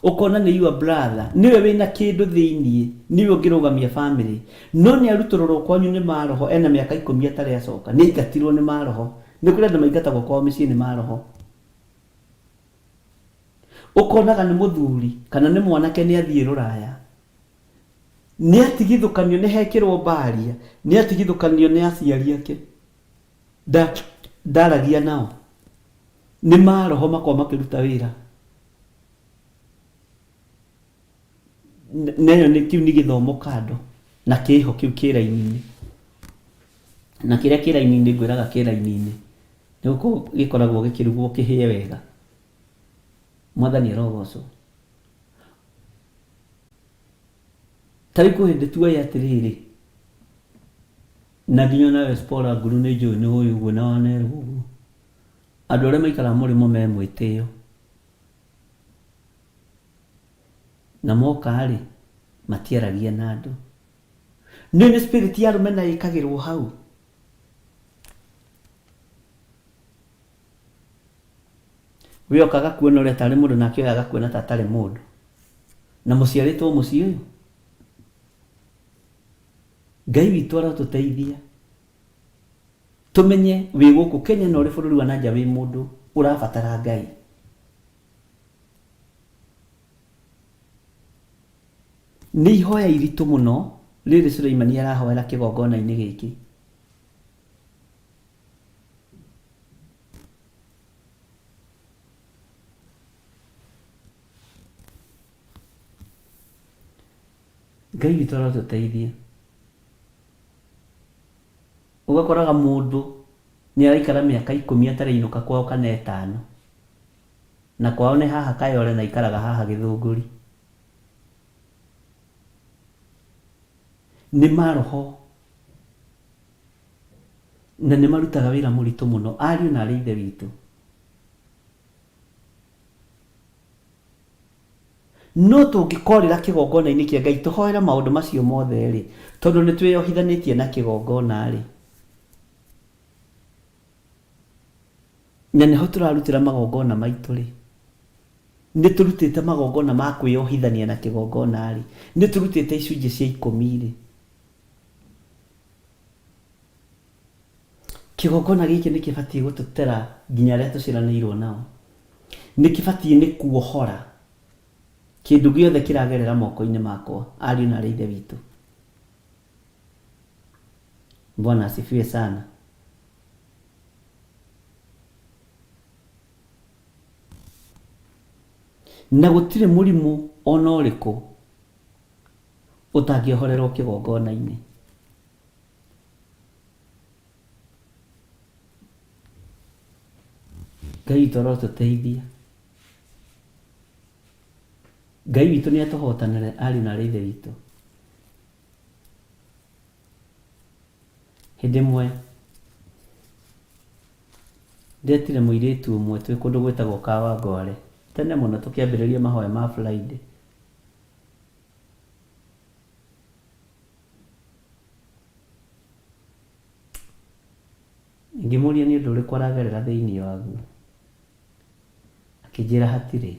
Ũkona nĩ your brother, nĩwe wĩna kĩndũ thĩiniĩ, nĩwe ũngĩrũgamia family, no nĩ arutũrũrwo kwanyu nĩ maroho, ena mĩaka ikũmi atarĩ acoka, nĩ aingatirwo nĩ maroho. Nĩ kũrĩ andũ maingatagwo kwao mĩciĩ nĩ maroho. Ũkonaga nĩ mũthuri kana nĩ mwanake nĩ athiĩ rũraya, nĩ atigithũkanio, nĩ hekĩrwo barrier, nĩ atigithũkanio nĩ aciari ake. Nda, ndaragia nao. Nĩ maroho makoragwo makĩruta wĩra. Na ĩyo nĩ kĩu nĩ gĩthomo kando na kĩho kĩu kĩ raini-inĩ. Na kĩrĩa kĩ raini-inĩ ngwĩraga kĩ raini-inĩ nĩ gũkorwo gĩkoragwo gĩkĩrugwo kĩhĩe wega. Mwathani arogocwo. Ta rĩu kwĩ hĩndĩ tuoĩ atĩrĩrĩ, na nginya onawe Spora Nguru nĩ njũĩ nĩ ũĩ ũguo na wanerwo ũguo, andũ arĩa maikaraga mũrĩmo me mwĩtĩo. Na moka-rĩ, matiaragia na andũ. Nĩũĩ nĩ spirit ya rũmena ĩkagĩrwo hau? We oka agakuona ũrĩa tarĩ mũndũ nake ũyũ agakuona ta atarĩ mũndũ. Na mũciarĩtwo mũciĩ ũyũ. Ngai witũ arotũteithia tũmenye wĩ gũkũ Kenya na ũrĩ bũrũri wa na nja wĩ mũndũ ũrabatara Ngai. Nĩ ihoya iritũ mũno rĩrĩ Suleimani arahoera kĩgongona-inĩ gĩkĩ. Ngai witũ arotũteithia. Ũgakoraga mũndũ nĩ araikara mĩaka ikũmi atarĩ ainũka kwao kana ĩtano. Na kwao nĩ haha Kayole na aikaraga haha Gĩthũngũri. Nĩ maroho na nĩ marutaga wĩra mũritũ mũno ariũ na arĩ ithe witũ. No tũngĩkorĩra kĩgongona-inĩ kĩa Ngai tũhoere maũndũ macio mothe-rĩ, tondũ nĩ twĩyohithanĩtie na kĩgongona-rĩ, Na nĩho tũrarutĩra magongona maitũ rĩ, nĩ tũrutĩte magongona ma kwĩyohithania na kĩgongona rĩ, nĩ tũrutĩte icunjĩ cia ikũmi rĩ, kĩgongona gĩkĩ nĩ kĩbatiĩ gũtũtera nginya arĩa tũciaranĩirwo nao. Nĩ kĩbatiĩ nĩ kuohora kĩndũ gĩothe kĩragerera moko-inĩ makwa, ariũ na aarĩ a Ithe witũ. Bwana asifiwe sana. Na gũtirĩ mũrimũ ona ũrĩkũ ũtangĩohorerwo kĩgongona-inĩ. Ngai witũ arotũteithia. Ngai witũ nĩ atũhotanĩre ariũ na aarĩ a Ithe witũ. Hĩndĩ ĩmwe ndetire mũirĩtu ũmwe twĩ kũndũ gwĩtagwo Kawangware, tene mũno tũkĩambĩrĩria mahoya ma Friday. Ngĩmũria nĩ ũndũ ũrĩkũ aragerera thĩinĩ waguo, akĩnjĩra hatirĩ.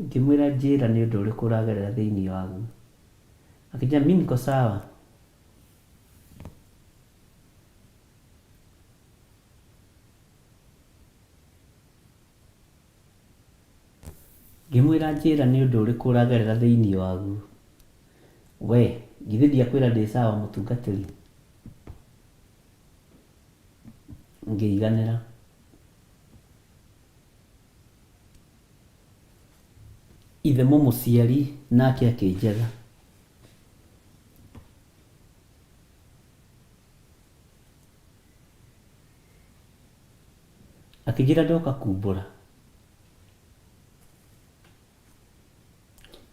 Ngĩmwĩra njĩra nĩ ũndũ ũrĩkũ ũragerera thĩinĩ waguo. Akĩnjĩra mi niko sawa. Ngĩmwĩra njĩra nĩ ũndũ ũrĩkũ ũragerera thĩinĩ waguo. We, githĩ ndiakwĩra ndĩ sawa mũtungatĩri? Ngĩiganĩra. Ithe mũmũciari nake akĩnjetha. Akĩnjĩra ndoka kumbũra.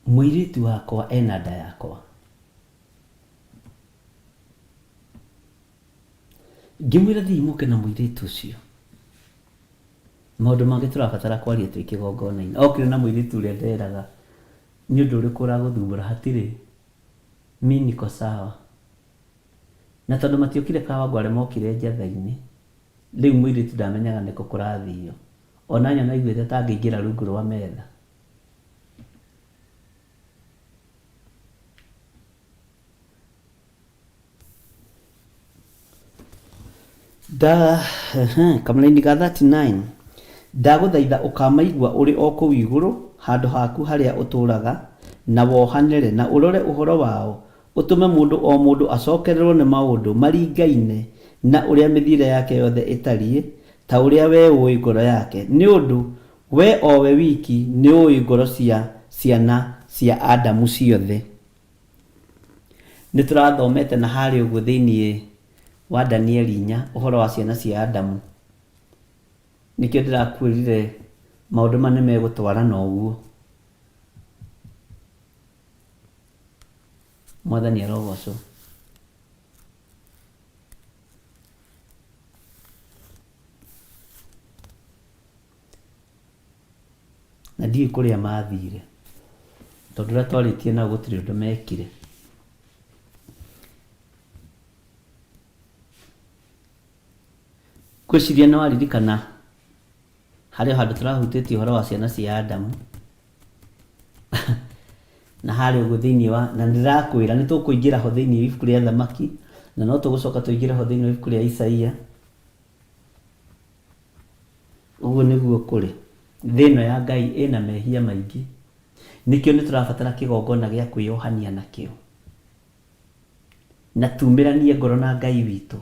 Mũirĩtu wakwa ena nda yakwa. Ngĩmwĩra thiĩ mũke na mũirĩtu ũcio. Maũndũ mangĩ tũrabatara kwaria twĩ kĩgongona-inĩ. Okire na mũirĩtu ũrĩa nderaga, nĩ ũndũ ũrĩkũ ũragũthumbũra? Hatirĩ. Mi niko sawa. Na tondũ matiokire Kawangware mokire Njatha-inĩ, rĩu mũirĩtu ndamenyaga nĩkũ kũrathio. Ona anyona aiguĩte ta angĩingĩra rungu rwa metha. Nda, kamũraini ga 39 Ndagũthaitha ũkamaigua ũrĩ o kũu igũrũ, handũ haku harĩa ũtũũraga, na wohanĩre, na ũrore ũhoro wao, ũtũme mũndũ o mũndũ acokererũo nĩ maũndũ maringaine na ũrĩa mĩthiĩre yake yothe ĩtariĩ, ta ũrĩa wee ũũĩ ngoro yake, nĩ ũndũ wee o we wiki nĩũũĩ ngoro cia ciana cia Adamu ciothe. Nĩ tũrathomete na harĩa ũguo thĩinĩ wa Danieli inya ũhoro wa ciana cia Adamu. Nĩkĩo ndĩrakwĩrire maũndũ maya nĩ megũtwarana ũguo. Mwathani arogocwo. Na ndiũĩ kũrĩa mathire, tondũ ũrĩa twarĩtie nao gũtirĩ ũndũ mekire. Ngwĩciria nĩ waririkana harĩ o handũ tũrahutĩtie ũhoro wa ciana cia Adamu na harĩa ũguo thĩinĩ wa na nĩndĩrakwĩra nĩ tũkũingĩra ho thĩinĩ wa ibuku rĩa Thamaki na no tũgũcoka tũingĩre ho thĩinĩ wa ibuku rĩa Isaia. Ũguo nĩguo kũrĩ. Thĩ ĩno ya Ngai ĩna mehia maingĩ. Nĩkĩo nĩ tũrabatara kĩgongona gĩa kwĩyohania nakĩo. Na tumĩranie ngoro na Ngai witũ.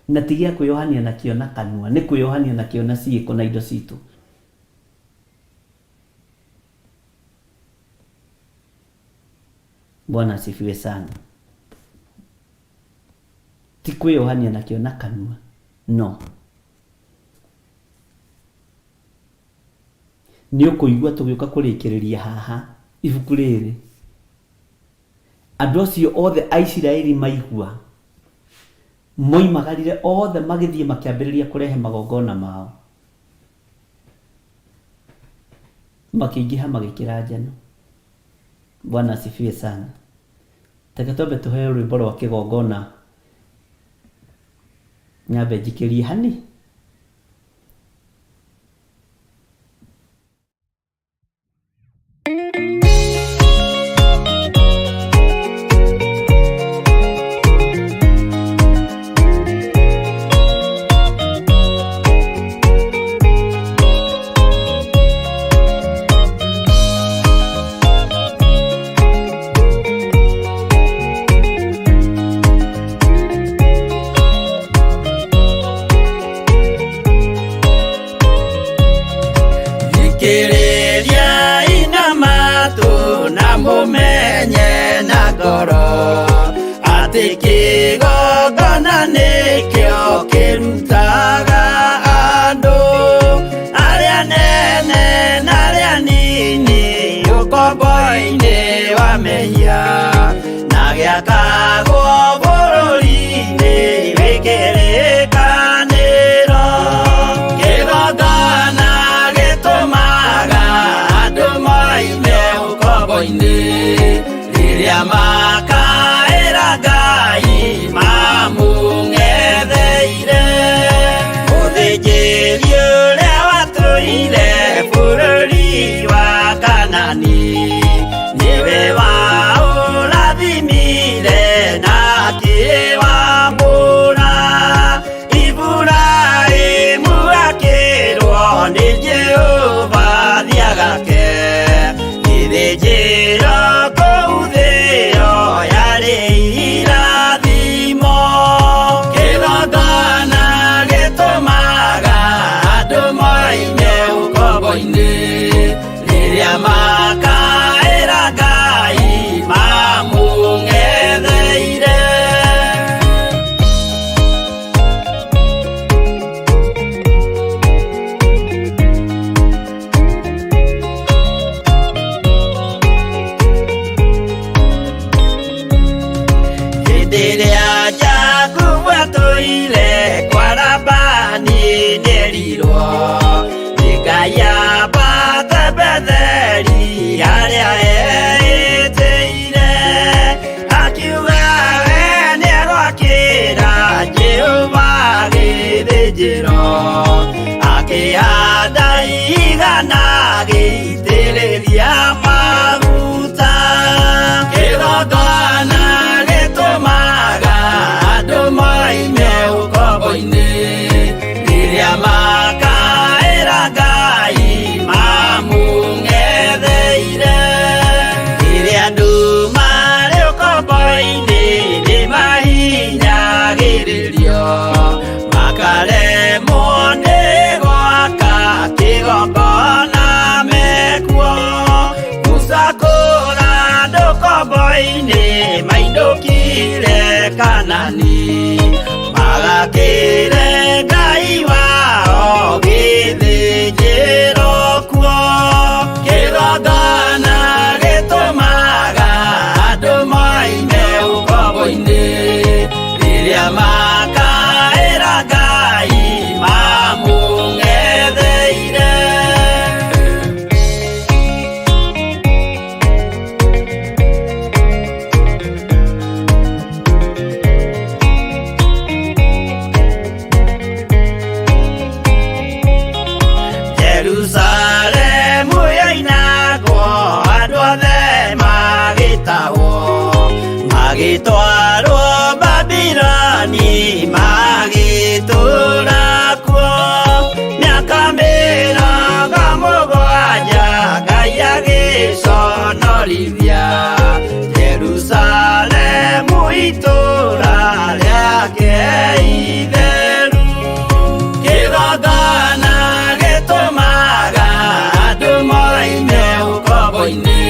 Na ti gĩa kwĩyohania nakĩo na kanua, nĩ kwĩyohania nakĩo na ciĩko na indo citũ. Bwana asifiwe sana. Ti kwĩyohania nakĩo na kanua, no. Nĩ ũkũigua tũgĩũka kũrĩkĩrĩria haha ibuku rĩrĩ. Andũ acio othe a Isiraeli maigua, moimagarire othe magĩthiĩ makĩambĩrĩria kũrehe magongona mao. Makĩingĩha magĩkĩra njano. Bwana asifiwe sana. Reke twambe tũheo rwĩmbo rwa kĩgongona nyambe njikĩrie hani. Thikĩrĩriai na matũ na mũmenye na ngoro atĩ kĩgongona nĩkĩo kĩrutaga andũ arĩa nene na arĩa nini ũkombo-inĩ wa mehia na gĩakagwo bũrũri-inĩ wĩ kĩrĩkanĩro. Kĩgongona gĩtũmaga andũ moime ũkombo-inĩ rĩrĩa makaĩra Ngai mamũng'etheire. Mũthĩnjĩri ũrĩa watũire bũrũri wa Kanani nĩwe waũrathimire na akĩwamũra. Iburahĩmu akĩrwo nĩ Jehova thiagake gĩthĩnjĩro kũu thĩo yarĩ irathimo. Kĩgongona gĩtũmaga andũ moime ũkombo-inĩ rĩrĩa makaĩra Ngai mamũng'etheire. Hĩndĩ ĩrĩa Jakubu atũire kwa Labani nĩerirwo nĩ Ngai ambate Betheli harĩa eĩtĩire. Akiuga we nĩegwakĩra Jehova gĩthĩnjĩro, akĩhanda ihiga na agĩitĩrĩria maguta. Kĩgongona gĩtũmaga andũ moime ũkombo-inĩ rĩrĩa makaĩra Ngai mamũng'etheire. Rĩrĩa andũ marĩ ũkombo-inĩ nĩmahinyagĩrĩrio makaremwo nĩ gwaka kĩgongona mekuo. Musa kũra andũ ũkombo-inĩ mainũkire Kanani magakĩre Ngai wao gĩthĩnjĩro kuo. Kĩgongona gĩtũmaga andũ moime ũkombo-inĩ rĩrĩa makaĩra Ngai mamũng'etheire. Jerusalemu yoinagwo andũ othe magĩtahwo magĩtwarwo Babiloni magĩtũũra kuo mĩaka 70 Ngai agĩconorithia Jerusalemu itũũra rĩake itheru. Kĩgongona gĩtũmaga andũ moime ũkombo-inĩ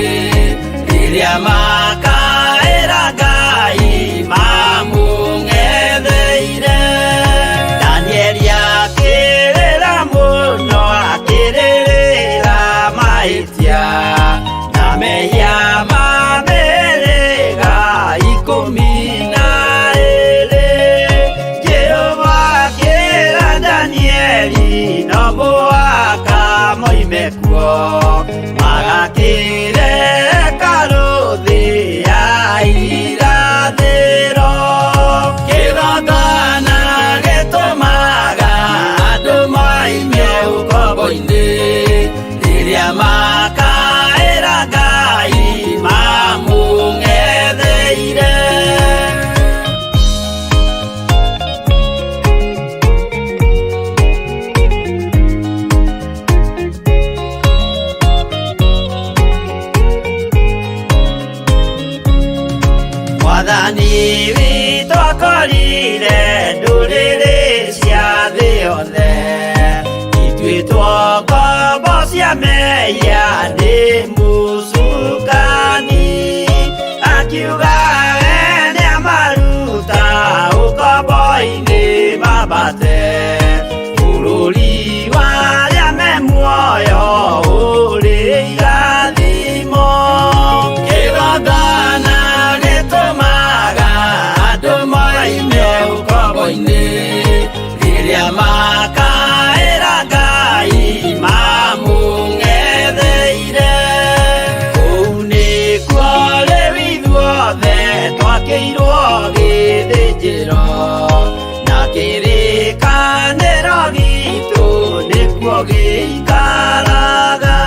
rĩrĩa makaĩra Ngai mamũng'etheire. Danieli akĩrĩra mũno akĩrĩrĩra mahĩtia na mehia Akũrire ndũrĩrĩ cia thĩ yothe ituĩtwo ngombo cia mehia nĩ mũcukani akiuga we nĩamaruta ũkombo-inĩ mambate bũrũri wa arĩa me muoyo ũrĩ irathimo kĩgongona gĩtũmaga andũ moime ũkombo-inĩ rĩrĩa makaĩra Ngai mamũng'etheire kũu nĩkuo rĩu ithuothe twakĩirwo gĩthĩnjĩro na kĩrĩkanĩro gitũ nĩkuo gĩikaraga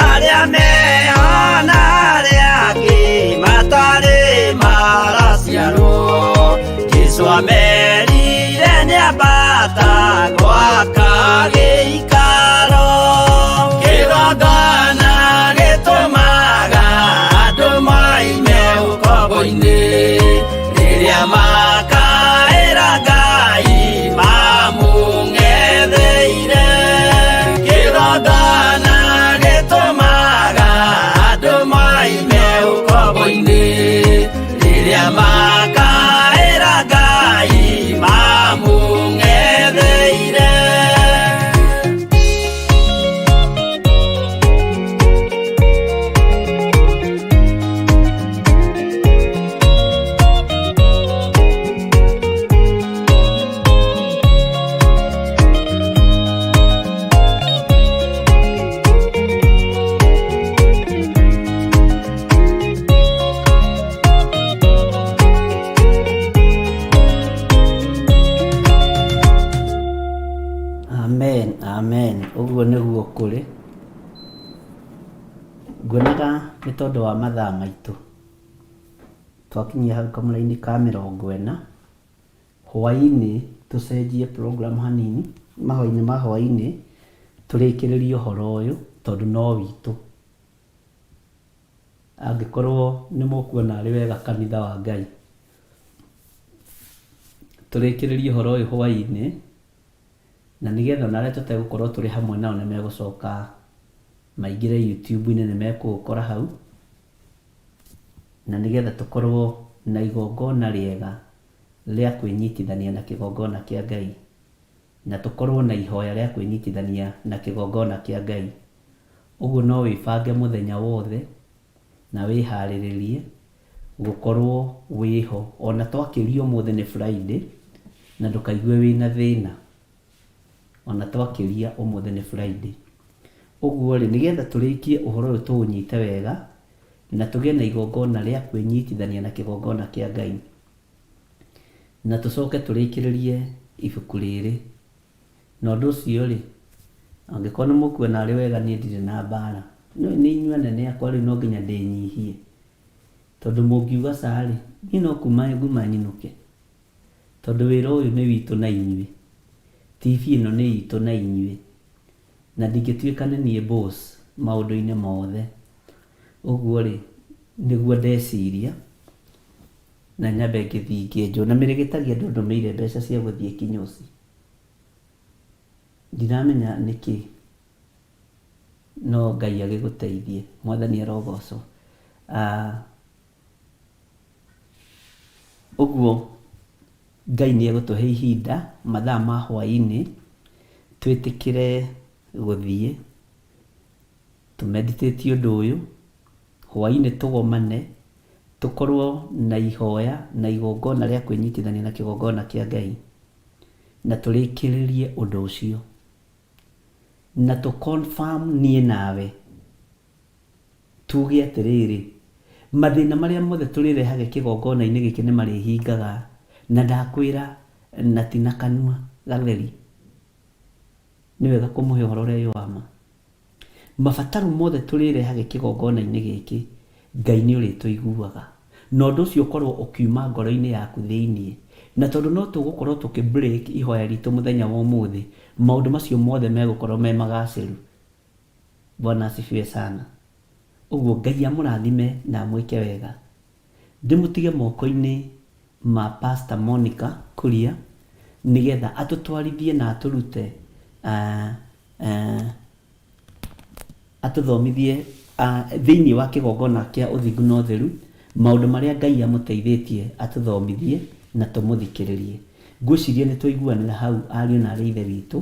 arĩa meho na arĩa angĩ matarĩ maraciarwo Jesũ amerire nĩambata gwaka gĩikaro kĩgongona gĩtũmaga andũ moime ũkombo-inĩ rĩrĩa makaĩra Ngai mamũng'etheire kĩgongona gĩtũmaga andũ moime ũkombo-inĩ rĩrĩa makaĩra Ngai mamũng'etheire. Amen, amen. Ũguo nĩguo kũrĩ. Nguonaga nĩ tondũ wa mathaa maitũ. Twakinyia hau kamũraini ka 40, hwaĩ-inĩ tũcenjie program hanini, mahwaĩ-inĩ ma hwaĩ-inĩ, tũrĩkĩrĩrie ũhoro ũyũ tondũ no witũ. Angĩkorwo nĩ mũkuona arĩ wega kanitha wa Ngai. Tũrĩkĩrĩrie ũhoro ũyũ hwaĩ-inĩ, na nĩgetha ona arĩa tũtegũkorwo tũrĩ hamwe nao nĩ megũcoka maingĩre YouTube-inĩ nĩ mekũũkora hau, na nĩgetha tũkorwo na igongona rĩega rĩa kwĩnyitithania na kĩgongona kĩa Ngai, na tũkorwo na ihoya rĩa kwĩnyitithania na kĩgongona kĩa Ngai. Ũguo no wĩbange mũthenya wothe na wĩharĩrĩrie gũkorwo wĩho ona twakĩria ũmũthĩ nĩ Friday na ndũkaigue wĩna thĩna ona twakĩria ũmũthĩ nĩ Friday. Ũguo rĩ, nĩgetha tũrĩkie ũhoro ũyũ tũũnyite wega na tũgĩe na igongona rĩa kwĩnyitithania na kĩgongona kĩa Ngai na tũcoke tũrĩkĩrĩrie ibuku rĩrĩ. Na ũndũ ũcio rĩ, angĩkorwo nĩ mũkuona arĩ wega niĩ ndirĩ na mbara. Nĩũĩ nĩ inyuĩ anene akwa rĩu no nginya ndĩnyihie. Tondũ mũngiuga ca rĩ, niĩ no kuma nguma nyinũke. Tondũ wĩra ũyũ nĩ witũ na inyuĩ. TV ĩno nĩ itũ na inyuĩ. Na ndingĩtuĩka nĩ niĩ boss maũndũ-inĩ mothe. Ũguo rĩ, nĩguo ndeciria na nyambe ngĩthiĩ ngĩenjwo. Na mĩrĩgĩtagia ndũndũmĩire mbeca cia gũthiĩ kinyozi. Ndiramenya nĩkĩ no Ngai agĩgũteithie. Mwathani arogocwo. Ah, ũguo Ngai nĩ egũtũhe ihinda mathaa ma hwaĩ-inĩ twĩtĩkĩre gũthiĩ tũ meditate ũndũ ũyũ, hwaĩ-inĩ tũgomane, tũkorwo na ihoya na igongona rĩa kwĩnyitithania na kĩgongona kĩa Ngai. Na tũrĩkĩrĩrie ũndũ ũcio. Na tũ confirm niĩ nawe, tuge atĩrĩrĩ, mathĩna marĩa mothe tũrĩrehage kĩgongona-inĩ gĩkĩ nĩ marĩhingaga, na ndakwĩra na ti na kanua gatheri. Nĩ wega kũmũhe ũhoro ũrĩa wĩ wa ma. Mabataro mothe tũrĩrehage kĩgongona-inĩ gĩkĩ, Ngai nĩ ũrĩtũiguaga. Na ũndũ ũcio ũkorwo ũkiuma ngoro-inĩ yaku thĩinĩ. Na tondũ no tũgũkorwo tũkĩ break ihoya ritũ mũthenya wa ũmũthĩ, maũndũ macio mothe megũkorwo me magacĩru. Bwana asifiwe sana. Ũguo Ngai amũrathime na amwĩke wega. Ndĩmũtige moko-inĩ ma Pastor Monica Kuria nĩgetha atũtwarithie na atũrute atũthomithie thĩinĩ wa kĩgongona kĩa ũthingu na ũtheru maũndũ marĩa Ngai amũteithĩtie atũthomithie na tũmũthikĩrĩrie. Ngwĩciria nĩ twaiguanĩra hau ariũ na arĩ ithe witũ.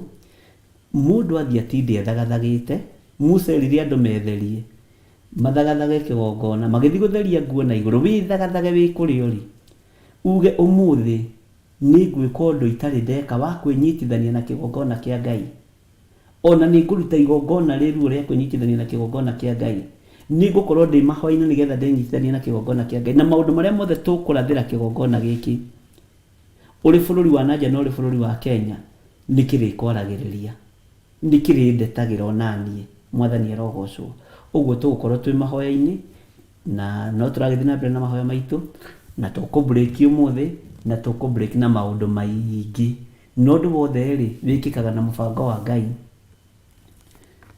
Mũndũ athiĩ atinde athagathagĩte, Musa erire andũ metherie, mathagathage kĩgongona, magĩthiĩ gũtheria nguo na igũrũ, wĩthagathage wĩ kũrĩa ũrĩ, uge ũmũthĩ nĩ ngwĩka ũndũ itarĩ ndeka wa kwĩnyitithania na kĩgongona kĩa Ngai. Ona nĩ ngũruta igongona rĩruo rĩa kwĩnyitithania na kĩgongona kĩa Ngai. Nĩ ngũkorwo ndĩ mahoya-inĩ nĩgetha ndĩnyitithanie na kĩgongona kĩa Ngai. Na maũndũ marĩa mothe tũkũrathĩra kĩgongona gĩkĩ, ũrĩ bũrũri wa nanja na ũrĩ bũrũri wa Kenya, nĩ kĩrĩkwaragĩrĩria. Nĩ kĩrĩndetagĩra onaniĩ. Mwathani arogocwo. Ũguo tũgũkorwo twĩ mahoya-inĩ, na no tũragĩthiĩ na mbere na mahoya maitũ, na tũkũ break ũmũthĩ, na tũkũ break na maũndũ maingĩ. Na ũndũ wothe rĩ, wĩkĩkaga na mũbango wa Ngai.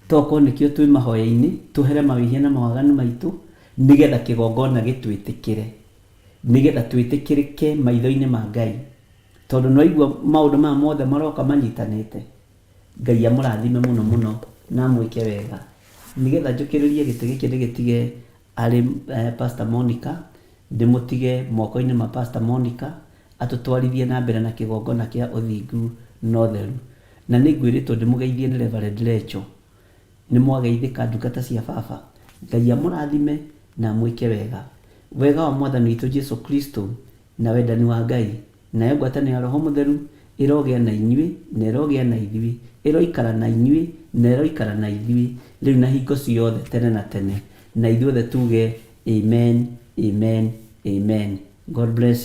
Tokorwo nĩkĩo twĩ mahoya-inĩ, tũhere mawĩhia na mawaganu maitũ, nĩgetha kĩgongona gĩtwĩtĩkĩre. Nĩgetha twĩtĩkĩrĩke maitho-inĩ ma Ngai. Tondũ nĩwaigua maũndũ maya mothe maroka manyitanĩte. Ngai amũrathime mũno mũno na amwĩke wega. Nĩgetha njũkĩrĩrie gĩtĩ gĩkĩ ndĩgĩtige arĩ Pastor Monica, ndĩmũtige moko-inĩ ma Pastor Monica, atũtwarithie na mbere na kĩgongona kĩa ũthingu na ũtheru. Na nĩ ngwĩrĩtwo ndĩmũgeithie nĩ Reverend Rachel. Nĩ mwageithĩka ndungata cia baba. Ngai amũrathime na amwĩke wega. Wega wa Mwathani witũ Jesu Kristo na wendani wa Ngai nayo ngwatanĩro ya Roho Mũtheru ĩrogĩa na inyuĩ na ĩrogĩa na ithuĩ, ĩroikara na inyuĩ na ĩroikara na ithuĩ rĩu na hingo ciothe tene na tene. Na ithuothe tuge amen, amen, amen. God bless you.